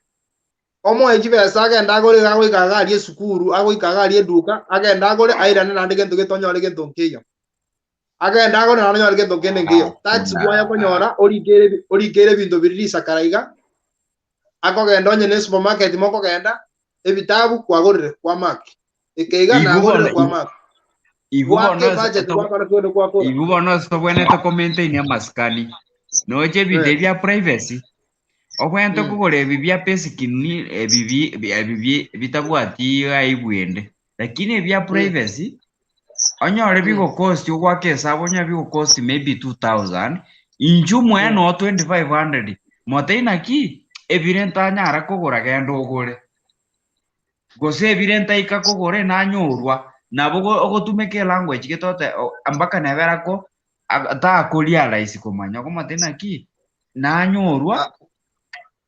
omoe chibesa agende agore iga agoika iga aria esukuru, agoika iga aria eduka, agende agore airane naende gento gete onyore gento nkeiyo. Agende agore naende onyore gento kende nkeiyo. That's why okonyora orikere orikere ebinto biria risakara iga, akogenda onye ne supermarket mokogenda, ebitabu kwagorire kwa mark, eke iga Igo nagorire bono kwa mark, igo gwaka bono ase ebudget to gwakora kende kwakora. igo bono ase tobwenerete komaintain amasikani. Noche ebinto Eh, ebi bia privacy, obwenerete mm, kogora ebi bia basic ni ebi bi bi- ebi bi bitabwati aibu ende. Lakini ebi bia mm, privacy, onyore mm, bigokosti ogwaka esabu onyore bigokosti maybe 2000, inchuo omoe mm. noo 2500, motebie naki ebire ntanyara kogora genda ogore. Gose ebire ntaika kogora enanyorwa, nabo ogo ogotumeka elanguage gete ote mpaka nebe erako takorealize komanya okomotebia naki nanyorwa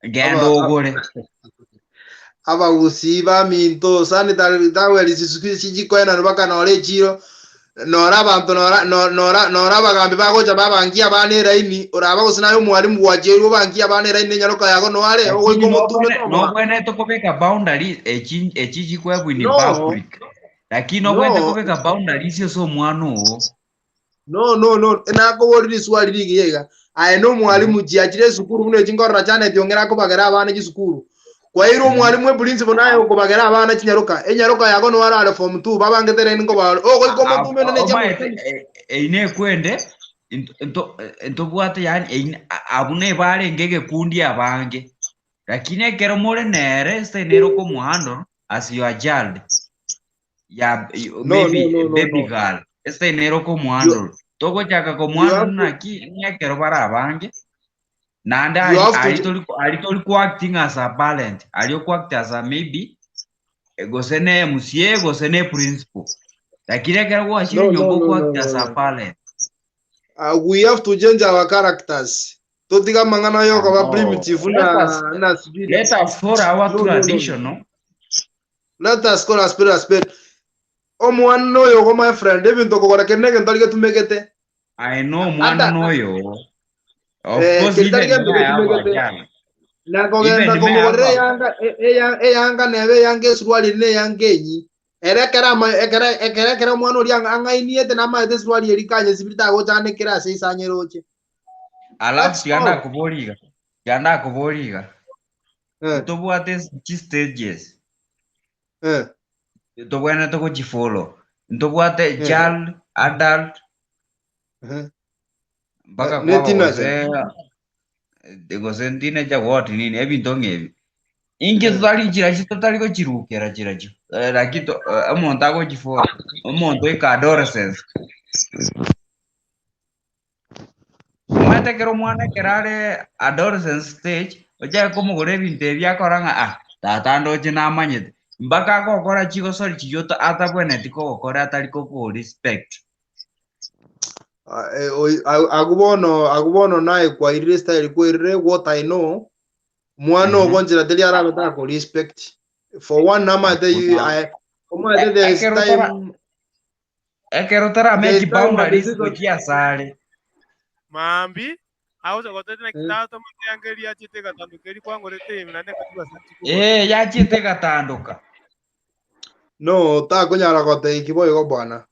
A- genda aba a- ogore. Abagusii baminto sanitary towels chikoenanwa mpaka nore echiro nore abanto nora no- nora nora abagambi bagocha babangia abana eraini oraba gose naye omwalimu gwacheirwe obangie abana eraini enyaroka yago noare Lakini ogoika omotume nobwene tomoa nobwenerete kobeka boundaries echi echi chikwebwa in no public lakini nobwenerete no kobeka boundaries ase omwana oo. No no no nakoboria riswali rigiya iga aye na omwalimu chiachire esukuru buna echi nkorora Janet ong'era akobagera abana chisukuru kwaeirwe omwalimu eprinciple naye okobagera abana chinyaroka enyaroka yago noyo arare form two babangete rende nkobaore ogoika omotume ende nechi Omaete amasikani eyi nekwende ntobwate yaani eyi abwo nebarenge egekundi abange lakini ekero more nere instead nere okomohandle as your child ya no no maybe no no baby no girl ase nere you, okomohandle togochaka you komohandle have to naki ekero bare abange naende you ari have to ari tori ari tori acting as a parent ari okoact as a maybe gose ne MCA gose ne principal lakini ekero gwachire no no nyomba no no okoact no as a no parent We have to change our characters. Totiga amang'ana yokoba no primitive let na us na sijui let us follow our no no no no. traditional Let us call a spade a spade. Omwana oyo ogo my friend ebinto kogora keri negento ari getumegete. I know omwana Ata noyo of eh, course keri tari even gento me I have a getumegete. child Na kogenda even me I have komogorera a eyanga eyanga nebe eyanga esuruari ne eyanga enyi. Ere ekero ama ekero ekero ekero omwana oria ang'ainiete namaete esuruari eri kanye sibiri tagochanekera ase isanye roche. Alafu That's tiga all. ndakobori iga, tiga ndakobori iga, Eh, ntobwate chistages eh, tobwenerete gochifollow, ntobwate eh, child, adult, eh. mpaka Ne kwaba teenager. gose gose teenager what nini ebinto ng'ebi. Inki Eh. totari chirachi totari gochirukera chirachio, lakini to omonto agochifollow, omonto oika adolescence. Omanyete ekero omwana ekero are adolescence stage, ochake komogora ebinto ebi akora ng'a ah, tata ndoche namanyete. Mpaka agokora chigosori chiria ota atabwenereti kogokora atari kokorespect. Ah, eh, agwo bono agwo bono naye kwairire style kwairire what I know mwana ogo nchera teri arabe tako respect for one namate you Hakuna. I omanyete there is Ekero tara time ekero tara there is make time a boundaries decision gochia asare. Mambi agocha gotebia naki eh, tata omotiange riachete egatandoka eri kwangorete ime naende nkatiga ase nchikogora. Eh, yachiete egatandoka. no takonyara goteki boigo bwana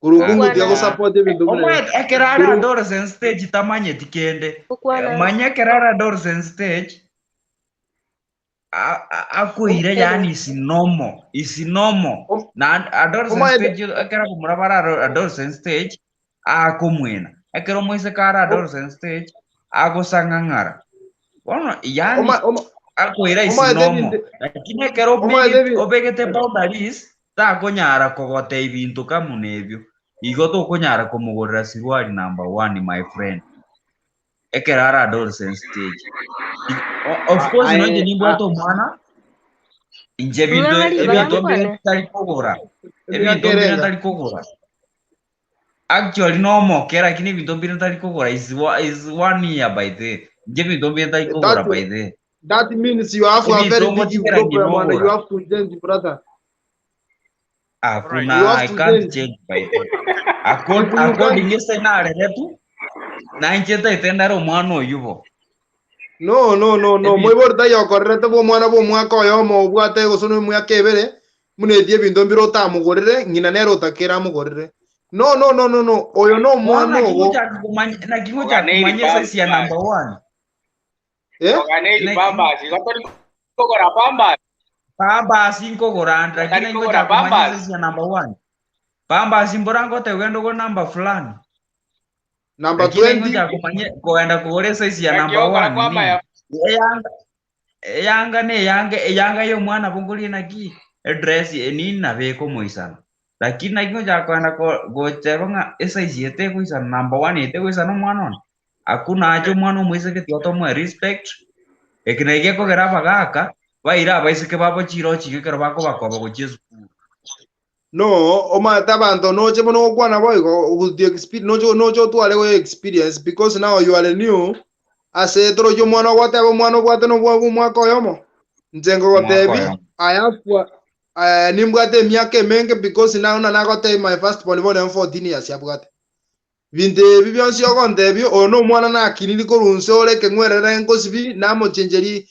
kurungungu tiga Gokwana gosupport ebinto buna Omanyete ekero are kuru adolescent stage tamanyeti kende. gokwana Manya ekero are adolescent stage akoire hello yaani is normal, is normal. Na adolescent omanyete stage ekero abamura bare adolescent stage akomwena. Ekero omoiseke are adolescent stage agosang'ang'ara. Bono yaani akoira is omanyete normal. ebinto Lakini ekero omanyete obegete obegete boundaries takonyara kogotebia ebinto kamo na ebio. Igo tokonyara komogorera sirwari number one my friend. Ekero are adolescent stage. Of course nonye nimbwate omwana inche ebinto ng'a ribaga ebinto mbire nkwane ntari kogora. Ebinto mbire ebiakerenga ntari kogora. Actually nomoke lakini ebinto mbire ntari kogora is is one year by the way. Inche ebinto mbire ntari kogora That by the way. that means you have a Ebinto very big ngotigera ng'ina problem and you ogora. have to change brother. Alright. You Hakuna have I to can't change. change by the way. Accord, If you can't according ase nareretu nainche ntaete ndare omwana oyio bo. No, no, no, no. Ebinto Moibori tayokorerete bwa omwana bwa omwaka oyomo obwate gose na emiaka ebere, buna etie ebinto mbire otamogorere, ng'ina nere otakere amogorere. No, no, no, no, no. Oyo no bono omwana naki ogo. ngochaka komanya naki ngochaka Oganeiri komanya esasi ya pampers. number one. Eh? Oganeiri Naki pampers. Igo tori kogora pampers. Pampers nkogora ande lakini Otari naki kogora ngochaka komanya pampers. esasi ya number one. Pampers mbora ngote ogende ogore number fulani. Number Lakini naki 20. ngochaka komanya kogenda kogora esasi ya Naki number ogokora one kwamaya nini. Eyanga eyanga ne eyanga eyanga ya omwana bongorie naki edress enini nabo ekomoisana. Lakini naki ngochaka kogenda gocheba ng'a esize eye tegoisana number one eye tegoisana omwana one. Hakuna acha omwana omoiseke tiga tomoe respect. Eki naki gekogera abagaka baire abaiseke babo chirochio ekero bakobakoba gochia esukuru. No, omanyete abanto noche bono gokwana boigo with the experience noche noche otware go experience because now you are new ase torochi omwana ogoteba omwana obwate nobwa omwaka oyomo. Inche Omwaka ngogotebi oyomo. I have nimbwate emiaka emenge because now na nagotebi my first born bono 14 years abwate. Binto ebi bionsi ogontebi oyo na omwana nakiniri korwa nse ore ekeng'werere nkosibi namochencheri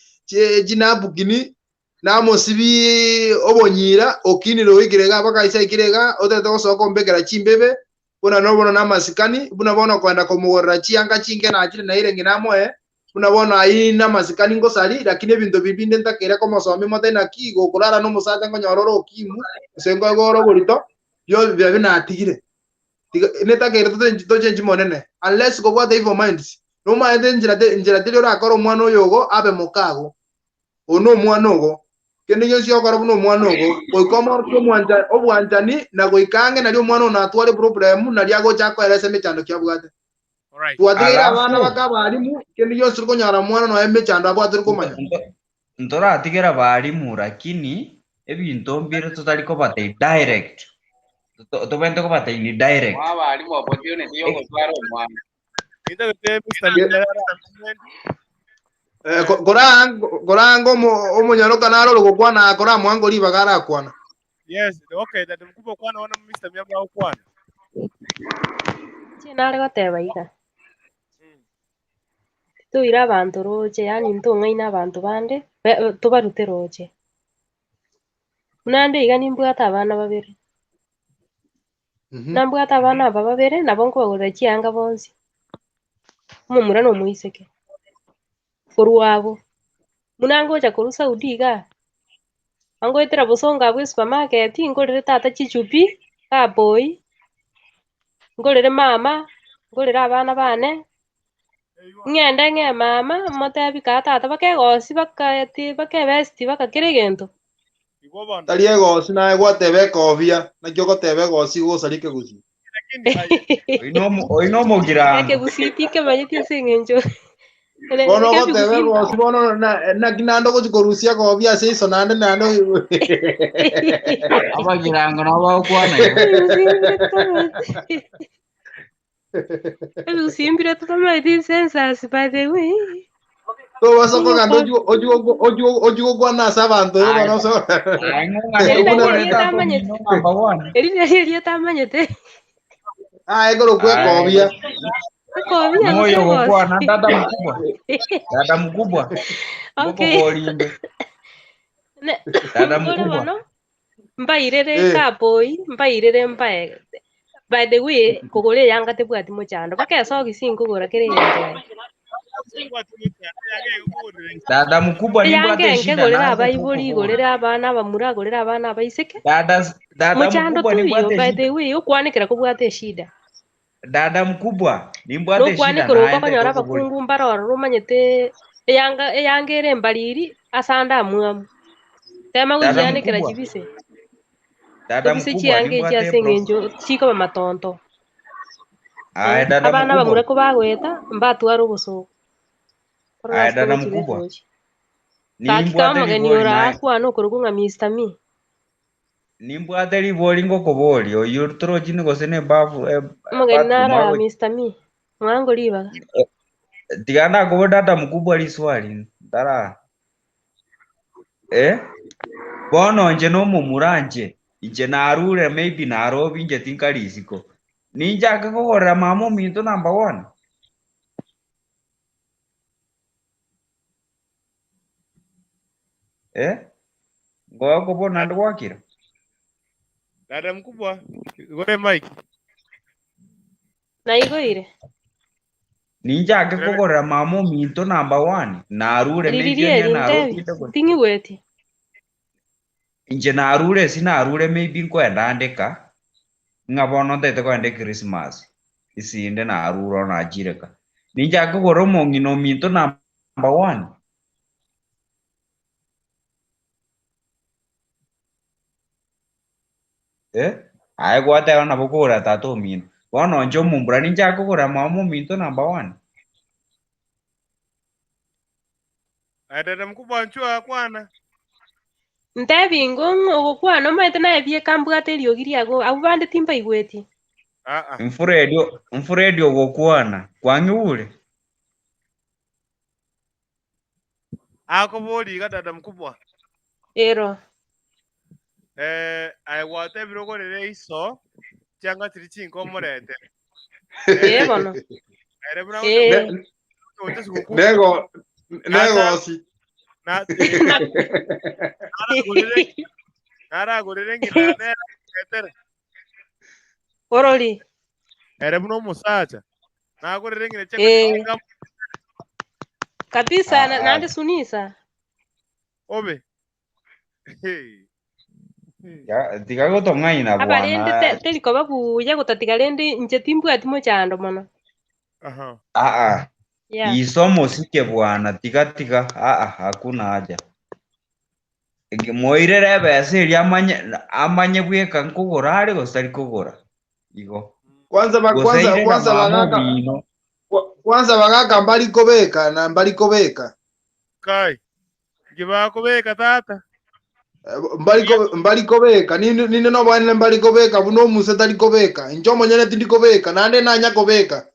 chinapukini namosibi obonyira okinire oikire iga mpaka ase aikire iga otagete gosoka kombekera chimbebe buna nobono na amasikani buna bono okogenda komogorera chianga chinke nachire naire ng'ina amoe buna bono aywo na amasikani ngosari lakini ebinto biria binde ntakeire komosomia mote naki gokorara na omosacha nkonyora ore okimu gose nkoegwa ore oborito bionsi biria binatigire. Tiga netakeire tochenchi monene unless kobwate evil minds. Nomaete enchera enchera teri orakore omwana oyo ogo abe mokago. Oyo na omwana ogo. Kende gionsi ogokora buna omwana ogo, goika omorokie omwancha obwanchani na goika ang'e nari omwana oyo natware problem nari agocha akoeresa emechando ki abwate. Alright. Twatigeire abana Alafu baka abarimu, kende gionsi torikonyora omwana noe emechando abwate torikomanya. ntoratigera barimu lakini ebinto mbire totari kobatebia direct. Tobwenerete kobatebia direct. Mwa abarimu opportunity yogotwara omwana. Nintagete Mr. Ye- Miller comment. Koranga omonyaroka naro ore gokwana koramwango ribaga arakwana. Yes, okay, that mkubwa kwana ona Mr. Miamba okwana. Inche nare goteba iga, toire abanto roche yaani ntong'aine abanto bande, tobarute roche. Buna nde iga nimbwate abana babere. Nambwate abana aba babere, nabo nkobagorera chianga bonsi. Omomura na omoiseke. Korwa abwo, buna ngocha korwa Saudi igaa, angoetera bosongo abwo esupermarket, ngorere tata chichupi, kaboi, ngorere mama, ngorere abana bane, ng'ende ng'e mama, motebi kaa tata bakegosi bakaeti bakebesti bakakera egento. Igo bono. Tari egosi naye gwateba ekobia, naki ogoteba egosi gosaria ekegusii. Lakini aye Oyo no omogirango. Ekegusii tikemanyeti ase eng'encho. Bono ogoteba Ekegusii egosi bono naki naende ogochi korusia ekobia ase iso naende naende Abagirango nabo bagokwana igo. Ebigusii mbire totamanyeti census by the way. Tobasa kogenda ochi gokwana ase abanto igo bono ose Aye ng'ong'ane Eri nari okogorera erieta tata amanyete. omino number one. Eri nari erieta amanyete. Aye korokwa Aye ekobia. Ekobia gose moyo gokwana egosi. dada mkubwa. Dada mkubwa. Okay. Ngokoborinde. Ne Dada nkore mkubwa. bono mbairere kaboi, mbairere mbae. By the way, kogora eyanga tebwati mochando. Mpaka esogisi nkogora kere egento ere. Dada mkubwa Eyanga nimbwate enke eshida gorera naye abaibori, tokogora. gorera abana abamura, gorera abana abaiseke. Dada dada Mochando mkubwa tuiyo nimbwate by eshida. the way, okwanekera kobwate eshida. Dada mkubwa nimbwate eshida Nokwanekera naye okonyora tokogora. abakungu mbarororo omanyete eyanga eyanga ere embariri ase ande amwamu. Tema Dada gochianekera mkubwa. chibise. Dada Tobise mkubwa chianga echi nimbwate ase pro. eng'encho chikoba matonto. Aye dada Abana mkubwa. abamura kobagoeta mbatware obosoko. Korora Aye ase dada togochibeka mkubwa. gochi. Gaki Nimbwate omogeni ribori ora naye. akwana okorokwa ng'a Mr. Me. Nimbwate ribori ngokobori, oyio torochini gose ne bafu Omogeni bathroom nara ago Mr. Me, mwango ribaga. tiga ndakobo dada mkubwa riswali ntara eh bono inche nomomura nche inche narure maybe Nairobi inche tinkari isiko ninchake kogorera mama ominto number one eh ngokobo naende gwakira Dada mkubwa, igore mic. Naigoire. Ninchake kogorera mama ominto number one, narure Riri maybe onye rieri Nairobi ntebi, inde gose ting'igweti. inche narure ase narure maybe nkoenda nde ka, ng'a bono ntagete kogenda echristmas, isinde narure bono nachire ka. Ninchake kogorera omong'ina ominto number one. Eh, aye gwateba nabo okogorera tata omino. Bono inche omombura ninchake kogorera mama ominto number one. Aye dada mkubwa nchua kwana. Ntebi ingo ng'a ogokwana omanyete naye bieka mbwate eriogi riago, abwo bande timbaigweti. Ah ah. Mfuredi mfuredi ogokwana, kwang'igure? Akobori iga dada mkubwa. Ero. Eh, aye gwatebire ogorere iso chianga chiri chinke omorete. Ee bono. Ere buna Ee. gocha siguku. Nego negosi. Na naragorere naragorere ng'ina nere aretere. Orori. Ere buna omosacha. Nagorere ng'ina chianga Ee. chinke Kabisa na- Ah, ah. naende sunisa. obe. Hey. Ya, tiga gotong'aina Aba rende bwana. te- teri koba buya gotatiga rende inche timbwati mochando mono. Aha. Ah, ah. Yeah. Isomo sike bwana, tiga tiga. Ah, ah, hakuna haja. Moirere ebesa eria amanye amanye bweka nkogora are gose tari kogora. Igo. Kwanza ba Gose kwanza airere kwanza mama bagaka omino. kwanza bagaka mbari kobeka na mbari kobeka. Kai. Ngibakobeka tata. Mbari ko mbari kobeka nini nini no bwana mbari kobeka buno omuse tari kobeka. Inche omonyene tindi kobeka nande nanya kobeka.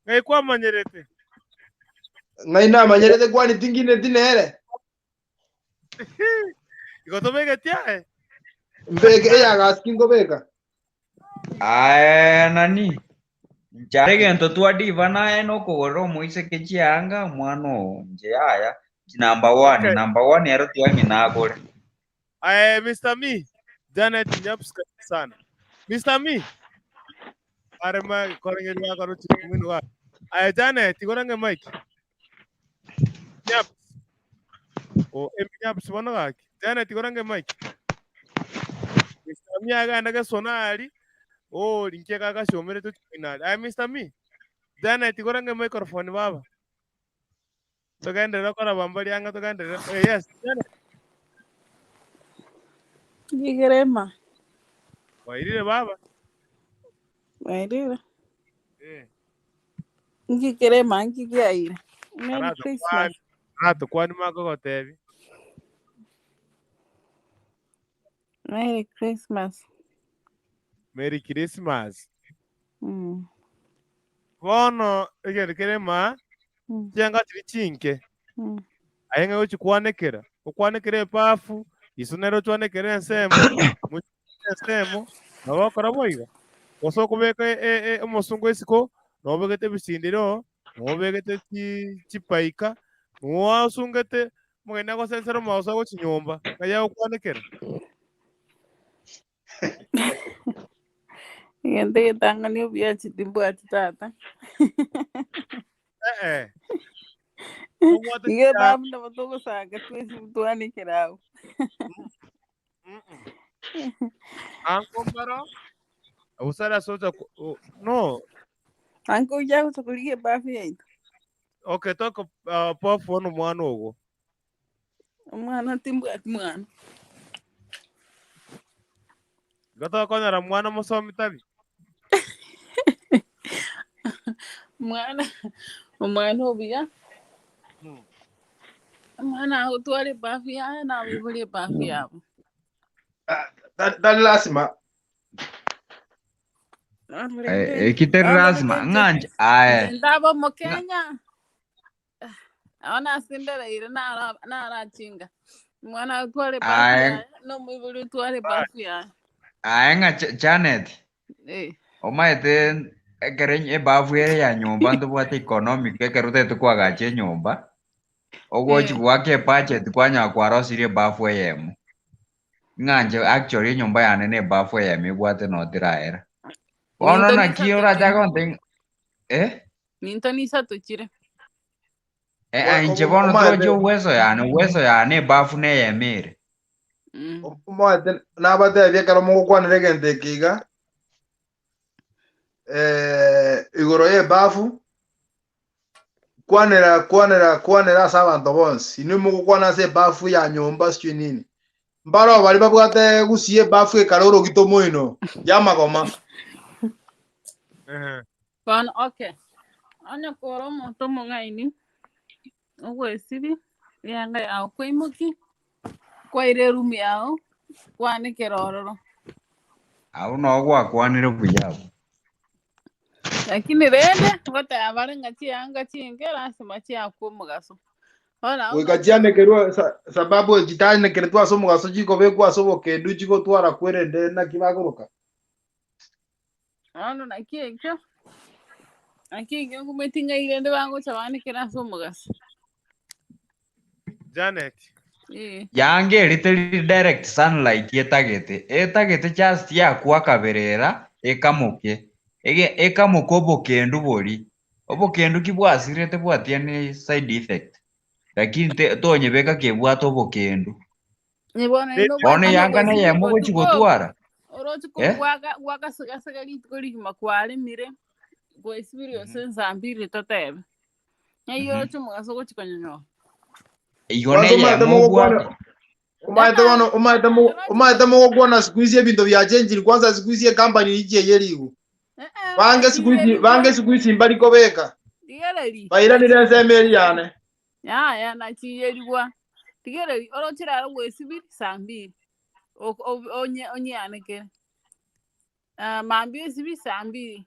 Ngai kwamanyerete. Ng'ai namanyerete kwani tingine tinere. Igo tobegeti aye. Mbeke eyagasi nkobeka. Aye nani? Nchare egento twadiva naye nokogorera omoiseke chianga omwana oo nche yaya number one Okay. number one ero tiga ng'ina agore. Aye Mr. Me. Janet Nyaps sana. Mr. Me. Are ma korengeri wako ruchi mwino wa. Aye Janet igorange mic. Nyaps. O emi Nyaps bono gaki. Janet igorange mic. Mr. Me agenda gesonari. Oh, linke kaka shomere to chwinari. Aye Mr. Me. Janet igorange microphone baba. Togenderera kora bambari anga togenderera. Eh, yes. Janet. Ngigerema, Wairire baba. wairire. Eh. Ngigerema, ngigiaire. Merry Arato Christmas. kwani. Arato kwani magogotebi. Merry Christmas. Merry Christmas. Mm. Bono egento kere ma chianga chiri chinke aye ng'a gochikwanekera okwanekere ebafu iso nere ochwanekere ensemo mochikwanekere ensemo nabo okora boigo gose okobeka e- e- omosungo isiko nobegete ebisindiro nobegete chi chipaika nwasungete omogeni agosensera omogaso agochi nyomba ng'ai agokwanekera. Egento egetang'ani obuya timbwati tata. Eh, Obwate Iga chia- babu nabo togosanga twesi twanekera abwo. Anko mbaro obusara socha no Anko ocha gocha korigia ebafu yaito. okay toko pofu ono mwana ogo Omwana timbwati mwana. igo tokonyora mwana mosomi tari Omwana omwana obuya. Omwana agotwara ebafu yaye nabaibori ebafu yabo. Tari lasima. Bono Eh, rende eki teri bono lasima rende ng'a inche nche aye inche ndaba ng'a omokenya bono ase ndereire nara narachinga omwana otware ebafu aye yaye na omoibori otware ebafu yaye aye ng'a Janet eh. Omaete ekero ebafu ere ya nyomba ntobwate economic ekero otagete koagacha enyomba, ogochi Eh. goaka ebudget kwanyora kwarosirie ebafu eyemo. Ng'a inche actually enyomba yane na ebafu eyemo ebwate noo teraera. Bono Ninto naki nisato chire. orachake gontebia ng'a eh? Ninto nisato chire. Eh, eh, inche bono torochi uwezo yane, uwezo yane ebafu neyemo ere. Omanyete nabatebie ekero mogokwanera egento eke iga, eh, igoro y'ebafu, kwanera kwanera kwanera ase abanto bonsi. Inwe mogokwana ase ebafu ya nyomba sijui nini. Mbaroo baria babwate gusii ebafu ekare orogito moino y'amagoma. Bono okay, onye kore omonto omong'aini, ogwesibia eyanga yago kwaimokia, kwaira eroom yago, kwanekera ororo. Abwo noo gwakwanire buya abwo. Lakini rende, ngoteba bare ng'a chianga chinke lasima chiakwe omogaso. Bono abwo Goika nabo chianekerwe sababu chitanekeretwe ase omogaso chikobekwa ase obokendu chigotwara kwerende naki bagoroka. Bono naki ekio, naki ekio nkumeti ng'ai rende bagocha banekere ase omogaso. Janet. Eh. Yanga eri teri direct sunlight etagete, etagete just yakwa kaberera ekamoke, ege ekamoke obokendu bori, obokendu ki bwasirete bwatianire side effect, lakini te tonyebeka kebwate obokendu. Ni bono naende Bono obwate eyanga ogoesiria neyemo ogochi botuko, gotwara, oroche eh? kogwaka gwakasigasega rituko rigima kwaremire, gwesibirie gose nsambiri totebe. Ng'ai oroche omogaso ogochi konyonyoa. Igo Kwanza omanyete neyemo mogokwana obwate. omanyete bono omanyete mo omanyete mogokwana siku hizi ebinto biachenchiri kwanza siku hizi ecompany richi eye rigo. Bange siku hizi bange siku hizi mbari kobeka. Rigereria. Bairanire ensemo eri yane. Yaya nachiyerigwa. Rigereria oroche raro gwesibiri saa mbiri. Onye onyeanekere. Ah, mambia esibi saa mbiri.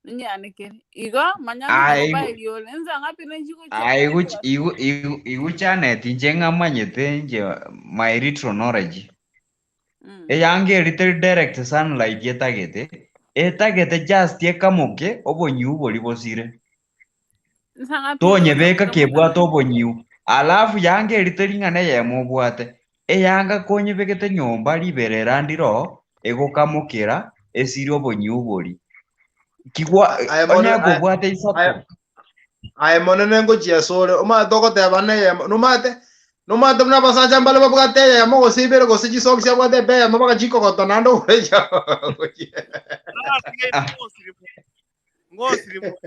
Onyeanekere. Igo manya Aye, nkoba igo- eriore. Nsa ng'api nenchigochia Aye, igo igo igo igo Janet inche ng'amanyete inche my little knowledge. Eyanga eri teri direct sunlight etagete, etagete just ekamoke obonyiu boria bosire. Nsa ng'api Tonyebeka kebwate obonyiu. Alafu yanga eri teri ng'a neyemo obwate. Eyanga konyebegete nyomba riberera ndire oo, egokamokera esire obonyiu boria. Kigwa Aye mono onye aye kobwate isato. aye aye monene ngochia asore omanyete ogoteba neyemo nomanyete nomanyete buna abasacha mbare babwate eyemo gose ibere gose chisocks abwate epe eyemo mpaka chikogota naende ogorecha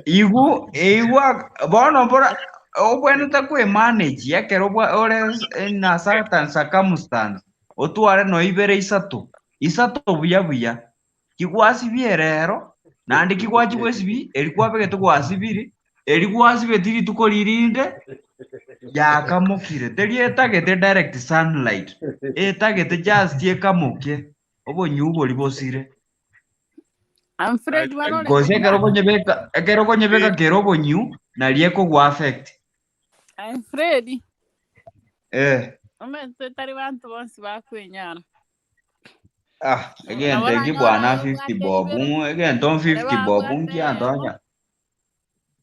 Igu igwa bono bora obwenerete kwemanage ekero obwa ore in a certain circumstance otware no ibere isato, isato buya buya. Kigwasibia erero, naende kigwachia gwesibia eri kwabegete gwasibiri, eri gwasibeti rituko ririnde yakamokire. Teri etagete direct sunlight, etagete just ekamoke obonyuu boria bosire. I'm afraid bono ore Gose ekero konywa. okonyebeka ekero okonyebeka kere obonyiu nari ekogwa affect. I'm afraid. Eh. Omanyete tari banto bonsi bakwenyara. Ah, egento Nabo eki oranyore bwana aye 50 obwate bob, ibere, egento bare 50 bob babwate nkianto eyemo. onya.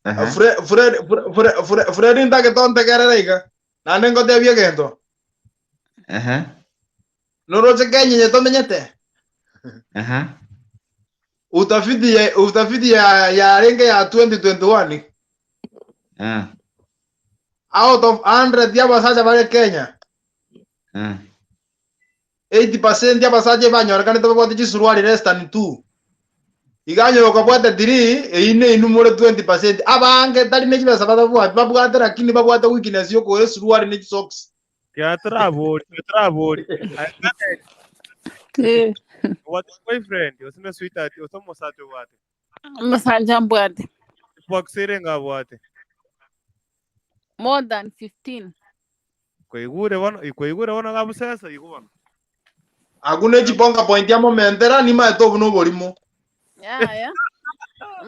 Ehe. Fred Fred Fred Fred Fred ntagete ontegerere iga naende ngotebie egento Ehe. noroche Kenya eye tomenyete Ehe. utafiti ya utafiti ya yarenge ya 2021 Eh. out of 100 y'abasacha bare Kenya Eh. 80% y'abasacha ebanyorekanete babwate chisuruari less than 2 iga onye okabwate 3 eyio neinu more 20% abange tari ne chibesa batabwati babwate lakini babwate weakness yokogora esuruari ne chisocks Tiga torabori, tiga torabori. Aye, Janet, Eh, obwate boyfriend, gose ne sweetheart, gose omosacha obwate. Omosacha mbwate Box ere ng'a abwate. more than 15. Kwaigure bono, kwaigure bono iga busesa igo bono. Agwo ne chibonga point amomentera nimaete obo noborimo. Yaya.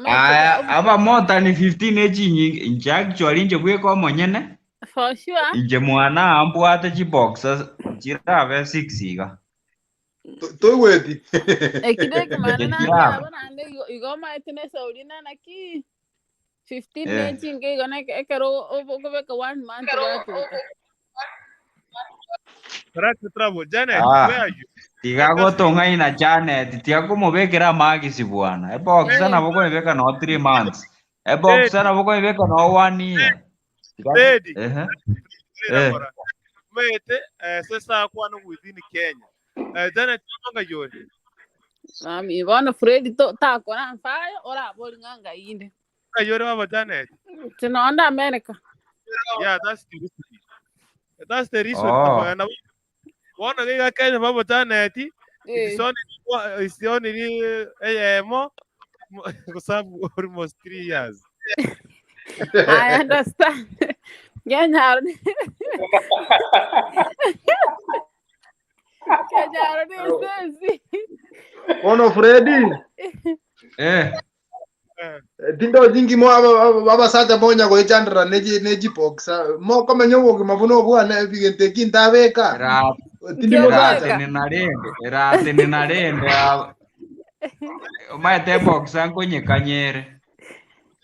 Aya, aba more than 15 echinyinge inche actually inche bweka omonyene For sure. inche mwana ambwate chiboxer chirabe 6 iga Toigweti. Ekio nekemana Inche naende chiraba abo naende igo igo omanyete na esauri na naki 15 eh nechinke igo na ekero okobeka one month gwatuta. Correct trouble. Janet, ah where are you? tiga gotong'aina Janet tiga komobekera amagisi bwana eboxer Eh. nabo koebeka no 3 months eboxer nabo koebeka no 1 year tiga Lady. ehe eh Kora. Mete eh, sesa kwana within Kenya. Eh, Janet manga yori. Mami, bono Fred to takora mfayo orabori ng'a ngai inde. Nga yori baba Janet. Tinoonda America. Yeah, that's the reason. That's the reason. oh Na bono giga Kenya baba Janet. Eh. It's only it's only eyemo kusabu almost 3 years. I understand. Kenyaro ni Kenyaro ni sesi. Bono Freddy, eh tindo nyingi mo abasacha bonya goichandera nechi nechiboxer mokomenya obogima buna obwane ebigento eki ntabeka Ra- tindi mosacha eratenena rende eratenena rende omaete eboxer nkonyekanyere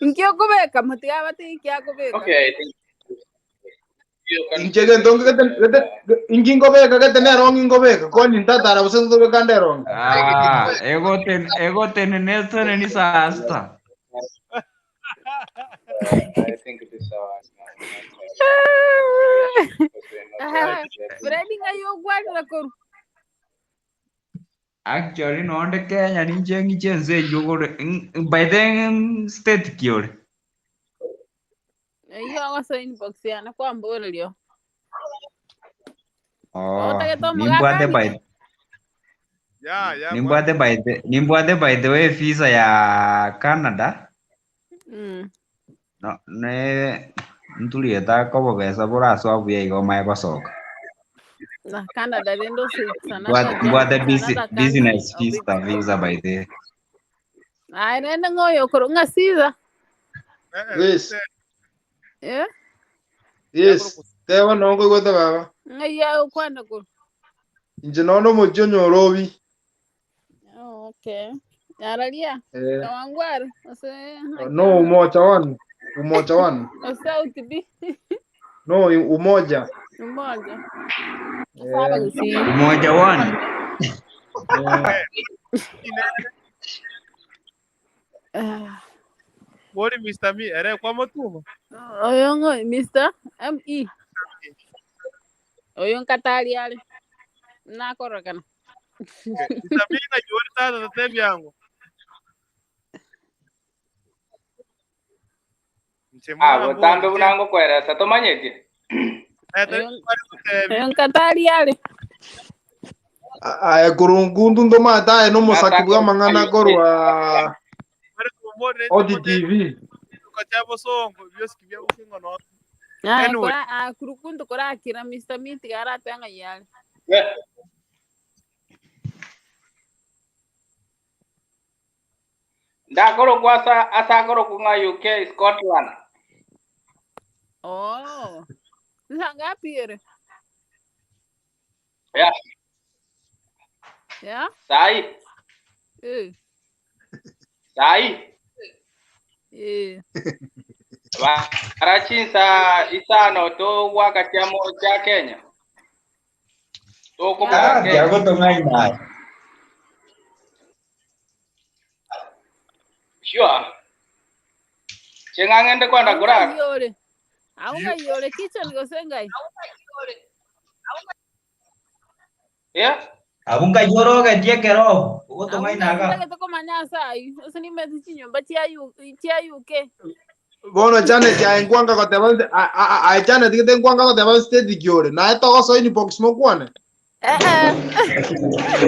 Nkio kubeka mutiga bati kia kubeka. Okay, I think you can inche gento inki ngobeka gete nerong'i ngobeka kwani ntatara gose ntobeka nderong'i ah egoten egotenena eteneni saa sita I think it is our Fred ngai ogwanira koru. Actually nonde Kenya ninche ng'iche ense eywo gore by then state ki ore Iyo agoso inbox yana kwamborerio. oh Otagete nimbwate omogaka by Yeah, yeah. nimbwate by the nimbwate by the way visa ya Canada no ne nturieta kobobesa borasoa buya igo omae gosoka Na Canada rendo it's another Mbwate mbwate journey. busi- Another country business of its visa own. visa by the Ai rende ngoyo koro nga siza. yes Eh? yes teba nongo igwete baba Ngai ya okwana koru. inche nono omochie onyorobi Oh, okay. Yararia. eh, Kawangware. Ose no umoja one umoja one Ose UTB. no umoja Umoja. Saba eh, gusi. umoja one eh. Ah. Wori Mr. Me ere kwa matuma. Oyo ngo Mr. ME. Oyo nkatari ale. Nakorokana. Mr. Me nga yori tata tatebi yangu. Nche Ah, mwana botambe mbori. bunango kweresa tomanyete. Eh, tari kutebi. Oyo nkatari ale. Aye kurungundu ndomate aye nomosaki bwa amang'ana korwa Bari kumbone Odi TV kachabo songo byosi bya busingo no. Aya Anyway, kora ah kurukundu korakira Mr. Meat garatanga yale. Ndakoro kwasa asakoro kunga UK Scotland. Oh. Sasa ngapi ere? Yeah, Yeah? sai, Eh. sai. Eh. Barachinsa isano to waka chamo cha Kenya. To Yeah. kuboka ah Kenya. tiago tong'aina Sure. Ching'ang'ende kwenda Aunga kurak. yore. Aunga yore kitchen gose ngai. Yeah. abwo nkayorogetie ekero Aunga ogotong'ainaga ndagete komanya sai. Ose nimeti chinyomba chia U chia UK. bono Janet aye nkwanga goteba nse- a- a- a- aye Janet gete nkwanga goteba state kiore naye togosoa inbox mokwane Eh eh.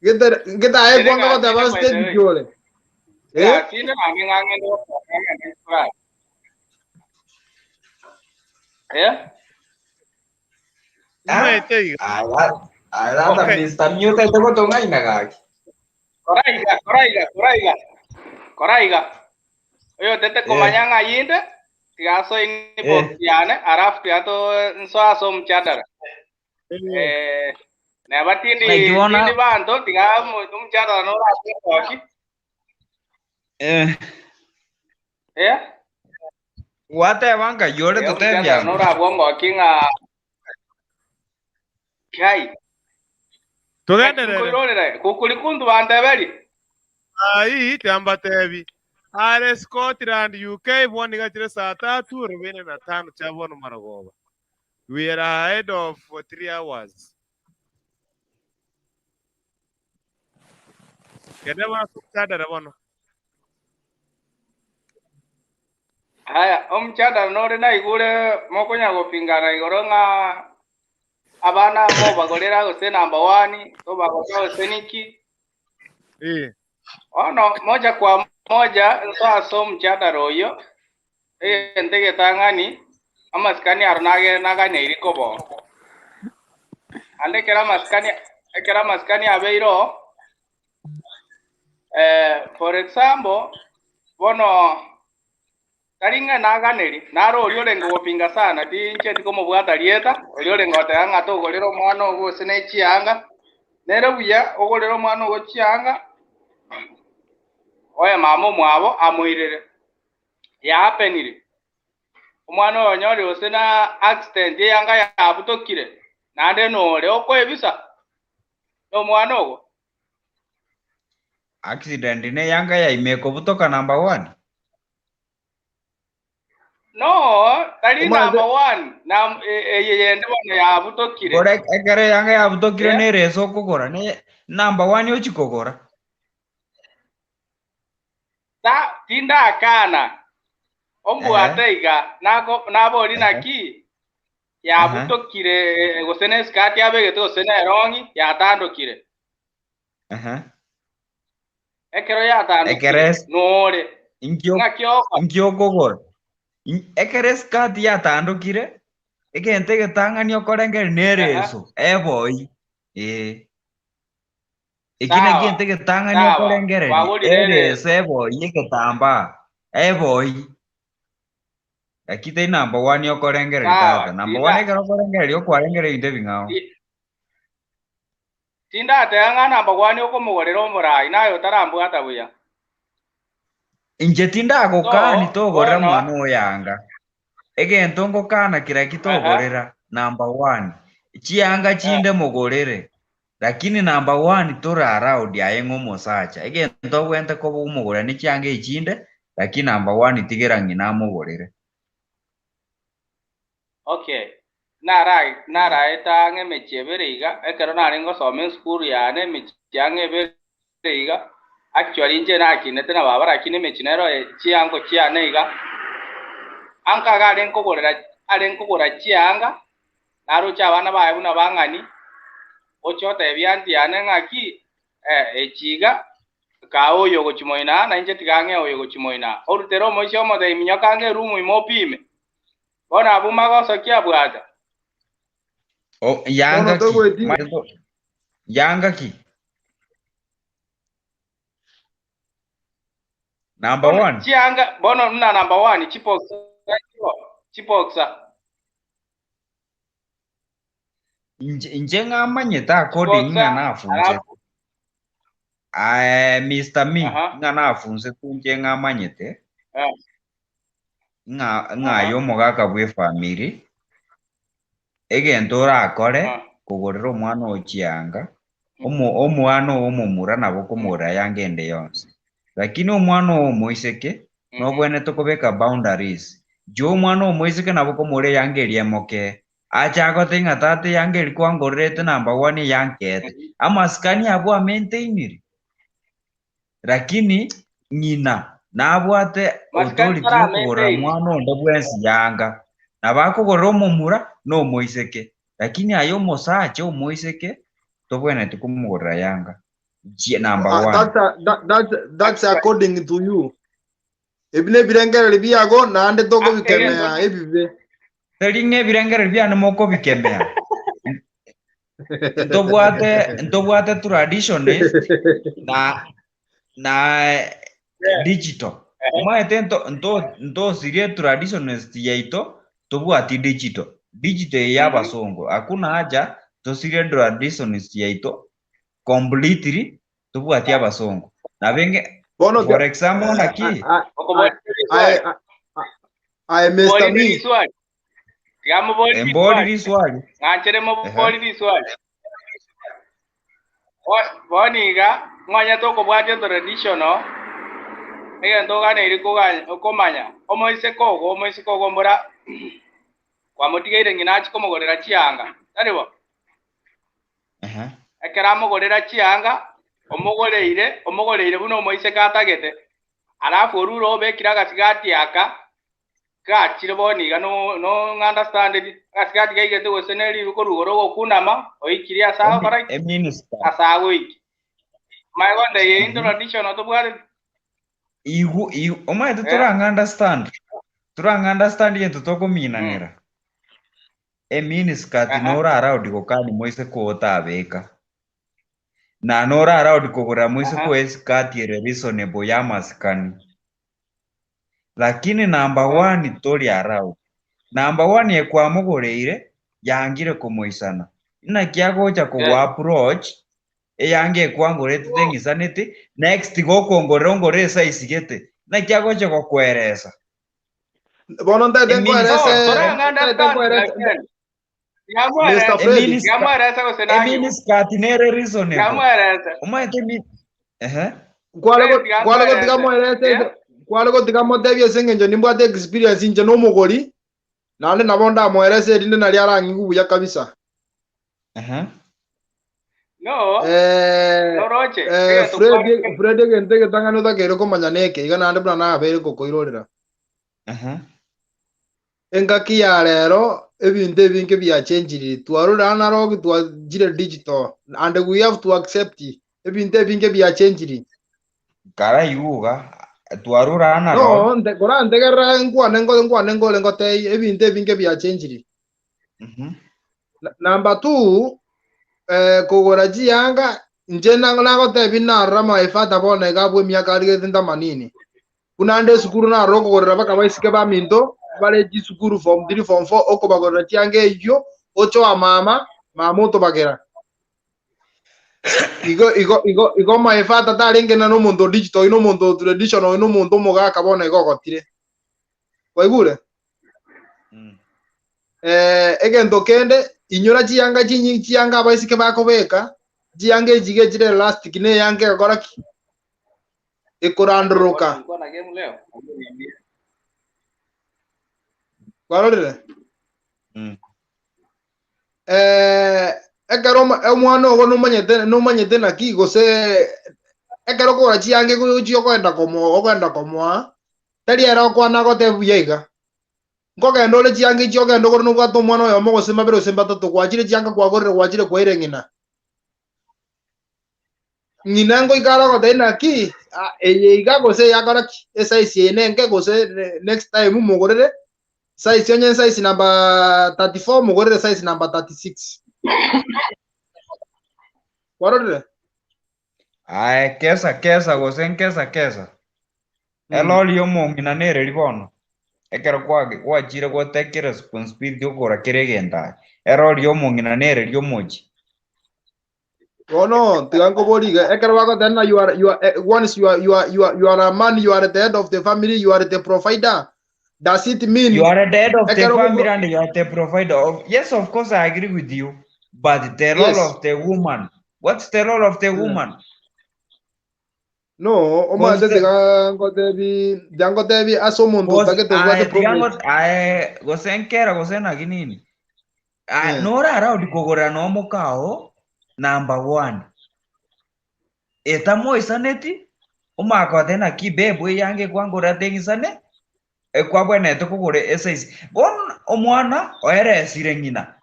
gete gete aye Ere nkwanga gasinde goteba by the state way. kiore eh Gasinde nami ng'ang'ende ng'ang'ende kurak. Eh? Omanyete iga. Aya tata Okay. Mr. Mute aite gotong'aina gaki. Koraiga, koraiga, koraiga. Koraiga. Oyotete komanya ng'a yinde tiga asoe inbox yane alafu tiga to nsoe ase omchadara. Eh, neba tindi Naki bono- tindi banto tiga omuchadara norase Eh, Eh? gwateba nkai ore Eh, totebia omuchadara norabwo ngoki ng'a kai. Togenderere. Nkoirorera kukuri kuntu banteberi. Ai tiambatebi. Are Scotland UK bono iga chire saa tatu arobaini na tano chia bono marogoba. We are ahead of 3 hours. Kende bono ase omochadara bono. Aya, omochadara nore naigure mokonya gopingana igoro ng'a abana mobagorera gose number one, tobagorera gose niki. Eh. Bono moja kwa moja nso ase omochadara oyio, egento egetang'ani, amasikani aro nage naganeiri kobo. Ande ekero amasikani ekero amasikani abeire oo, eh, for example, bono tari ng'a naganeri, naro oria orenge gopinga sana, tincheti komobwata rieta, oria orenge goteba ng'a togorere omwana ogo gose ne chianga, nere buya ogorere omwana ogo chianga, oye mama omwabo amoirere. Yahapenire. Omwana oyo onyorire gose na accident eyanga yabutokire, naende nore okoebisa na omwana ogo. Accident ne yanga yaime ekobutoka number one. No, tari Omanyete- number one, na eye yende bono yabutokire. Kore ekero eyanga yabutokire Yeah. nere ase okogora ne number one ochi kogora. Ta tindakana. Ombwate iga nako nabori naki yabutokire eh, gose ne eskati abegete gose ne erongi yatandokire. Aha. Ekero yatandokire Ekero es- nore Inkio ng'aki okora. inkio okogora. Ekero esikati yatandokire, egento egetang'ani okorengeri nere eso, eboi. Eh. Eki Sawa, naki egento egetang'ani sawa, okorengereria, kwagorire ere ereso. eso eboi egetambaa, eboi. Lakini tari number one okorengereria Sawa, tata. Number tinda one ekero okorengereria okwarengereria ebinto ebing'ao. tindateba ng'a number one okomogorera omorai naye otarambwata buya. Inche tindagokani So, togorera bono mwana oyanga. Egento ngokana kera ki aha, togorera number one. Chianga chinde mogorere. Lakini number one tora allowed aye ng'a omosacha. Egento obwente koba omogorera ne chianga echinde, lakini number one tigera ng'ina amogorere. okay. Nara naraete ang'e emechie ebere iga, ekero nare ngosoma esukuru yane emechie ang'e ebere iga, actually inche nakinete na baba lakini emechie nero chiango chiane iga, anka iga are nkogorera are nkogora chianga, naroche abana baye buna bang'ani, oche otebia aunty yane ng'aki, eh, echi iga, kaa oyo ogochia moino aa, nainche tiga ang'e oyo ogochia moino aa. Orutere omoisia omotebi minyoka ang'e eroom ime opime. Bono abwo magoso ki abwate? O, Bono yanga ki? toigweti Manyete to- Yanga ki? Number Bono one. chianga bono buna number one chiboxer chiboxer Inche inche ng'amanyete according ng'a chiboxer nafunzete. alafu Aye Mr. Me, aha ng'a nafunzete inche ng'amanyete eh, ng'a ng'a aha aye omogaka bwe efamiri egento orakore ah, kogorera omwana oo chianga omo omwana oo omomura nabo okomogorera yanga ende yonsi. Lakini omwana oo omoiseke nobwenerete kobeka boundaries. Inche omwana omoiseke nabo okomogorera eyanga eria emoke, ache agotebi ng'a tata eyanga eria kwangorerete number one eyankete. Amasikani abwo amaintainire. Lakini ng'ina nabwate masikani authority yokogorera taramaintain mwana onde bwensi yanga. Nabo akogorera omomura na omoiseke. Lakini aye omosacha omoiseke tobwenereti komogorera yanga. Chie number Ah, one. that's, a, that, that's, that's according to you. Ebi nebirengereri biago naende egento tokobikemea ebibe. Tari ng'a ebirengererio biane mokobikemea. Ntobwate ntobwate traditionist na na digital. Omanyete nto nto ntosirie traditionist yaito tobwati digital. Digital eye ya abasongo. Hakuna haja tosirie traditionist yaito completely tobwati abasongo. Nabo enge Bono for example naki aye aye Mr. Me. embori riswali. Ng'anchere Ehe. mobori riswali. Bono iga ng'onyete okobwatia traditional egento oganeiri komanya omoiseke ogo omoiseke ogo mbora kwamotigeire ng'ina achie komogorera chianga tari bo? Ehe. Ekero amogorera chianga omogoreire omogoreire buna omoiseke atagete alafu orure obekire agasigati aka Gachire bono iga no no ng'understandeti, agasigati gaigete gose ne riruko rugoro ogokunama, oikirie ase agokora ki? Eminister. Ase agoikia. Omanye gontebia eye traditional tobwateti? Igu, igu, omanyete Eh. torang'a understand. Torang'a understand egento tokominanera. Eminiskirt Aha. nore allowed gokani moiseke oo otabeka. Na nore allowed kogorera moiseke Aha. oo esikati ere reasonable ya amasikani. Lakini number one tori allowed. Number one ekwamogoreire yangire komoisana. Inaki agocha kogwa approach eyange ekwangorete teng'isaneti next gokongorera ongorere esize gete. Naki agocha gokoeresa. Bono ntaete Emini- nkoerese Torang'a ntaete understand nkoerese again. Mr. Freddy. Emini- Tigamweresa gose nang'igwe. Eminiskirt nere reasonable. Tigamweresa. Omanyete emi ehe. Kware Fred, go- kware gotiga tigamwerese. moerese Yeah? kware gotiga motebie ase eng'encho nimbwate experience inche nomogori naende nabo ndamoerese erinde nari arang'igwe buya kabisa. Ehe. No, Eh, noroche. eh, Egento Fred kware Fred egento egetang'ani otakeire komanya neke iga naende buna nabeire ngokoirorera. Ehe. Engaki ya rero ebinto ebinge biachenchiri twarorire analog twachire digital and we have to accept ebinto ebinge biachenchiri. Karaigwa iga twarure analog. No, nte korantegerera nkwane ngo nkwane nkore ngotebie ebinto ebinge biachenchiri. Mhm. Number two, eh, kogora chiyanga inche nagotebia narora my father bono iga abwo emiaka arigete ntamanini. Buna ande esukuru narora okogorera baka baiseke baminto bare chisukuru form 3 form 4 okobagorera chianga eyio ochoa mama mama otobagera. Igo igo igo igo my father tarenge na nomonto o digital oyo nomonto o traditional oyo nomonto omogaka bono igo ogotire. Kwaigure? Mm. Eh, egento kende inyora chiyanga chinyi chiyanga abaiseke bakobeka chiyanga echi iga echire elastic na eyanga egokora ki? Ekorandoroka. Nilikuwa na game leo. Niambie. Kwarorire? Mm. Eh, ekero omwana ogo nomanyete nomanyete naki gose ekero okogora chianga gochia okoenda komo okoenda komoa, tari ere okwana agotebia buya iga. Nkogenda ore chianga echi ogende ogore nobwate omwana oyomo gose mbabere gose mbatato, gwachire chianga kwagorire gwachire kwaire ng'ina. Ng'ina ngoika are ogotebia naki, ah, eye iga gose eyakora ki, esize eye nenke gose next time mogorere size onye size number 34 mogorere size number 36. Kwarorire? Aye kesa kesa gose nkesa kesa. Elori y'omong'ina nereri bono. Ekero gwachire gotake responsibility okogora kera egento aye. Erori y'omong'ina nereri omochie. Bono tiga nkobori iga ekero bagoteba ng'a you are, you are, eh, once you are, you are, you are, you are a man, you are the head of the family, you are the provider. Does it mean You are the head of the ekero family and you are the provider of yes of course I agree with you but the role Yes. of the woman what's the role of the woman No, omanyete Gose- tiga ngotebi, tiga ngotebi ase omonto Gose- otagete obwate aye, tiga privilege. aye, gose nkera gose naki nini Aye, Eh. nore allowed kogorera na omokao number one etamoisaneti omakote naki babe eyange ekwangorera teng'isane ekwabwenerete kogora esize bono omwana oeresire ng'ina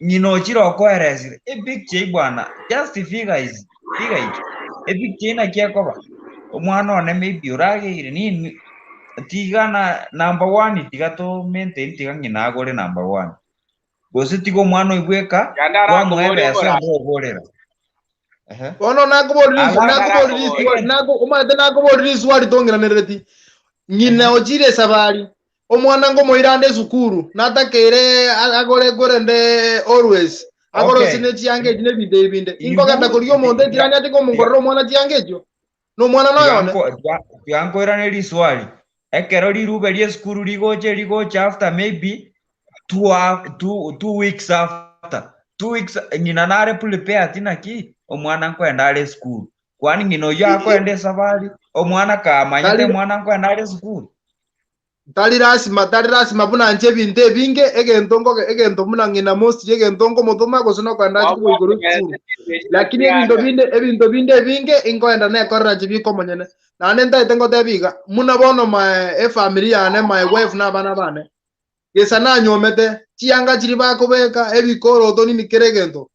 ng'ina ochire okoeresire epicture bwana just figure is figure it epicture naki ekoba omwana one maybe orageire nini. Tiga na number one tiga to maintain tiga ng'ina agore number one. Gose tiga omwana oibweka Ganda twamoa arakoboria ebesa obora. onde ogorera. Ehe. Bono nakoborire Alafu nakoborire Arakoboria. iswali nako omanyete nakoborire iswali tong'iranerereti. Ng'ina ochire esabari omwana ngomoirande esukuru natakeire agore korende always agore Okay. ase ne chianga echi nebinto ebi binde. Inkogenda Ibu korigia omonto tiga echirani ati tiga komongorera omwana chianga echio nomwana tiga noyone. nko tiga tiga nkoirane riswali. Ekero rirube ria esukuru rigocha rigocha after maybe 2 weeks after 2 weeks ng'ina nare prepared naki omwana nkoenda are esukuru. Kwani ng'ina oyio akoenda esafari omwana kamanyete Tari omwana nkoenda are esukuru. Tari lasima tari lasima buna inche ebinto ebinge egento nkoge egento buna ng'ina mostly egento nkomotoma gose nokoenda ache koigoro esukuru. Lakini ebinto binde ebinto binde ebinge inkoenda nekorera inche bika omonyene. Naende ntaete ngoteba iga, muna bono my efamiri yane my wife na abana bane, gesa nanyomete, chianga chiria bakobeka, ebikoroto nini kera egento,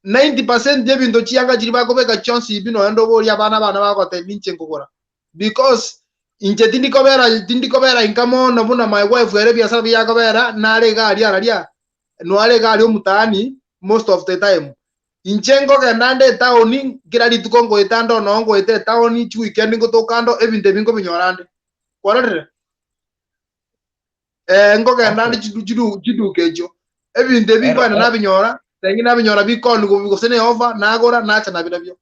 90% y'ebinto chianga chiria bakobeka chionsi ebi nonya ndoborie abana bane bagotebia inche nkogora. Because inche tindikobera tindikobera inka mono buna my wife ere ebiasara biria akobera nare iga aria araria noare iga aria omtaani most of the time. Inche nkogenda nde etaoni kera rituko ngoeta ande noo ngoeta etaoni chiweekend ngotoka ando ebinto ebi nkobinyora nde. Kwarorire? Eh, nkogenda ande chiduka echio. Ebinto ebi nkoenda nabinyora, tengi nabinyora bikoniwa gose ne offer nagora nacha nabirabio.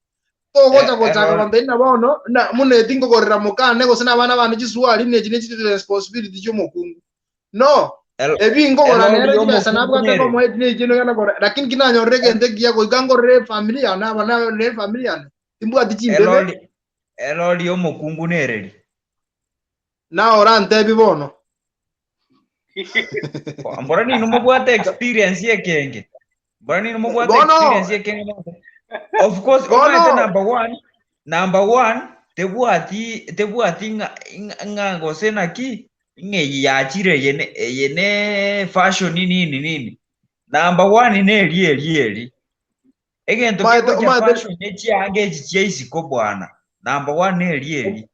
Togocha gochaka gontebia ng'a bono na buna eti nkogorera mokane gose na abana bane chiswali na echi nechi responsibility chia omokungu. No, ebi nkogora nere chibesa nabwate nkomoa echi nechi nogenda kogora lakini ki nanyorire egento ekiya goika ngorere efamiri yane aba na efamiri yane timbwati chimbebe. Erori erori yomokungu nereri. Nawe orantebi bono. Mbora nino mobwate experience ekenge. Mbora nino mobwate Bono experience ekenge mono. Of course bono omanyete number one tebwati tebwati ng'a ng'a gose naki ng'a eye yachire eye ne eye ne fashion nini nini. Number one neri eri eri. Egento omanyete kegocha omanyete fashion echianga echi chia isiko bwana. Number one neri eri.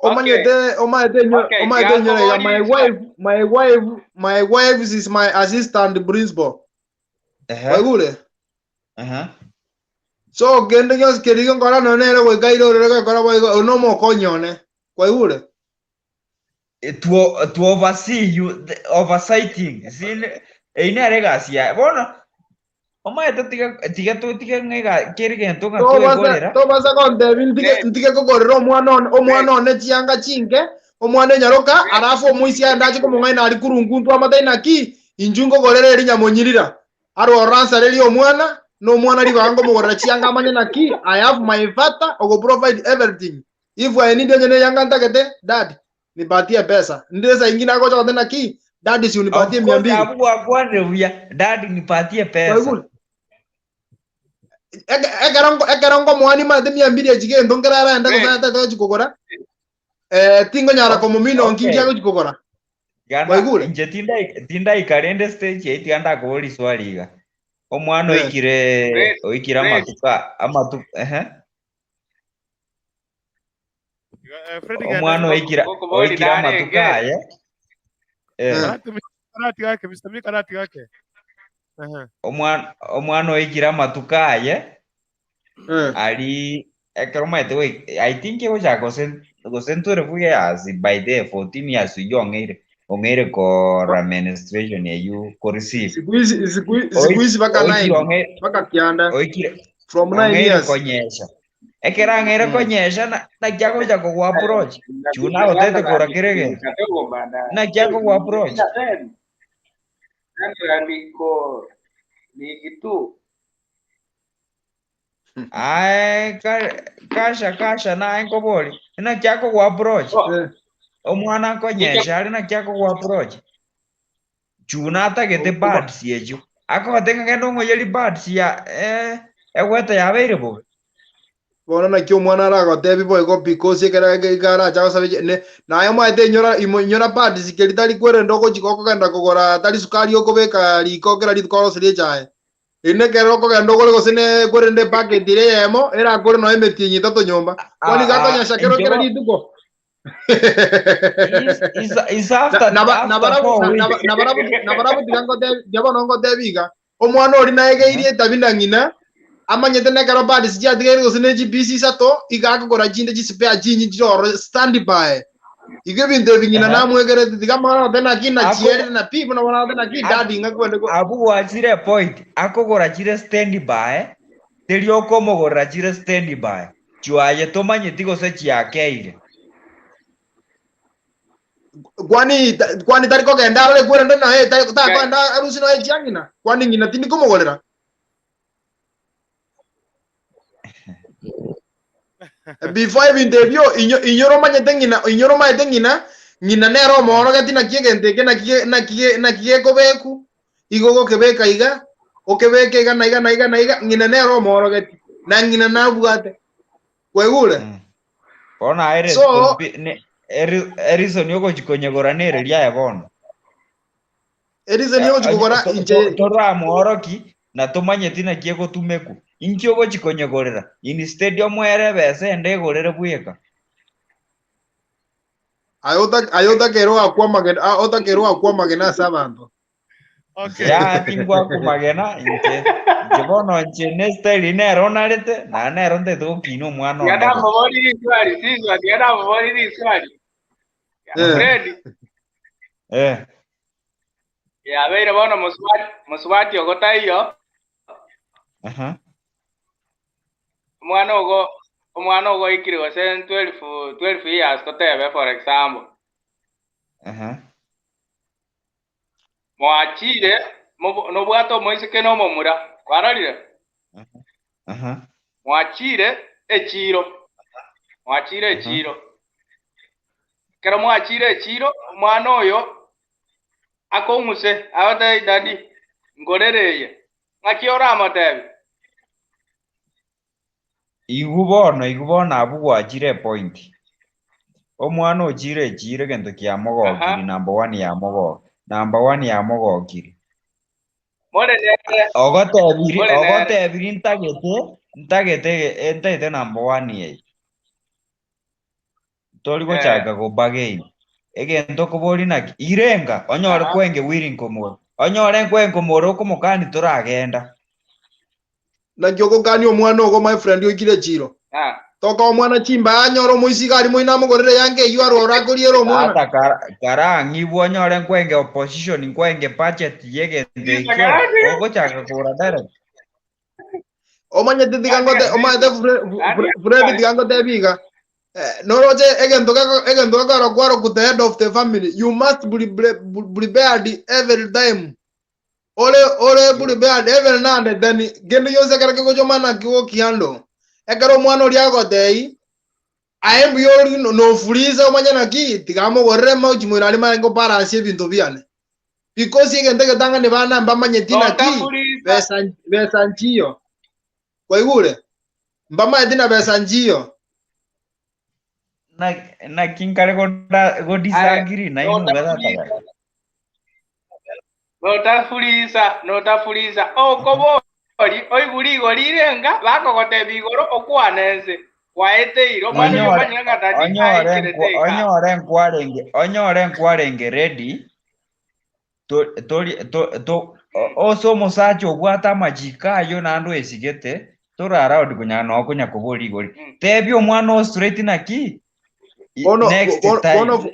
Omanyete omanyete omanyete enyora iga my wife my wife my wife is my assistant principal. Waigure? So kende gionsi keria ginkora nonya nere goika ire orere gokora boigo oyo nomokonyi one. Kwaigure? To oversee you the oversighting sin eyio nere egasi yaye bono omanyete tiga tiga totige ng'a kere egento ng'a Tobasa twegorera tobasa kontebia ntige ntige kogorera omwana one omwana one chianga chinke omwana enyaroka alafu omoisia aende ache komong'aina aria kurunguntu amotebie naki inchu nkogorera eri nyamonyirira arwe ororo ansarerie omwana na omwana ribaga nkomogorera chianga amanye naki I have my father ogo provide everything if I need onye neyanga ntagete dad nipatie pesa ndire saa ingine agocha goteba naki dad si of unipatie mia course mbili abwo gwakwanire buya dad nipatie pesa Kwaigure? Ekero ekero nkomoa nimanyete mia mbili echi gento nkere araende gose atete gochi kogora tingonyara komomina onki nki agochi kogora. Gana Kwaigure? inche tindaika rende stage eyio tiga ndakoboria riswali iga. Omwana oikire oikire amatuko amatuko ehe omwana oikire oikire amatuko aye Karati gake, Mr. Mi karati gake. Ehe. Omwana omwana oikire amatuko aye ari ekero omanyete I think egochaka gose gose 12 years by the 14 years oywo ong'eire ong'eire kora menstruation eywo ko receive Siku hizi siku hizi mpaka oikire 9 ong'eire mpaka kianda oikire from 9 ong'eire years. konyesha ekero ang'eire konyesha naki agocha kogwa approach chiu nagotete kora kere egento naki akogwa approach Niko ligi tu. Aye kasha kasha naye nkobori naki akogwa approach omwana akonyesha ari naki akogwa approach chiu natagete pads echio akogote ng'a genda ong'oyeri pads ya egwete yabeire bobe. Bono naki omwana aragotebi boigo because ekero ekaracha gosabe ne naye omanyete inyora inyora pads keri tari kwerenda ogochika okogenda kogora tari sukari okobeka riko kera rituko oroserie echae. Eri nekero okogenda ogore gose ne kwerende epacket ere eyemo erakore nonya emetienyi etato nyomba. Kwani gakonyesha kero Inche kera rituko. Is, is, is after, Na- after nabarabu 4 na- weeks. na- nabarabu nabarabu tiga ngotebi tiga bono ngotebi iga omwana ori naegeirie etabi na ng'ina amanyete nekero pads chiatigaire gose ne chipisi isato iga akogora chinde chispare chinyi chire ororo stand by igo ebinto ebi ng'ina Aha. namwegerete tiga mwana ote naki Ako nachierire na pi buna bono ote naki ak- daddy ng'a kwende ko abwo gwachire point akogora chire stand by teri okomogorera chire stand by chiaye tomanyeti gose chiakeire. Kwani ta- kwani tari kogenda arore kwerende naye tari takoenda arusi noye chia ng'ina kwani ng'ina tindi komogorera Before ebinto ebio inyo inyore omanyete ng'ina inyore omanyete ng'ina ng'ina nere omoorogeti naki egento eke naki naki naki gekobeku igo ogokebeka iga okebeke iga na iga na iga na iga ng'ina nere omoorogeti na ng'ina nabwate kwaigure Bono aye so responsibi- ne- eri- erison yogochi konyegora nere riaye bono. Erison yogochi kogora inche Toramworoki na tomanyeti naki egotumekwa. Inki ogochi konyegorera? Instead omoere ebesa ende egorere bweka. Aye ota- aye otakeire oakwa amagena a- otakeire oakwa amagena ase abanto. Okay. Yaya tingwakwa magena inche inche bono inche ne style nere onarete na nero ntagete gokina omwana Tiga one gose. namobori riswali, siswa, tiga namobori riswali. Eh. Fred, Eh. yabeire bono mosubati, mosubati ogo taiyo, Aha. omwana ogo omwana ogo oikire gose 12 12 years totebe for example. Aha. Mwachire mobo- nobwate omoiseke na omomura, kwarorire? Aha. Mwachire echiro, mwachire Aha. echiro. Ekero mwachire echiro, omwana oyo akong'use, agotebi daddy, ngorere eye. Ng'aki oramotebi? Igwe bono, igwe bono abwo gwachire epoint. Omwana ochire echiro egento Aha. kiamogokiri number one yamogo number one yamogokiri. More nere, Ogotebiri more nere. ogotebiri ntagete ntagete ntagete number one eye. Tori Eh, gochaka go bargain. Egento okobori naki irenga onyore aha. kwenge willing komora. Onyore nkwenge komora okomokani toragenda. Naki ogokania omwana ogo my friend oikire chiro. Ah. Toka omwana chimbaa anyore omoisiga aria moino amogorere yanga eyio aroro akoriere omwana. Tata kara karang'ibwe onyore nkwenge opposition nkwenge budget yegento Sisa ekio karang'igwe. ogochaka kogora direct. Omanyete tiga ngote omanyete Fred tiga ngotebi iga. Eh, noroche egento geko egento gekoro kwaroku the head of the family you must be prepared every time ore ore prepared every now and then kende gionsi ekero kegochomana kigokiando ekero omwana oria agotei aye mbuya ori nofurize omanye naki tiga amogorere mochi moino aria mare ngobalance ebinto biane because egento egetang'ani bana mbamanyeti naki Notafuriza. besa besa nchiyo kwaigure mbamanyeti na besa nchiyo Na- Naki nkare goda- Aye, godisagree na inwe tata notafuriza. Notafuriza, notafuriza. Okobori, oigure igoro rirenga, bakogotebia igoro okwane ense. Kwaeteire, omwana oyo Onyore omanyire ng'a tari onyore aikerete nkwa- igaa. onyore nkwarenge onyore nkwarenge ready to- tori to- to- o- ose omosacha obwate amachiko ayio naende oesigete tori allowed konya noo konya koboria igori tebia omwana o straight naki i- bono next bono time bono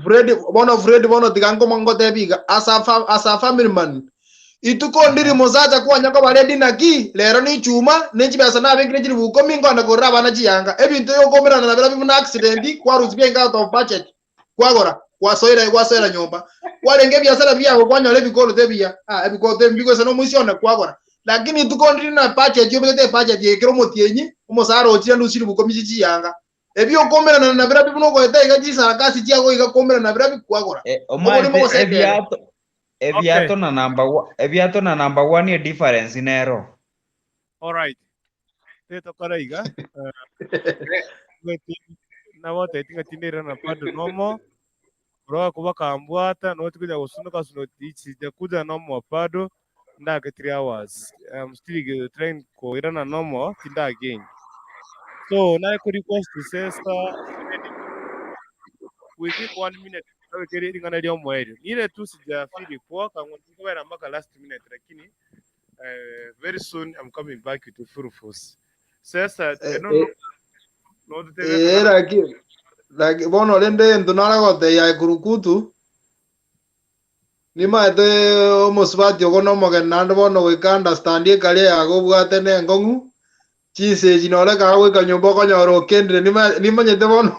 Fred bono Fred bono tiga nkoma ngotebi iga as a, fa, as a family man ituko ndiri mosacha kwanya koba ready naki rero ni chuma ne chibesa nabekire chilifu ikomi nkonda kogorera abana chiyanga ebinto yokomerana na birabio buna accident kwarusia biainga out of budget kwagora kwasoera gwasoera nyomba kwarenge ebiasara biago kwanyora ebikoroto ebiya ah, ebikoroto ebi mbigwesa na omoisia one kwagora lakini ituko ndiri na budget obegete ebudget eye kera omotienyi omosara ochire nusu chilifu ikomi chie chiyanga Ebi okomerana na birabio buna ogoeta iga chisaragasi chiago iga komerana na birabio kwagora. Eh, Oborimo omanyete gose ekeene. ebiato ebiato Okay. na number one ebiato na number one edifference nero. Alright. Tetokora iga. Eh, naboteti ng'a tindeirana na bado nomo oroa kuba kambwata noti kuja gusunuka sunuka sijakuja nomo bado ndake 3 hours I'm still trying koirana nomo tindageng so naye ku request sesa Goika one minute abekere ring'ana ri'omoerio. Nire tu sijafeel poa kang'u nkobera mpaka last minute lakini eh, very soon I'm coming back with full force. Sesa Eh, no eh, no totebe eh, laki laki bono rende ento naragotebia aye kurukutu nimaete omosubati ogo na omogeni naende bono goika understand ekaria yago obwate na enkong'u chinsa echi nore ekero agoika nyomba okonyora okendire nima- nimanyete bono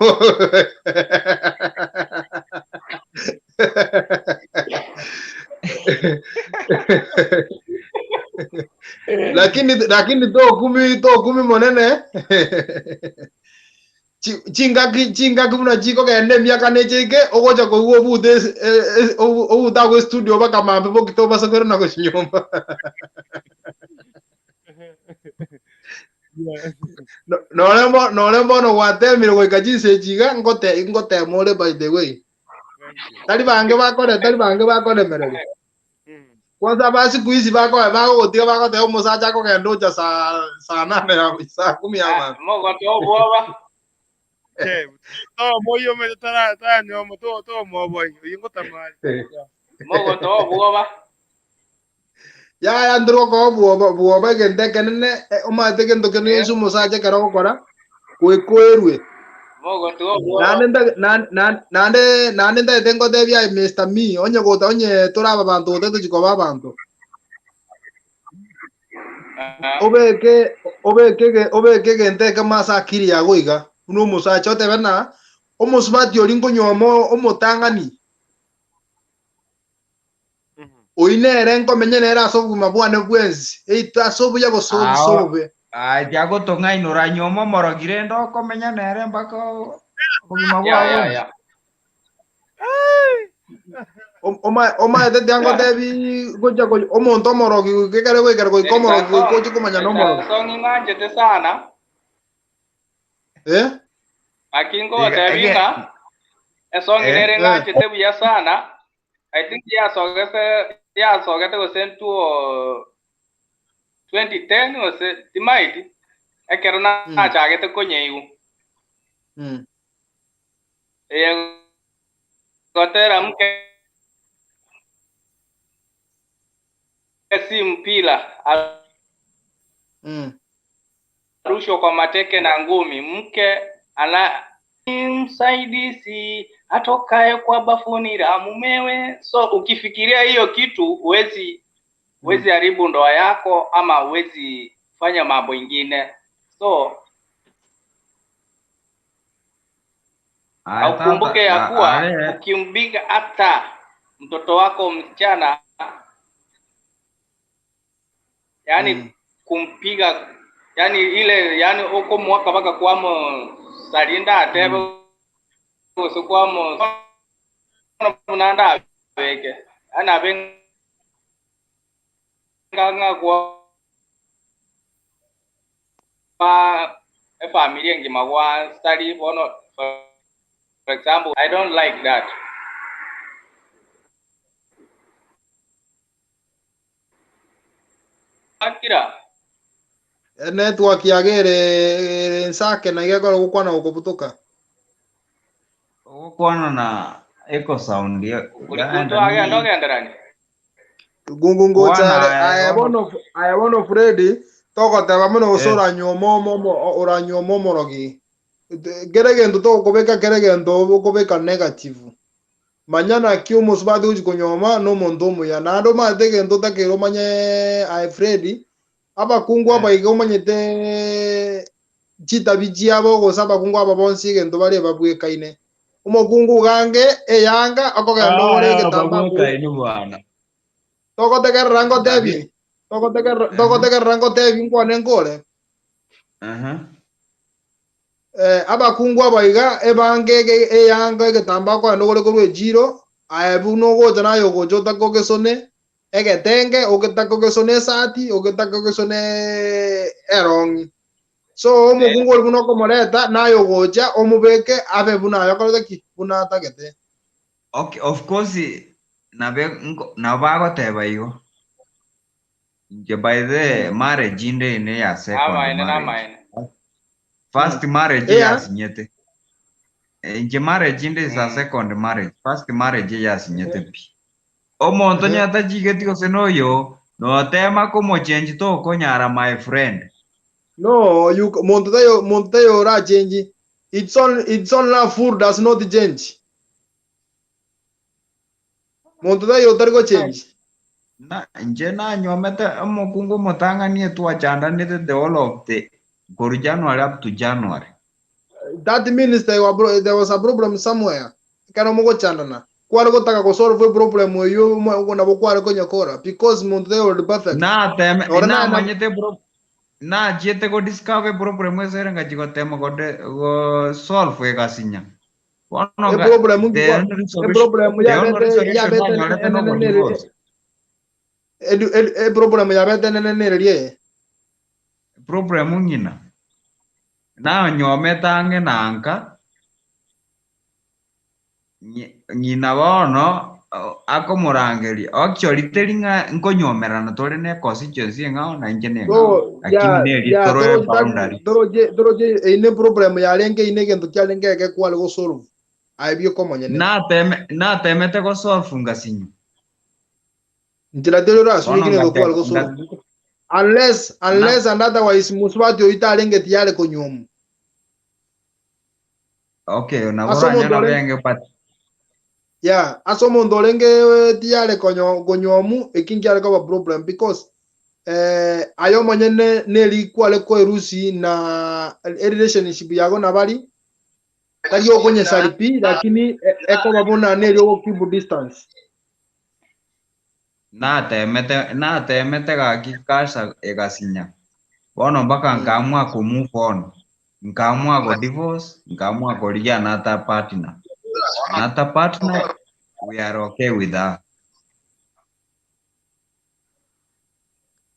lakini lakini tokumi tokumi monene Chi- chingaki chingaki buna chikogenda emiaka neche ike ogocha koigwa obute ase- e- e- obu- obute agwo estudio mpaka mambia bokite obase koirana gochia nyomba No- nore mbo- nore mbono gwatemire goika chinsa echi iga ngote ngotema ore by the way tari bange bakore tari bange bakoremereria Kwanza ba siku hizi bako bagogotiga bagoteba omosacha akogenda ocha saa saa nane ya saa kumi ya mambia. Mogote obwoba. Che, to moyo me tara tara nyomo to to mo boy. Oyo ngotamari. Mogote obwoba. Yaya ndiri gokoa obwoba bwoba egento ekenene eh, omanyete egento kende gionsi omosacha ekero ogokora goika oerwe. Mogote obwoba. Naende nta- na- na- naende naende ntagete ngotebia aye Mr. Me onye gota onye tore aba banto gotari tochi koba abanto obeke obeke ege- obeke egento ekemo ase akiri yago iga buna omosacha otebe ng'a omosubati oria nkonyuoma omotang'ani Oyio nere nkomenye nere ase obogima bwane bwensi, eitwe ase obuya gose ase Ao obobe. acha gotong'ainora nyuma omorogi rende okomenya nere mpaka obogima Ya bwao ya bwensi. ya. Omaete tiangotebi gocha ko- omonto omorogi goika ekere goikera goika omorogi goika oche komanya nomorogi. Mr. Song ing'anchete sana. Eh? Naki Iga ngotebi ege ng'a esong eh nere Eh. ng'anchete buya sana. I think yasogete yasogete gose ntuo 2010 gose timaiti ekero nachagete konyeigwa. Eye gotera mke si mpira arushwa kwa mateke na ngumi mke ana msaidizi atokaye kwa bafuni la mumewe. So ukifikiria hiyo kitu huwezi huwezi haribu ndoa yako ama huwezi fanya mambo ingine. So Aya tata ukumbuke ya kuwa are ukimbiga hata mtoto wako msichana, yani kumpiga yani ile yani uko mwaka mpaka kwamo salinda atebe gose kwamo munanda abeke yani abe ng'ang'a kwa efamily engima gwa sari bono for example I don't like that. Akira Network yage ere ere ensake na iga ekero ogokwana gokobutoka. Ogokwana na echo sound Uri yaenda kuntu agenda ni ogenderani. Gungu ngocha kwana are aye aye bono bono aye bono Freddy togoteba mono gose eh oranyuoma omo oranyuoma omorogi. Kere egento togokobeka kere egento okobeka negative. Manya naki omosubati ogochi konyuoma na omonto omuya. Naende omanyete egento otakeire omanye aye Freddy, abakungu eh abaiga omanyete chitabi chiabo gose abakungu aba bonsi egento bare babwekaine. Omokungu iga ange eyanga okogenda ogore Ah, egetambaa korwa babwekaine bwana. togotegerera Tabia ngotebie togotegerera eh togotegerera ngotebie nkwane nkore. eh Eh, abakungu aba iga ebange ege- eyanga egetambaa okogenda ogore korwa echiro aye buna ogocha naye ogocha otake ogesone egetenge ogetake ogesone esati ogetake ogesone erong'i so omokungu oria buna okomoreta naye ogocha omobeke abe buna aye okorete ki buna atagete. Okay, of course nabe nabo bagoteba igo. Inche by the marriage inde ine ya second Amaene na marriage. amaene. First marriage Eya. yasinyete. Inche marriage inde is a second marriage, first marriage eyasinyete pi. Omonto onye atachigeti gose noyo, notema komochenji tokonyara my friend. No, you monto tayo monto tayo orachenji. It's on it's on love fool does not change. Monto tayo otari gochenji. Na inche nanywomete omokungu omotang'ani etwachandanete the whole of the korwa January up to January. That means there, were, there was a problem somewhere. Ekero mogochandana. Kware gotaka gosolve eproblem eywo omo- nabo kware konyekora because monto tayo ori perfect. Nateme Nore naye na- namanyete bro nachiete go discover problem ase ere ngachi gotema gode go solve egasinya. Bono nga Eproblem the nki only resolution eproblem the only yabete resolution yabete nanyorete enene nogo nere divorce. eproblem yabete enene nere rie. Problem ng'ina nanyomete ang'e na nka ng'ina bono akomorangeria actually teri ng'a nkonyomerana tore ne constituency eng'ao na inche ne eng'ao So lakini ya neri ya toroe toroche boundary. toroche toroche eine problem yarenge ine egento kiarenge eke kware gosolve aye bioka omonyene. Nateme natemete gosolve ngasinyu Nchera teri orasubie bono kere egento kware ngate gosolve unless na unless and otherwise musubati oyo tarenge tiyare konywomu. okay nabo Ase omonto oranyora orenge benge but yeah ase omonto orenge tiyare konyo konywomu eki nkiare koba problem because eh, aye omonyene neri kware koerusi na erelationship yago nabari tari okonyesari pi lakini ekoba buna neri ogokeep distance. Natemete natemete gaki kasa egasinya bono mpaka nkaamua ko move on nkaamua go divorce nkaamua korigia another partner another partner we are okay with her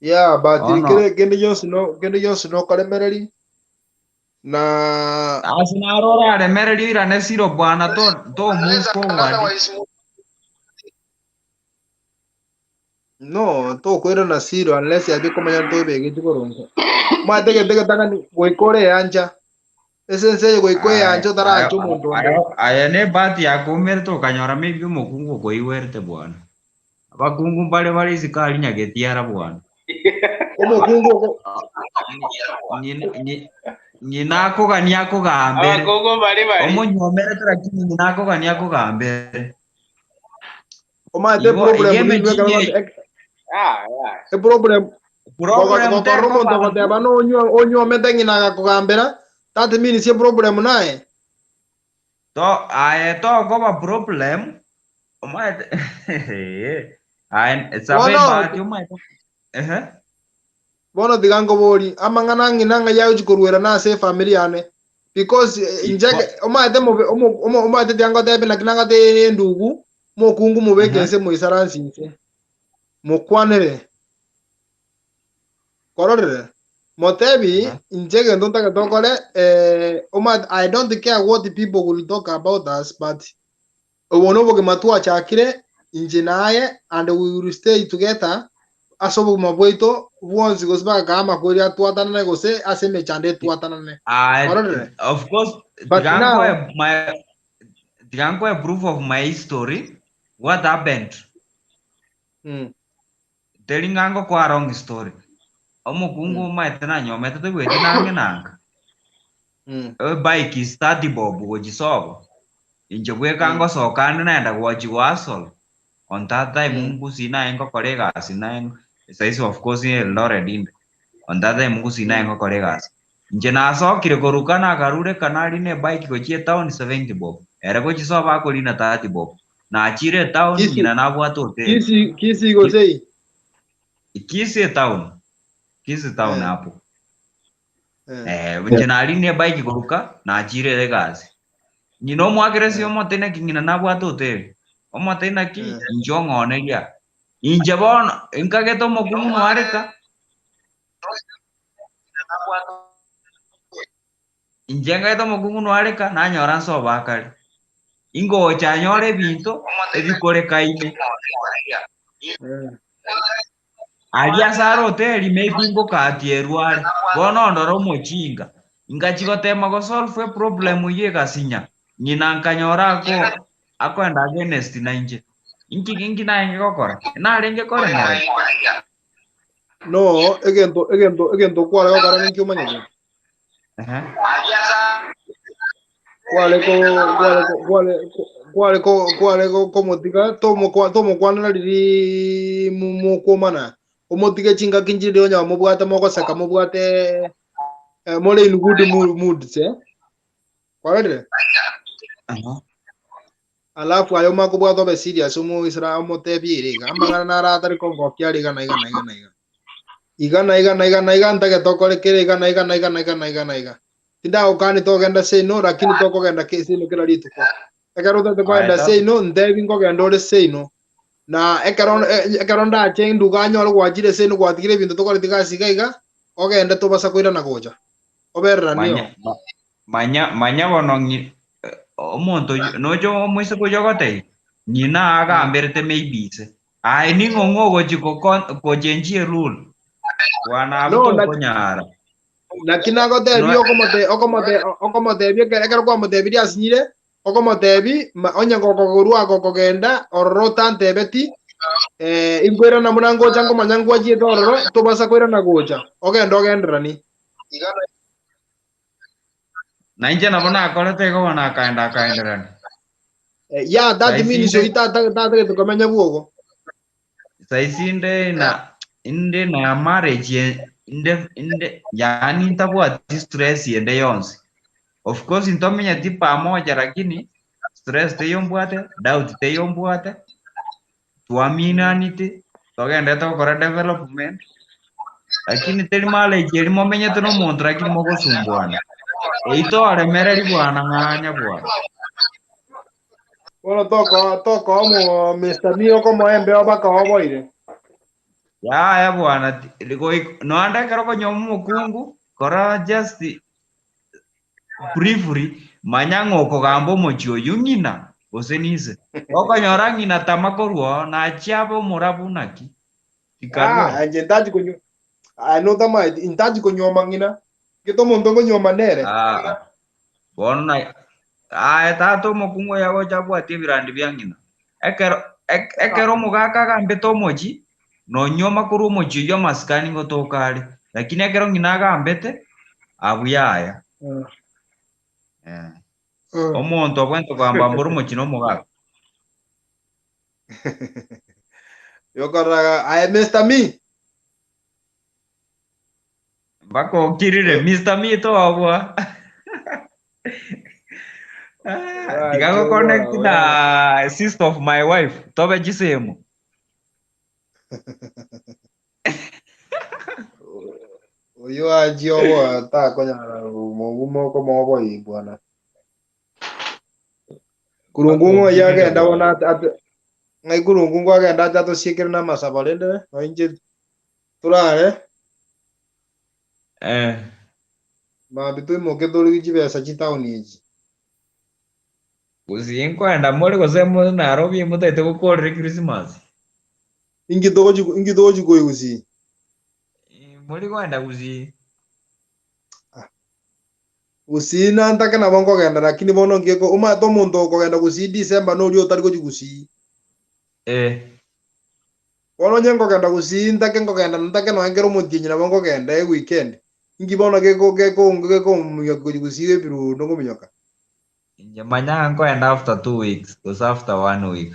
Yeah, but bono kere kende gionsi no kende gionsi nokoremereri na ase naro oraremereria oirane siro bwana to to move forward no tokoirana siro unless yabe komanya ntobegeti boronge. Omanyete egento egetang'ani goika ore eancha ase ense eye goika Aya oeanche aya otaraancha omonto onde. aya aya ne bahati yakoumere tokanyora maybe omokungu okoigwerete bwana. Abakungu mbare bare isiko aria nyagetiara bwana. Omokungu oko Ng'ina akogania akogambere. Abakungu mbari bari. Omonyomerete lakini ng'ina akogania akogambere. Omanyete Igo eproblem igo nigo ekero emechie Ah, ah. eproblem problem gokorora omonto tekoba ogoteba no onywomete ng'ina agakogambera that means eproblem naye. To aye tokoba problem omanyete aye sabe Bono bahati omanyete ehe bono tiga nkobori amang'ana ng'ina ng'a yagochi koruerana ase efamiri yane because inche omanyete mobe omanyete tiga ngotebe naki nang'ate endugu mokungu mobeke ense moisaranse inse mokwanere kororere motebi inche egento ntagete okore omanyete I don't care what people will talk about us but obo na obogima twachakire inche naye and we will stay together ase obogima bwaito bwonsi gose bagakaa amakweri atwatanane gose ase emechando etwatanane Aye, kororere of course but tiga now nkoe my tiga nkoe proof of my history what happened teri ng'a ngokoa wrong story omokungu omanyete nanyomete toigweti nang'e nanka ebike is 30 bob gochisobo inche bweka ngosoka ande naenda gwachi goasol on that time ngusii naye ngokora egasi naye saisi of course Eldoret inde on that time ngusii naye ngokora egasi inche nasokire koruka nakarure kanari na ebike gochia etown 70 bob ere gochisoba akorina 30 bob nachire etown Kisii ng'ina nabwate hoteli Kisii Kisii gose Kisii etown Kisii town hapo inche narine ebike koruka nachire egasi ng'ina omwakere ase omote naki ng'ina nabwate hoteli omote naki inche ong'oneria inche bono nkagete omokungu nwareka inche nkagete omokungu nwareka nanyora nsoba akare ingocha anyore ebinto ebikorekaine aria ase are hoteli maybe ngokatia erware bono ondore omochinga ngachi gotema gosolve eproblem eywo egasinya. Ng'ina nkanyora ako akoenda against na inche. Inki inki narenge gokora? Narenge koremereria. No, egento egento egento kware gokora ninki omanyete? Ehe. Kware ko kware ko kware ko- kware ko kware ko komotiga tomokwa tomokwanera riri mokwomana. Omotige chingaki nchire onye mobwate mogoseka mobwate eh, more in good moods eh. Kwarorire? Aha. Alafu aye omanye kobwata obe serious omoisra omotebie ere iga amang'ana naro atari kongokia are iga na iga na iga na iga. Iga na iga na iga na iga ntagete okore kere iga na iga na iga na iga na iga na iga. Tindagokani togenda seino lakini tokogenda ke seino kera rituko. Ekero otagete Aye kogenda ta seino ntebi nkogenda ore seino. Na ekero ekero ndache nduga nyore gwachire seino gwatigire ebinto tokoreti gasi iga iga, ogende tobasa koirana gocha. Obereranio. manya ma- manya manya bono ng'i eh, omonto oyio noche omoiseke oyio ogotebia ng'ina agamberete maybe ise. Aye ning'o ng'o ogochi goko gochenchia erule? Bwana abwo No, na tokonyara. naki nagotebi No, okomote okomote okomotebi ekero ekero kwamotebirie asinyire, okomotebi ma onye gokokorwa gokogenda ororo otantebeti, eh, inkoirana buna ngocha nkomanya ngwachiete ororo, tobasa koirana gocha, ogende ogenderani. na inche nabo nakorete igo bono akaenda akaenderania. Eh, yeah, that Saisi means inde oyi tata tatagete komenya bwogo. saisi inde na inde na marriage ye- inde inde yaani ntabwati stress ende yonsi. Of course ntomenyeti pamoja lakini stress teiyo mbwate, doubt teiyo mbwate, twaminanete, togendete gokora development, lakini teri marriage eri momenyete na omonto lakini mogosumbuana. Eyio toremereri bwana ng'anya bwana. Bono toko toko omo Mr. Mi okomoa embeo baka oboire. Yaya bwana, ti- goi- noanda ekero okonywa omokungu, kora just briefly, manya ng'a okogamba omochie oyio ng'ina gose nise. Okonyora ng'ina tama korwa oo, nachia abe omorabu naki, tikarua Ah, inche ntachi konywa. Ah, no tamaeti, ntachi konyuoma ng'ina. Gete omonto nkonyuoma nere. Ah, bono na aye tata omokungu oyo agocha abwatie ebirandi bia ng'ina. Ekero ek- ekero omogaka agambete omochie, nonyuoma korwa omochie oyio amasikani ngotoka are. Lakini ekero ng'ina agambete, abwo yaya. Eh. Omonto obwenerete kogamba mbore omochie na omogaka. Yokoraga, aye Mr. Me. Mpaka okirire Mr. Me tobwa. Ah, tiga go connect na sister of my wife tobe chisemo. Oyo achi oboa takonyara mogumo okomoboyi bwana. Kurungungu Mpaka oyo okirire agenda bono bwana. ate ate ng'ai kurungungu agenda ache atosiekere na amasabo rende noinche torare Eh, mambi toimoke torigie chibesa chitaoni echi. gose nkoenda more gose mo Nairobi motaete gokorera Christmas. Inki togochi inki togochi koi gusii? Muri koenda gusii. Gusii nantake nabo nkogenda lakini bono nkieko omanyete omonto okogenda gusii December noria otari gochi gusii. Eh. Bono onye nkogenda gusii ntake nkogenda ntake nonye kera omotienyi nabo nkogenda eweekend. Inki bono geko geko gekominyoka gochi gusii ebirundo nkominyoka. Inche manya nkoenda after 2 weeks gose after one week.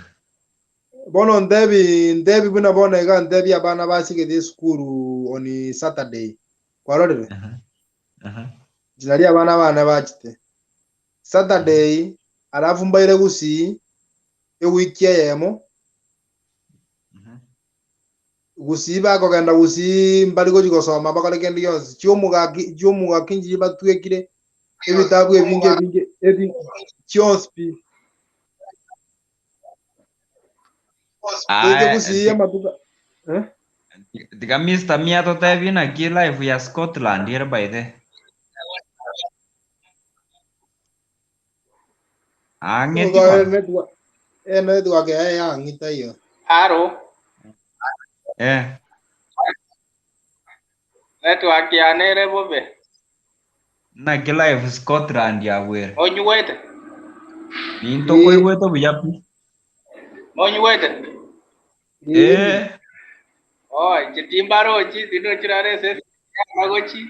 Bono ntebi ntebi buna bono iga ntebi abana basigete esukuru on Saturday. Kwarorire? Aha. Aha. Nari abana bane bachete. Saturday alafu mbaire gusii ewiki eyemo gusii bakogenda gusii mbari gochi gosoma bakore kende gionsi chiomogaki chiomogaki nchiri batwekire ebitabu ebinge ebinge ebi chionsi pi toike Aye, gusii ti- amatuka eh? tiga Mr. Mia totebi naki life ya Scotland ere by the. Ang'eti Nigo bono. network eh network yaye yang'ita iyo Aro, Eh. network yane ere bobe. Naki life Scotland yabwere. Onywete. Nintokoigwete buya pi. Monyigwete? Eh, Oh, inche timbarochi, tindochi rare ase amagochi.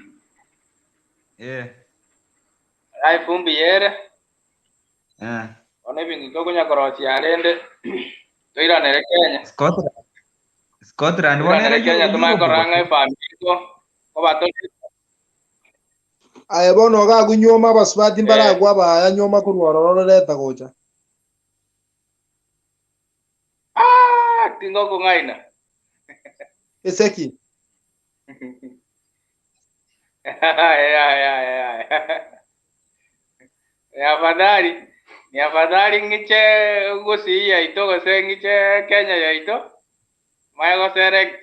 eh, Life mbuya ere. eh. Bono ebinto tokonya korosia rende toiranere Kenya. Scotland. Scotland bono Toiranere ere Kenya tomanye Europe korora ng'a gose? efamiri ito koba tore Aye bono iga agwo nyuoma abasubati eh, mbaragwa abaya nyuoma korwa ororo reta gocha. ah, tingokong'aina. Eseki. Aye, aye, aye, aye. Ni afadhali ni afadhali ng'iche gusii yaito gose ng'iche Kenya yaito manye goselect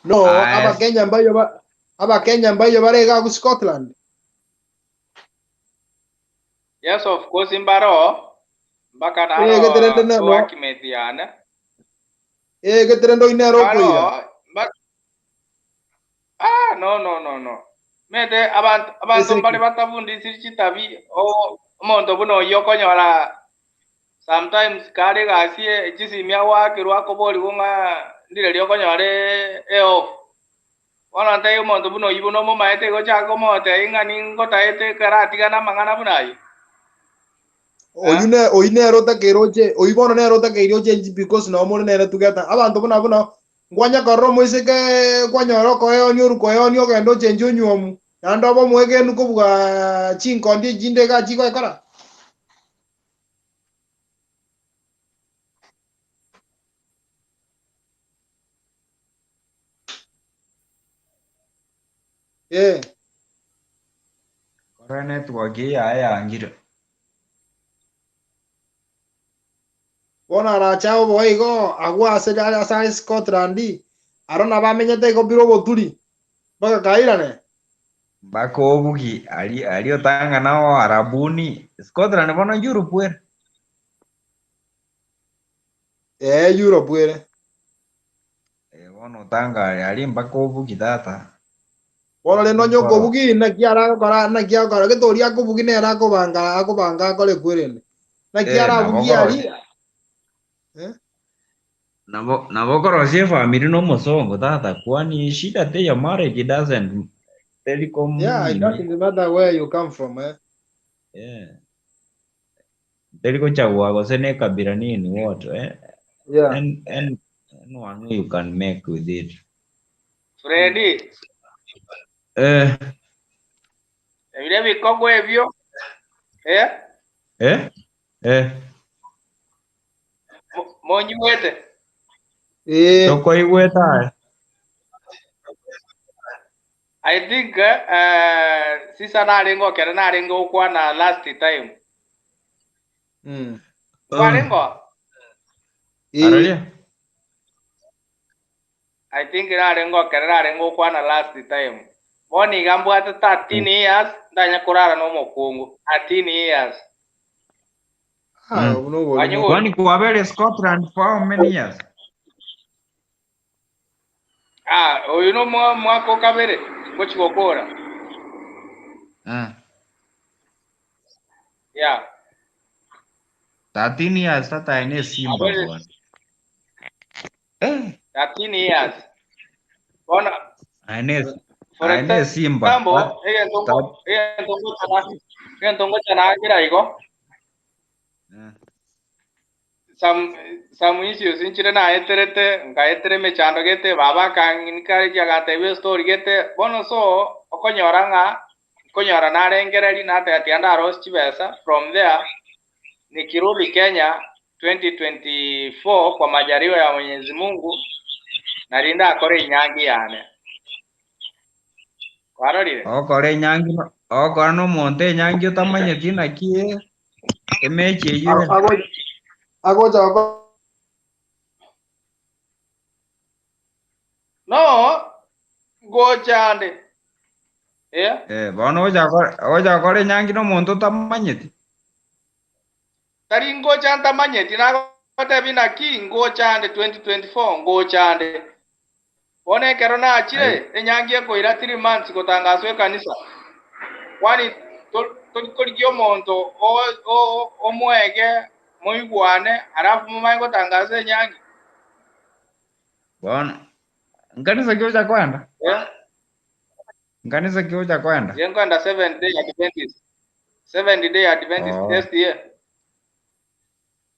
No, Aye. abakenya mbayo ba abakenya mbayo bare iga agwo Scotland. Yes of course mbaro mpaka Eh, geterende naro na no. workmate yane Eh, geterende oine ere mbaro okoira. mba, ah no no no no mete abantu abanto mbare Eseki. batabundisiri chitabi o omonto buna oyio okonyora sometimes kare egasi chisimi agoakerwa akoborigwa ng'a ndire okonyora e off bono ntaiyo omonto buna oyio buna omomaete igo chaka komotebia ng'a ningotaete ekero atigana amang'ana buna ayio Oyu ne oyu nere otakeire oche oyu bono nere otakeire ochengi because nabo more nere together. Abanto buna buna nkwanya korora omoiseke kwanyora okoeonia oru koeonia ogende ochengi onywomu naende obe omwegenu kobua chinkondi echinde iga chigoekora. Eh. Kore network eye yaye yangire. Bono arache oboe igo agwo ase ase are Scotland, aro nabo amenyete igo bire oboturi, mpaka kairane. Mpaka obugi ari ari otang'ana o Arabuni. Scotland bono Europe ere. Ee, Europe ere. Eh, bono otanga ari mpaka obugi tata. Bono rende onye Nkoro. okobugi naki aragokora naki agokora gete oria akobugi nere akobanga akobanga akore kwerende. Naki Eh, nabo arabugie korosia aria eh? nabo nabo korosia efamiri na omosongo tata kwani shida te your marriage doesn't telecom Yeah, it nini doesn't matter where you come from eh. yeah. Terikochagua gose ne kabila nini what eh? Yeah. And and anyone you can make with it. Freddy Eh ebire ebikogo ebio eh eh eh monyigwete Eh. tokoigwete aye. I think eh, sisa narenge okere narenge gokwana last time Mm. kwarenge Eh. Aroria? I think narenge okere narenge gokwana last time bono iga mbwate 13 years ndanya korara na omokungu 13 years Ah, Mm. no oborimo. Wanyigure Kwani kwabere Scotland for how many years? ah oyu no mwaka okabere ngochi gokora Mm. yeah 13 years tata ene simba abere bwana. Eh, 13 years bono ene for ene simba. example That, egento that, egento ngochana egento ngochanangira igo eh. some some issues inchire naeterete nkaetere emechando gete baba akang'encourage agatebia estory gete bono so okonyora ng'a nkonyora narengereri nateba tiga ndarosie chibesa from there nikirudi Kenya 2024 kwa majaliwa ya Mwenyezi Mungu nari ndakora enyangi yane kwarorire Okora enyangi no- okora na omonto enyangi otamanyeti naki emechi eywo ere. Agocha gokora no ngochande eh Eh, bono ocha ocha gokora enyangi na omonto otamanyeti. tari ngocha ntamanyeti nagotebia naki ngochande 2024 ngochande bono ekero nachire Ai enyangi ekoira 3 months gotangaswa ekanisa kwani tori korigia omonto o- o- omoege moigwane alafu momanye gotangasa enyangi. Bono nkanisa ki ocha koenda? Eh? Nkanisa ki ocha koenda? Inche nkoenda Seventh Day Adventist. Seventh Day Adventist Oh. SDA.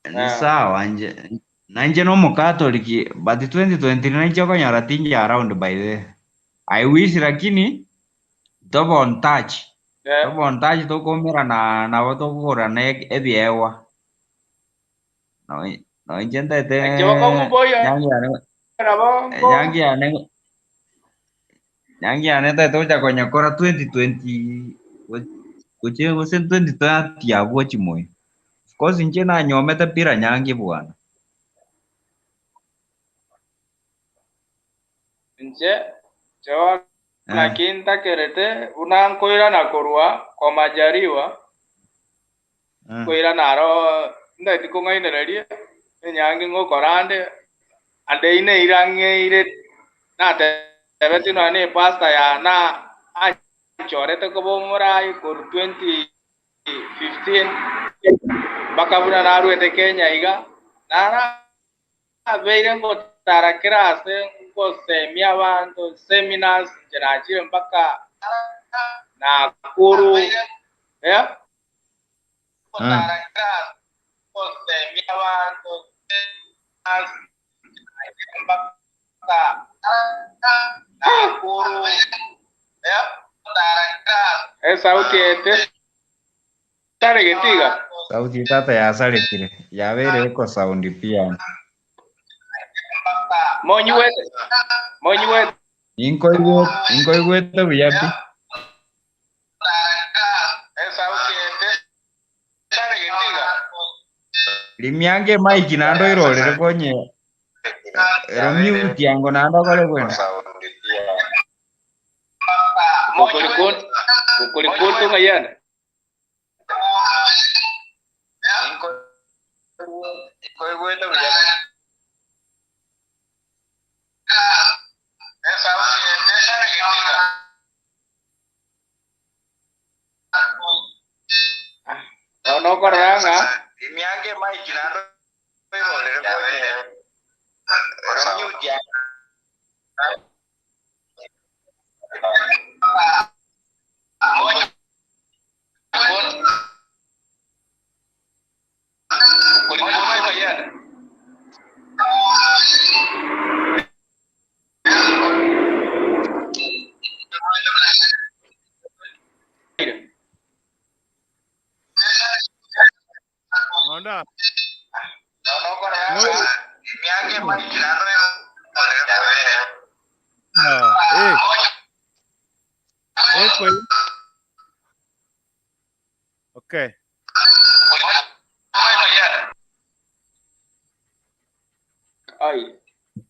Ni sawa nje na inche na omokatoliki but 2023 nainche okonyora tinge around by the I wish lakini tobe on touch Eh. tobe on touch tokomerana nabo tokogorana e- ebiegwa no inche ntaete Naki bokong'u mboiyo nyangi yane nabo nko nyangi yane nyangi yane ntaete gocha konyekora 2020 go- gochia gose 2030 abwo chimoyo of course inche nanyomete bila nyangi bwana. Inche John Eh. naki ntakerete buna nkoirana korwa kwa Majaliwa, Eh. nkoirana aro ntaeti kong'ainereria enyangi ngokora ande, ande ineirang'eire natebetie nonya na epastor yane anchorete koba omorai korwa 2015 mpaka buna naruete Kenya iga, nara Nabeire ngotara kera aase ngosemia abanto seminars inche nachire mpaka Nakuru eh. Esauti ete taregeti iga. Sauti tata yasarekire, yabeire ekosound pi yaani. Monyigwete? Monyigwete? Inkoigwete, inkoigwete buya pi. Rimia ange emic naende oirorere konye ero mute yango naende okore bwena. Gokorikundi ng'ai ande? Bono okorora ng'a Onda. Moi. Ah, eh. Eh, kwe. Okay. Ai,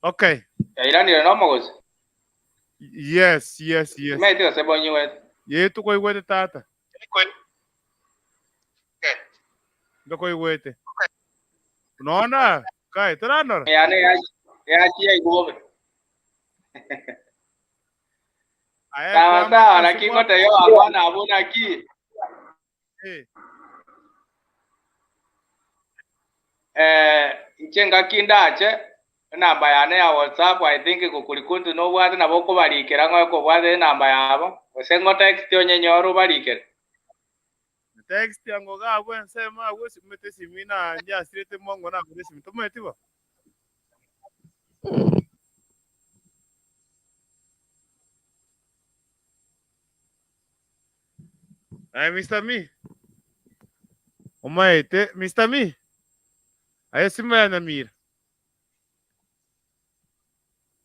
Okay. yairanire nomogosi. Yes, yes, yes. Timanyeti gose bonyigwete. Ye tukoigwete tata. Ndokoigwete. Unaona? Kai, toranora. Yane yachia igwa bobe. Aye, Sawa kwama sawa, ase naki kwa ngoteyo abana abwo naki. Eh. Eh, inche ngaki ndache enamba yane ya WhatsApp I think gokurikuntu nobwate nabo okobarikera ng'oe kobwate enamba yabo gose ng'o text onyenyore obarikere. Text yango gabwo ensemo agwo esimete esimi naanche asirete mongo nagure esimi tomaeti bo? Aye Mister Me. Omaete Mister Me. Aye esimo ya Nyamira.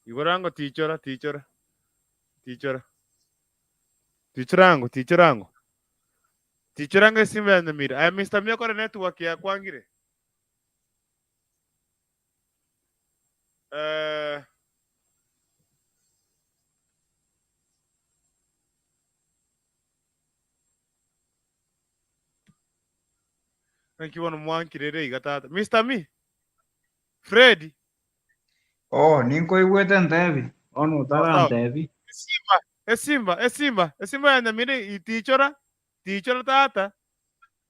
Igoro ango tichora tichora. Tichora. Tichora ango tichora ango. Tichora ango esimo ya Nyamira. Aye Mister Me okore network yakwangire. Eh Naki bono mwankirere iga tata. Mister Me. Fred. Oh, ninkoigwete ntebi. Bono Sawa sawa. otarantebi. Esimba, esimba, esimba, esimba ya Nyamira itichora. Tichora tata.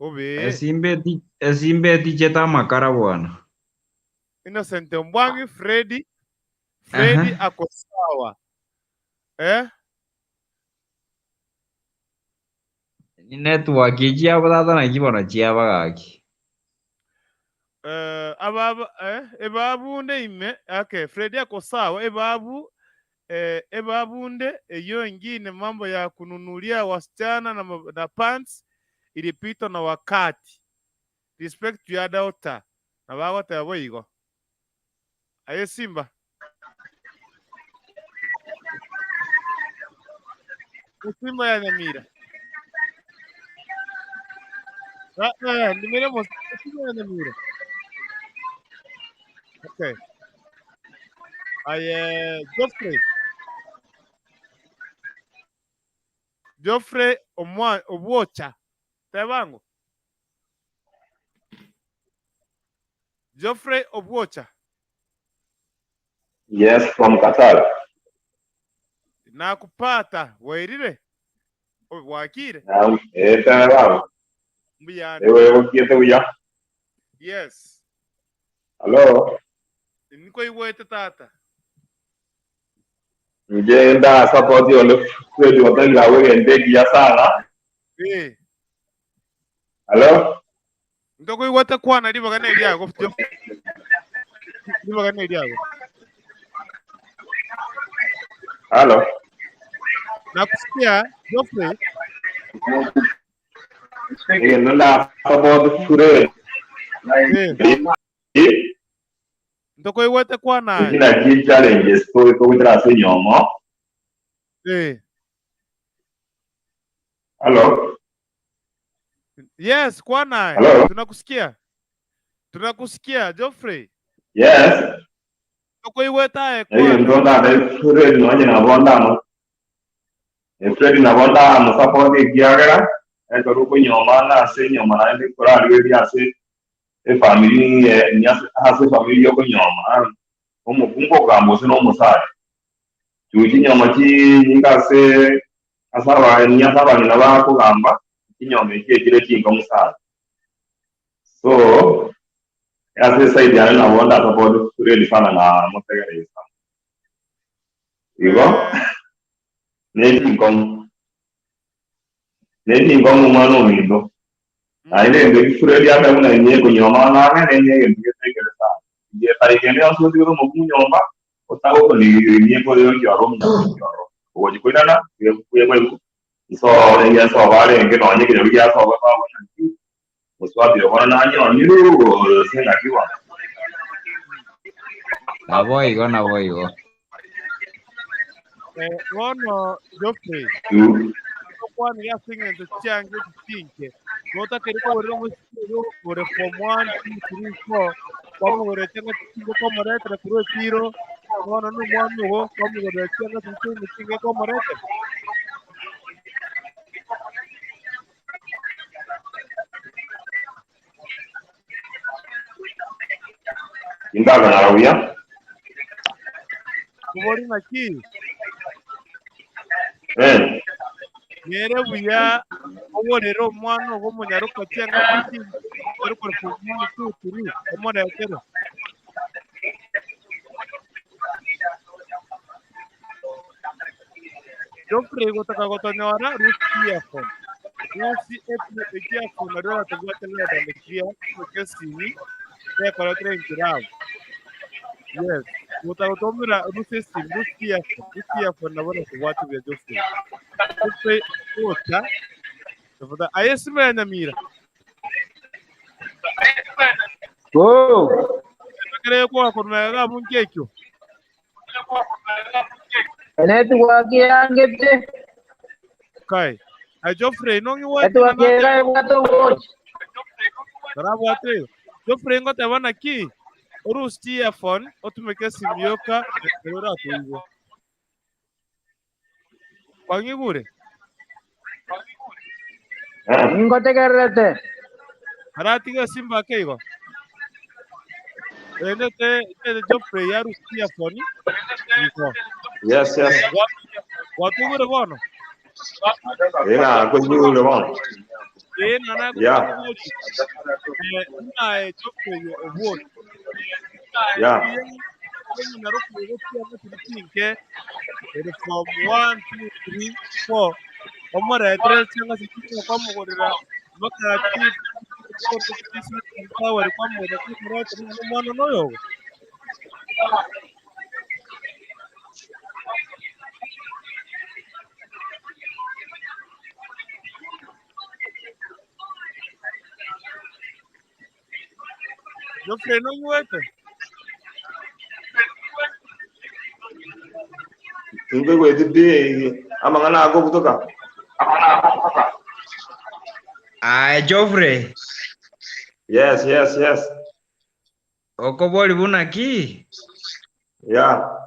Obe. Esimba eti esimba etichete amakara bwana. Innocent Ombwangi Freddy Freddy Aha. ako sawa. Eh? Network echiabo tata naki bono chiaba gaki. Eh, ababa eh, ebabunde ime okay, Freddy ako sawa ebabu eh, ebabunde eyo ingine mambo ya kununulia wasichana na, ma- na pants ilipitwa na wakati. Respect to your daughter. Na bagoteba boigo. Aye Simba. Simba ya Nyamira. Ah, eh, nimeremo Simba ya Nyamira. Okay. Aye Geoffrey. Geoffrey omwa obwocha. Tebango. Geoffrey Obwocha. Yes, from Qatar. Nakupata wairire bwakire Naam, eh, tena baba. mbuyande Ewe ukiete buya. yes Hello. niko igwete tata Nje nda support yole kweli watangira wewe ndegi ya sana. eh Hello. ndoko igwete kwana ribaga ne riago ribaga ne riago Hello. nakusikia Geoffrey Eh, nda support fure. eh ndoko igwete kwana Kina ki challenges to to kutra se nyomo. eh Hello. yes kwana Hello. tunakusikia tunakusikia Geoffrey Yes. ndoko igwete aye Eh, kwana ndo nda fure no nyina bonda no. Eh, Fred na bonda no support ikiagera. Eh, toru kunyoma na se nyoma na ndi kurari ase efamiri ase efamiri yokunyoma omukungu okugamba ose n'omusacha chinyoma chinyinga ase ase abanya ase abang'ina bakugamba chinyoma eki ekire chinga omusacha so ase eside yane nabo ndasapoti Fred sana na mutegereza igo nechinkong'u nechinkong'u omwana ominto naende egento eki Fred ase buna inye kunyoma nang'e nenye egento getekere sana getari kende yonsi otigere omokungu nyomba otagokonigirie koyokioro omonyakioro ogochi koirana kuye nso ngesoba arenge nonye ekenyoro giasoba babona nki moswatire bono nanyonire ase ng'aki bono Nabo igo nabo igo. eh bono Geoffrey Tu. okwanire ase eng'encho chiange chinke notakeri kogorera omosike ore form 1 2 3 4 kwamogorera chianga chinke kwamoretera korwa echiro bono na omwana ogo kwamogorera chianga chinke chinke kwamoretera indagana buya kobori naki eh nere buya ogorere omwana ogo omonyaroka chianga chinke ore kore form 1 2 3 omoretere Geoffrey gotaka gotonyora rusi earphone rusi earphone nario oratobwate loud and clear ekesimi tekoretera enkirabu yes gotaka rusi esimu rusi earphone rusi earphone nabo natobwate buya Geoffrey Geoffrey ocha tafadhali aye esimu ya Nyamira Oh, ekere kwakorumega gabu nkekyo Network yangete kai aye Geoffrey nong'iwete network ebwate obochi tarabwate Geoffrey ngoteba naki orusi earphone otumeke esimu yoka ekero oratoigwe kwang'igure ningotegererete aratiga esimba ake igo endete tete Geoffrey yarusi earphone igo yes yes watugure bono ina kunyure bono. Ee nana Yeah. gokoboria eh, buna aye Geoffrey Obwoki Yeah. ng'ina rokugo chianga chiri chinke ere form 1 2 3 4 omoretere chianga chiri kwamogorera mpaka tawari kwamogorera kwamorete omwana noyogo. Geoffrey nonywete? Tinkoigweti pi amang'ana akobutoka. Aye Geoffrey, Yes, yes, yes. okobori buna ki? Yeah.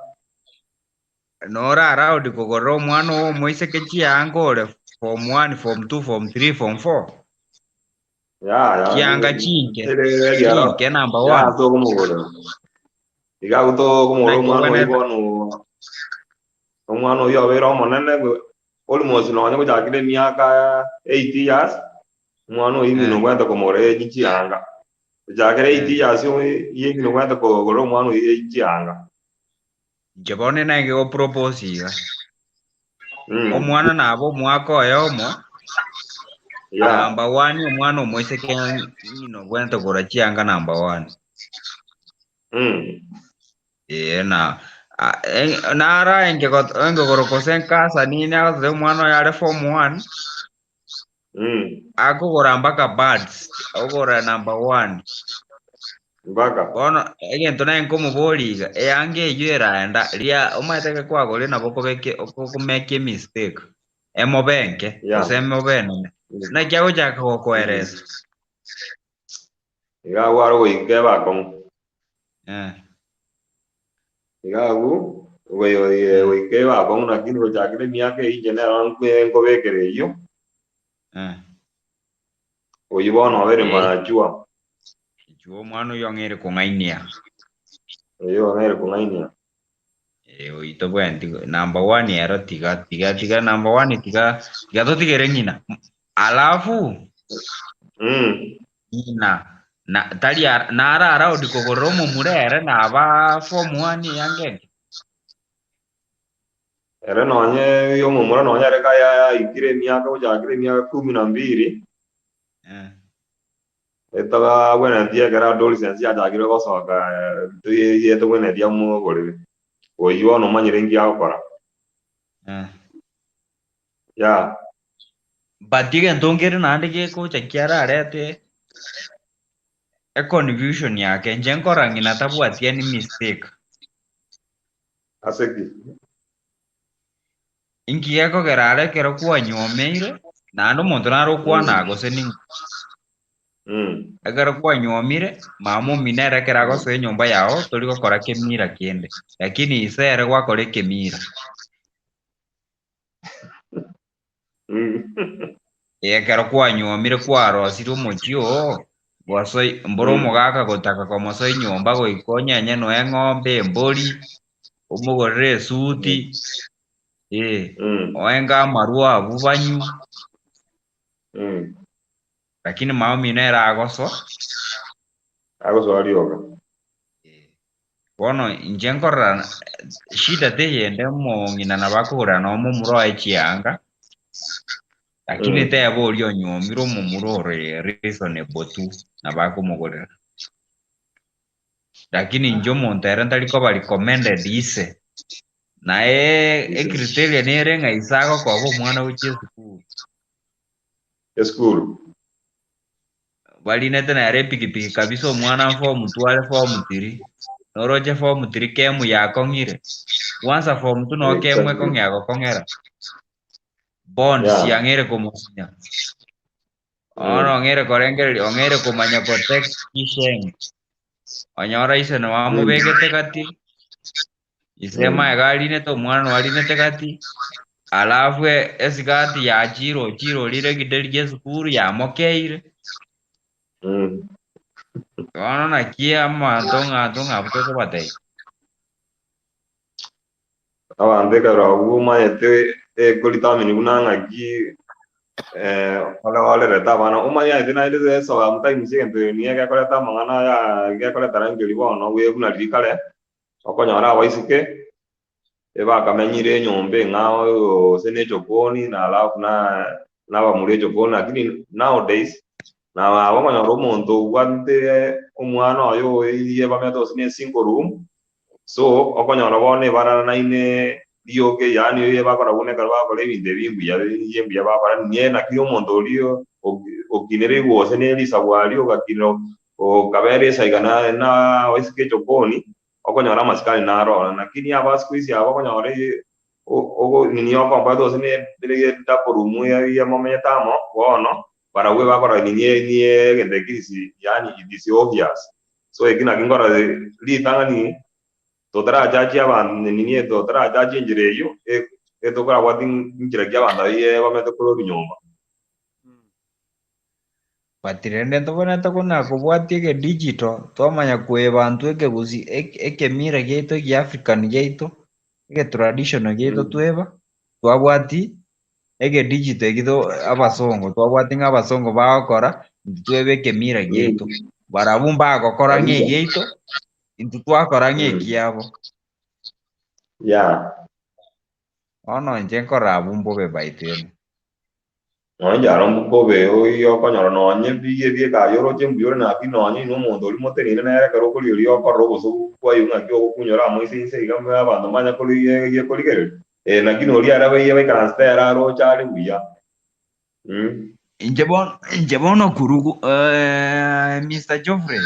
Nora allowed kogorera omwana oo omoiseke chianga ore form 1, form 2, form 3, form 4. Yeah, yeah. Chianga chinke. Ere egiara. Chinke number Yeah, 1. tokomogorera. Iga tokomogorera Naki omwana oyo obwenerete. bono omwana oyo obeire omonene almost nonye gochakire emiaka 8 years omwana oyo ng'ina obwenerete komogorera echi chianga. Gochakera 8 years ye ng'ina obwenerete kogorera omwana oyo echi chianga. Inche bono nenge gopropose iga. Omwana nabo omwaka oyomo Yeah. number 1 omwana omoiseke ng'ina obwenerete kogora chianga number 1. Ee na nara engegoro gose enkasa nini agoteba omwana oyo are form 1 akogora mpaka buds ogora number 1. Mpaka. Bono egento naye nkomoboria iga eyanga eywo eraenda ria omanyete ekero kwagorire nabo okobeke okomake emistake emobe enke Yeah. gose emobe enene naki agochaka gokoeresa. Iga agwo are goika ebe akong'u. Eh. Iga agwo goika ebe akong'u lakini gochakera emiaka eyio inche nero nkobekera eyio. Eh. Oyio bono obeire Eh. mature. Chwo omwana oyio ong'eire kong'ainia. Oyio ong'eire kong'ainia. Eh, oyio tobwenereti number one ero tiga tiga tiga number one tiga tiga totigere ng'ina. Alafu ng'ina na tari nara allowed kogorera omomura ere naba form one eyanga enke. Ere nonye omomura nonye ere kaya yaikire emiaka gochakera emiaka kumi na mbili Eh. etabwenereti ekero adolescence yachakire gosoka etobwenereti amogorere. Oyio bono omanyire nki agokora. Eh. Yeah. But egento nkere naende gegocha kiararete econfusion yake inche nkora ng'ina tabwati any mistake. Ase ki? Inki gekogera are ekero kwanywomeire naende omonto nare okwana gose ning'o. Ekero kwanyuomire, mama omino ere ekero agosoa enyomba yao tori gokora kemira kende, lakini ise ere gwakora ekemira. Ekero kwanyuomire kwarosire omochie oo, gwasoi mboro omogaka gotaka komosoa enyomba goika onyenye noe eng'ombe, embori, omogorere esuti, eh, oenge amarwa abwo banywe. Lakini mama omino ere agosoa. Agosoa rioka. Bono inche nkorora shida teyende omong'ina nabo akogorera nonye momura oye chianga, lakini teba oria onyuomire omomura ore reasonable tu nabo akomogorera. Lakini inche omonto ere ntari koba recommended ise, naye ecriteria nere ng'a ise agokoba omwana gochia esukuru. Esukuru. Barinete nere epikipiki kabisa omwana form 2 are form 3. Noroche form 3 kemu yakong'ire. Kwanza form 2 no kemu Exactly. ekong'ea gokong'era. Bonds Yeah. yang'eire komosinya. Bono ong'eire korengereria, ong'eire komanya kotext chisheng. Onyora ise nabo amobegete gati, ise maega arinete omwana nabo arinete gati, alafu esikati yachire ochire orire egideri gie esukuru yamokeire. Bono naki amato ng'ato ng'abwo tokobatebia. Abanto ekero abwo omanyete ekodetermine buna ng'aki Ore orerete abana, omanye aye naende sometimes egento nigo gekoreta amang'ana aya gekoreta rangi eria bono bwe buna riria kare, okonyora abaiseke, ebakamenyire enyomba eng'ao gose na echokoni na alafu na na abamura echokoni lakini nowadays, nabo okonyora omonto obwate omwana oye oye bamenyete gose na esingle room, So okonyora bono ebararanaine rioka yaani bakora buna ekero bagokora ebinto ebi mbuya riria mbuya bakora niye naki omonto oria okinire gose ne risabu aria ogakinera okabera esaiga na na oisike echokoni okonyora amasikani naro ororo lakini aba siku hizi aba okonyora ogo nini okomboete gose ne double room eria momenyete amo bono barabwo bakora nini niye egento ekio yaani it is obvious. So eki naki nkorora ritang'ani totarachachia abanto nini totarachachia enchera eyio etokorabwati nchera ki abanto aye bamete korwa ebinyomba. But rende ntobwenerete kona kobwatia egedigital twamanya koeba intwe ekegusii ekemira giaito egiafrican giaito, egetraditional giaito tweba, twabwati egedigital eki to abasongo twabwati ng'a abasongo bagokora intwe twebe ekemira giaito. Barabwo mbagokora ng'a egiaito, intwe twakora ng'a ekiabo. Yeah. Bono inche nkorora abwo mbobe by then. Nonye inche aro mbobe oyio okonyora nonye ebiya ebi egari oroche mbuya ore naki nonye inwe omonto oria moteneine nere ekero okoria oria okorora obosoku bwaye ng'aki ogokunyora amo inse inse iga abanto mbanya korigereria korigereria. Eh lakini oria ere abaiye baikaransete ere aroche are buya. Mm. Inche bono, inche bono kurugu eh, Mr. Geoffrey.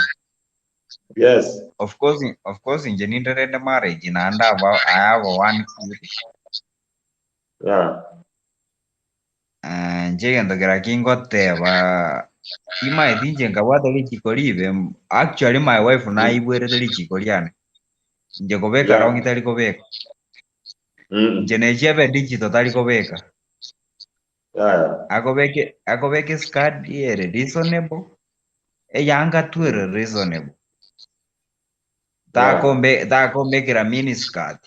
Yes. Of course, of course inche ninde rende marriage naende aba I have one kid. Yeah. Eh, inche egento kera kingoteba timaeti inche nkabwata richiko ribe actually my wife naigwerete richiko riane inche kobeka Yeah. rongi tari kobeka Mm. inche nechiebe digital tari kobeka Yaya. Akobeke akobeke skirt ere reasonable, eyanga tu ere reasonable. Yeah. Takombe takombekera mini skirt.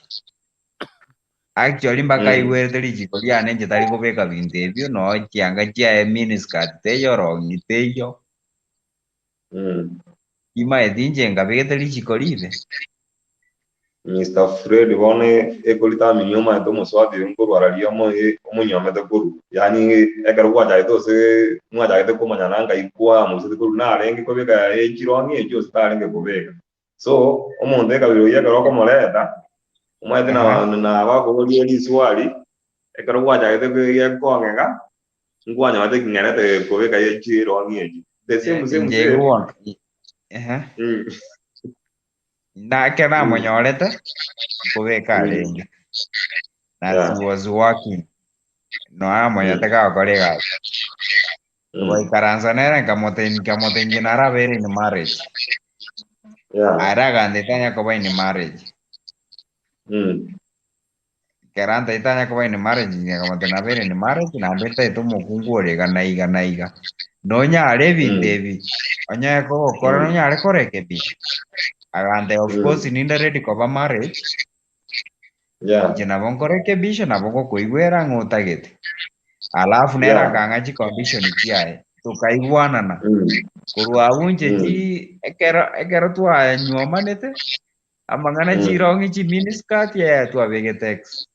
Actually mpaka Mm. aigwerete richiko riane inche tari kobeka binto ebio noo chianga chiaye mini skirt teiyo rongi teiyo. Mm. Timaeti inche nkabegete richiko ribe. Mister Fred bono ekoritamini omanyete omosubati oyo nkorwara riria omonyuomete korwa, yaani ekero gwachagete gose mwachagete komanyana ngai kwamosete korwa narenge kobeka echirong'i echio gose tarenge kobeka. So omonto ekabira oyio ekero okomoreta, omanyete Aha. nabakoboria riswali, ekero gwachagete gekong'ega, nkwanyorete eking'erete kobeka echirong'i echio. The same same Inche same. bono, ehe. Nake namonyorete, nkobeka arenge. Na Yeah. she was working. Noamonyete gagokora egasi. Togaikaransa nere nkamotebia nkamotebia inche narabeire in marriage. Yeah. Ere agantebia tanya koba in marriage. Ekero antebetie tanya koba in marriage inche nkamotebia nabeire in marriage naende ntaete omokungu ore iga na iga na iga. Nonyare ebinto ebi, onyare kogokora nonyare korekebisha. Agantebia of course ninde ready koba marriage, Yeah. inche nabo nkorekebisha nabo ngokoigwera ng'a otagete. Alafu nere Yeah. akang'a chicondition chiaye, tokaigwanana. Korwa abwo inche chi ekero ekero twanywomanete, Amang'ana chirong'i chiminiskirt yaya twabegete ex.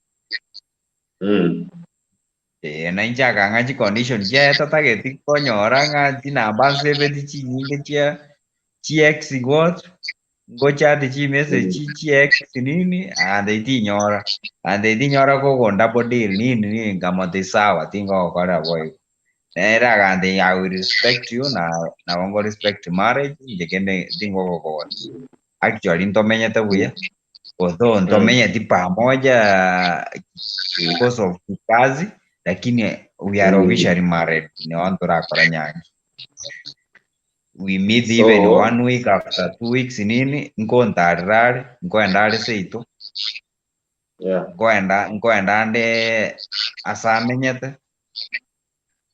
Ee, na inche akang'a chicondition chiaye tatageti konyora ng'a chinamba nsebeti chinyinge chia chi ex what, ngochati chimessage chi ex nini, ande tinyora, ande tinyora kogo double deal nini nini nkamotebia sawa tingogokorera boigo. Nere agantebia I will respect you na nabo ngo respect marriage inche kende tingogokonya. Actually ntomenyete buya, although ntomenyeti pamoja because of kazi, lakini we are officially married, nigo ntorakora nyangi. We meet even So one week after 2 weeks nini, nkontarera are, nkoenda are seito, yeah. nkoenda nkoenda ande ase amenyete.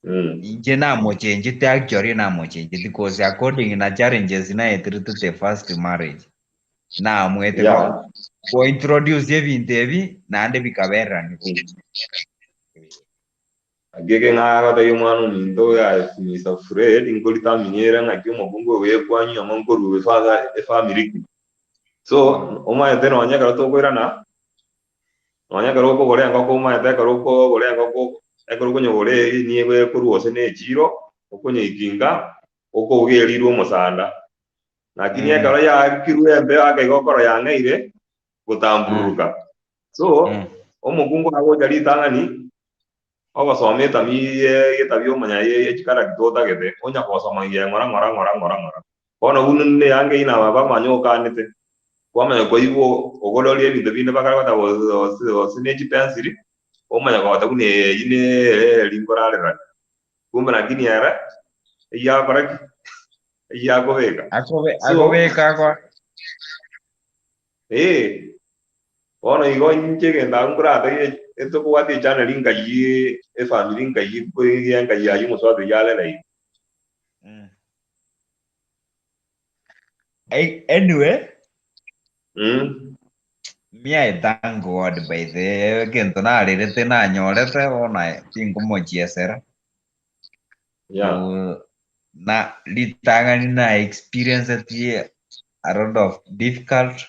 Inche namochenchete actually namochenchete cause according na challenges naeterete the first marriage, naamwete Yeah. ko introduce ebinto ebi naende bikabererani. Naki eke ng'a agotebia omwana ominto oyo aye Mr. Fred nkoritaminia ere ng'aki omokungu oyo ekwanywa amo nkorwa efather efamiri ki. So omanyete nonye ekero tokoirana, nonye ekero okogora engoko omanyete ekero okogora engoko ekero okonyegora eywo nigo ekorwa gose na echiro, okonyeiki nka, okouga erirwe omosanda. Lakini ekero yaakirwe embeo ake igo okoro yang'eire gotambururuka. So omokungu agocha ritang'ani ogosoma etami ye etabi omanya ye ye chicharacter otagete onya gosoma iye ng'ora ng'ora ng'ora ng'ora ng'ora. Bono buna neyange ina baba manya okanete kwamanya koigwa ogoreria ebinto binde bakare goteba gose gose gose ne chipensili omanya goteba buna eyio ne eri nkorarerania. Kumbe lakini ere eyio akora ki? Eyio akobeka. Akobe So akobeka akwa. eh Bono igo inche egento agwo nkorategie etokobwate echannel nkayie efamiri nkayie koigia nkayie aywo omosubati oyio arere igo. Anyway, Mm. me I thank God by the way, egento narerete nanyorete bono tinkomochiesera. Yeah. Na ritang'ani na experienced a lot of difficult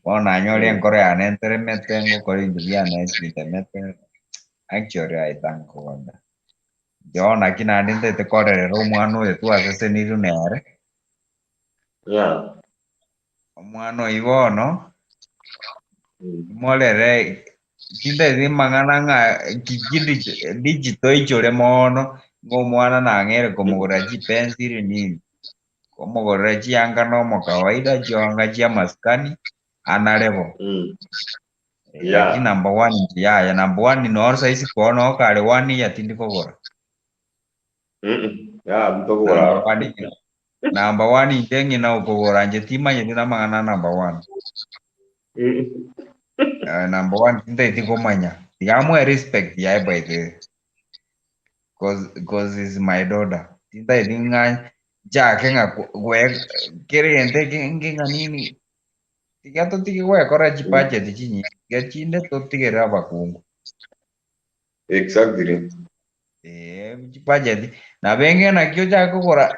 Bono nanyore enkoro yane enteremete, ngokora ebinto biane chintemete, actually I thank God. Inche bono naki naende ntagete korerera omwana oyo twasesenirwe nere, Yeah. omwana oyio bono, morere tintagete amang'ana ng'a ki digital eichore mono, ng'a omwana nang'eire komogorera chipencil nini. Komogorera chianga nomokawaida, chionga chi'amasikani, anare bo. Yeah. Lakini number one inche yaya, number one noro saisi koo noo kare one year tindi kogora. Mm. Yeah, ntokogora Number aro. one ng'ina. Number one inche ng'ina okogora inche timanyeti namang'ana a number one. Number one tintaeti komanya. Tiga amoe respect yaye by the way. Cause, cause is my daughter. Tintaeti ng'a nchake ng'a gwe kere egento eke nge ng'a nini. Tiga totige gwekora chibudget chinyinge, tiga chinde totigerere abakungu. Exactly. Eeh, chibudget nabo enge naki ochake kogora,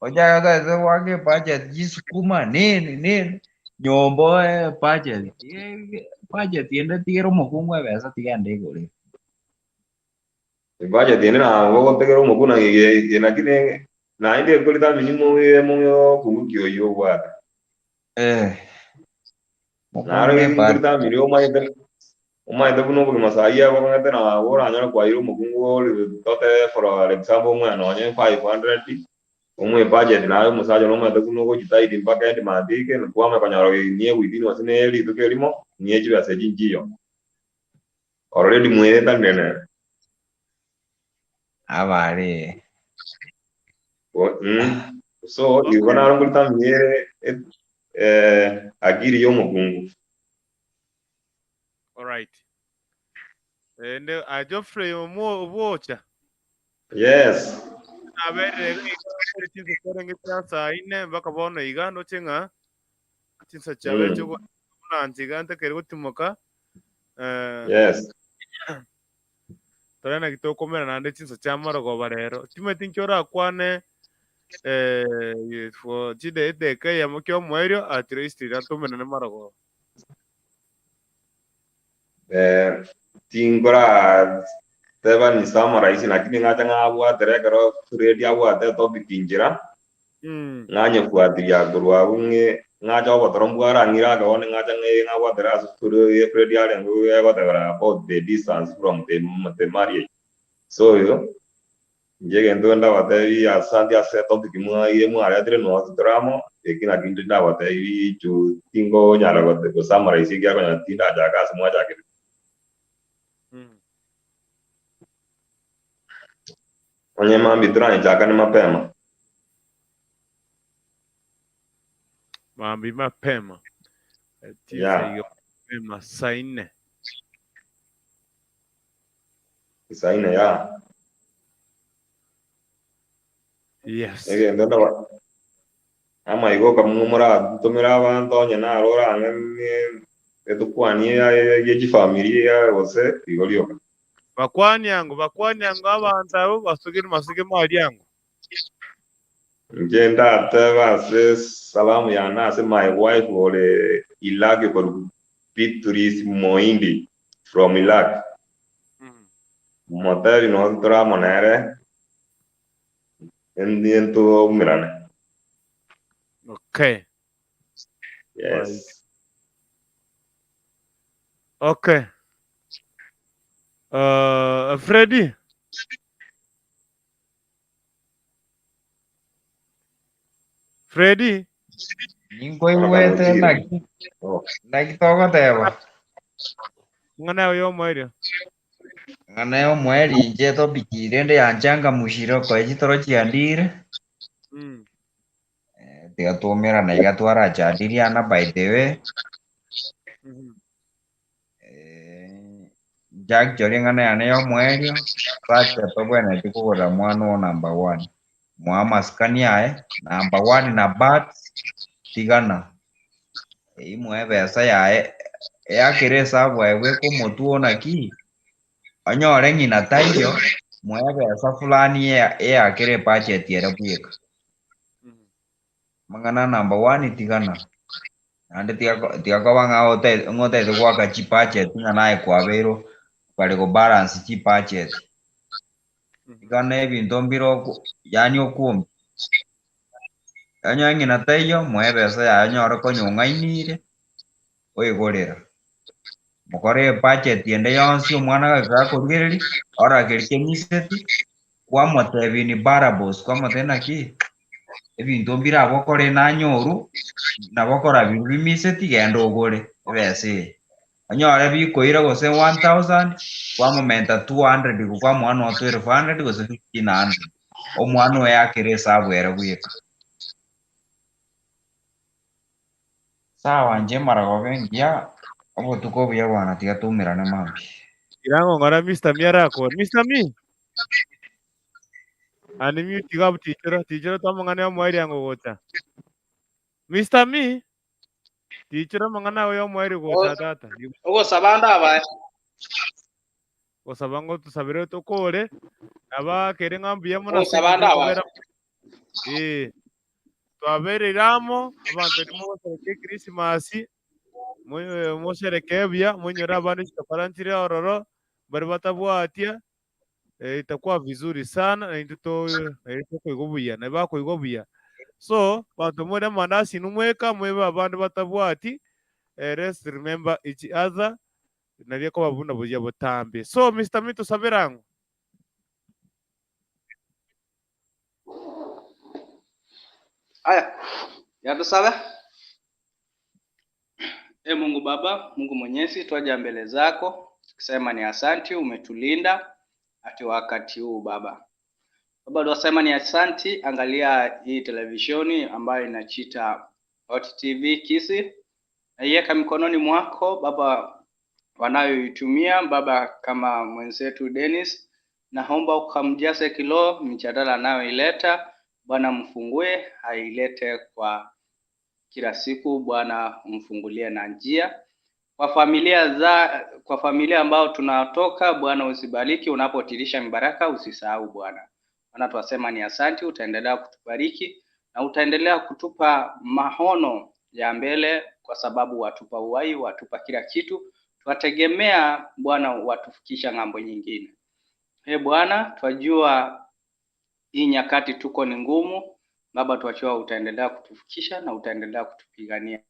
ochake otagete goaka ebudget chisukuma nini nini, nyomba oe ebudget, budget ende tigera omokungu ebesa tiga ende egore. Ebudget ende nabo ogotegera omokuna ng'a naki naende ekori tamini mokungu ki oyio obwate. Eh. Naro Mokungu ne ekori budget. tamini omanyete omanyete buna obogima saii abokong'ete nabo oranyore kwaire omokungu ori totebe for example omwana nonye 500 omoe budget naye omosacha nomanyete buna ogochitaidi mpaka end month ike kwamanya konyora nie within gose ne rituko erimo nie chibesa echi nchiyo. Already mweetanire nere. Abare. So igo naro nkoritaminia ere eh, akili y'omokungu. Alright. Ende a Geoffrey omo obocha. Yes. Naberire iga iga chinsa chiarenge chia saa ine mpaka bono iga ndoche ng'a chinsa chiabere chiogo buna inche iga ntakeri gotimoka. Eh, Yes. tore naki tokomera naende chinsa chia marogoba rero. Timanyeti nki orakwane eh, for chide edeka eyemo kia omoerio at least iga tomenane marogoba. Eh, tinkora teba ni summarize lakini ng'acha ng'abwatera ekero Fred abwate etopic inchera ng'anyefuatiria korwa abwo ng'e ng'acha obotoro mbwarang'ire ake bono ng'acha ng'e ng'abwatera ase Fred Fred arenge egotebera about the distance from the, the marriage. So oyo inche egento ndabatebi asante ase etopic mwaye mwaretire nonsi tore amo eki naki inde ndabatebi chu tingonyara gosummarize ekiagera tindachaka ase mwachakire. Onye mambia toranyechakane mapema. Mambia mapema. Chinsa Yeah. iga mapema saa ine. Saa ine ya. Yes. Egento ndaba amaiga okamwa moratomere abanto onye naro orang'e etukwanie ye chifamilia gose igo rioka. Bakwani ango, bakwani ango abanto abo basogere masuge maria ango. Inche ndatebe ase salamu yane ase my wife ore Iraq korwa Beatrice Moindi from Iraq. Motebi nonye tore amo nere ntoumerane. Okay. Yes. Okay. Freddy. Freddy. Ninkoigwete naki naki togoteba Ng'ana yago y'omoerio. Ng'ana y'omoerio inche etopic rende yanchangamushire okoe chitoro chiandire. Tiga twaumerana iga twarachadiliana by the way. Inche actually eng'ana yane ya omoerio, sacha tobwenereti kogorera mwana oo number one, moe amasikani aye, number one na but tigana, eywo moe ebesa yaye, eakere esabu aye bweka omotwe oo naki, onyore ng'ina taiyo, moe ebesa fulani eakere ebudget ere bweka. Amang'ana number one tigana, naende tiga ko tiga koba ng'a ote ng'a otagete goaka chibudget ng'a naye kwabeire okare gobalance chibudget. Tigana ebinto mbire oko yaani okwomia. Onyore ng'ina taiyo, moe ebesa yaye onyore konya ong'ainire, oigorera. Mokore ebudget ende yonsi omwana gaki gakorigereria, orora keria kemiseti, kwamotebia in parables, kwamotebia naki, ebinto mbire abwo okore nanyorwa, nabo okora biria bimiseti genda ogore ebesa eye. Onyore bikoira gose 1000, kwamomenta 200 igo kwamoa nonya 1200 gose 1500, omwana oye akere esabu ere bweka. Sawa inche maragoba engiya, obotuko obuya bwana tiga toumerane mambia. Tirango ng'ora Mister Mi arakore. Mister Mi! Unmute iga abwo tichora, tichora twamang'ana y'omoerio ango gocha. Mister Mi! Tichora amang'ana ago y'omoerio gocha tata. Ogosaba ande abae. Gosaba ngo tosabere tokore, nabakere ng'a mbuya mono ase Ogosaba ande eng'encho abae. okobera Eh. Twabereire amo, abanto nimogosherekea Ekrisimasi, mosherekee buya, moinyore abande chitokora nchire ororo, baria batabwatia, itakuwa vizuri sana, na intwe to naintwe tokoigwa buya, naende bakoigwa buya. So, abanto more amandasi inwe mweka, moebe abande batabwati, let's remember each other, nario ekoba buna buya botambe. So, Mister Mi tosabere ang'o? Aya, yatusabe. E Mungu Baba, Mungu Mwenyezi, twaja mbele zako tukisema ni asanti, umetulinda hadi wakati huu Baba. Baba, twasema ni asanti. Angalia hii televisheni ambayo inachita Hot TV Kisii, naiweka mikononi mwako Baba, wanayoitumia Baba, kama mwenzetu Dennis, naomba ukamjaze kiroho mijadala anayoileta Bwana, mfungue ailete kwa kila siku Bwana, umfungulie na njia kwa familia za kwa familia ambao tunatoka Bwana, usibariki unapotirisha mibaraka, usisahau Bwana. Bwana, twasema ni asanti, utaendelea kutubariki na utaendelea kutupa maono ya mbele, kwa sababu watupa uhai, watupa kila kitu. Twategemea Bwana watufikisha ng'ambo nyingine. E Bwana, twajua hii nyakati tuko ni ngumu Baba, twajua utaendelea kutufikisha na utaendelea kutupigania.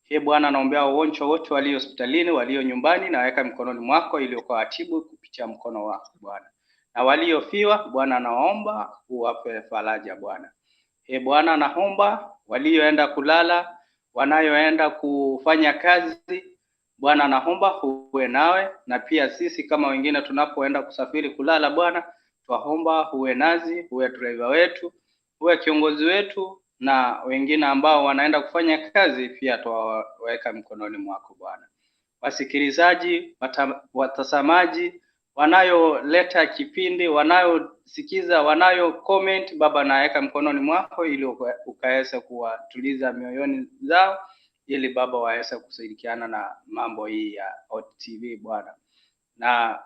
E Bwana, naombea wagonjwa wote walio hospitalini, walio nyumbani, naweka mikononi mwako ili ukawatibu kupitia mkono wako Bwana, na waliofiwa Bwana, naomba uwape faraja Bwana. E Bwana, naomba walioenda kulala, wanayoenda kufanya kazi Bwana, naomba uwe nawe, na pia sisi kama wengine tunapoenda kusafiri kulala Bwana, twaomba uwe nazi, uwe driver wetu, uwe kiongozi wetu, na wengine ambao wanaenda kufanya kazi pia twawaweka mikononi mwako Bwana. Wasikilizaji, watazamaji wanayoleta kipindi, wanayosikiza, wanayo comment, Baba naweka mkononi mwako ili ukaweze kuwatuliza mioyoni zao, ili Baba waweze kushirikiana na mambo hii ya Hot TV Bwana. Na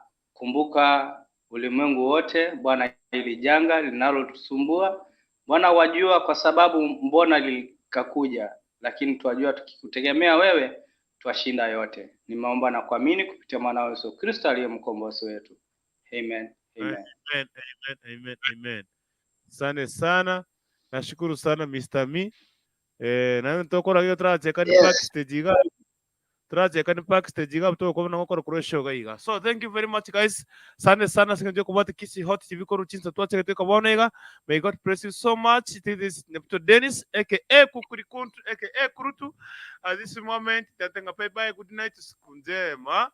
Kumbuka ulimwengu wote Bwana, hili janga linalotusumbua Bwana, wajua kwa sababu mbona likakuja, lakini twajua tukikutegemea wewe twashinda yote. Nimeomba na kuamini kupitia mwana wa Yesu Kristo aliye mkombozi wetu. Amen. Amen. Amen, amen, amen, amen. Asante sana. Nashukuru sana Mr. Me. Eh, naende tokora iga torachekani Yes. backstage iga. Torachekani backstage iga tokobana gokora korwa eshow iga iga. So thank you very much guys. Asante sana ase eng'encho yokobwata Kisii Hot TV korwa chinsa twachagete goika bono iga. May God bless you so much. This is Nyabuto Dennis aka Kukuri Kuntu aka Kurutu. At this moment, tete ng'a bye bye, good night, siku njema.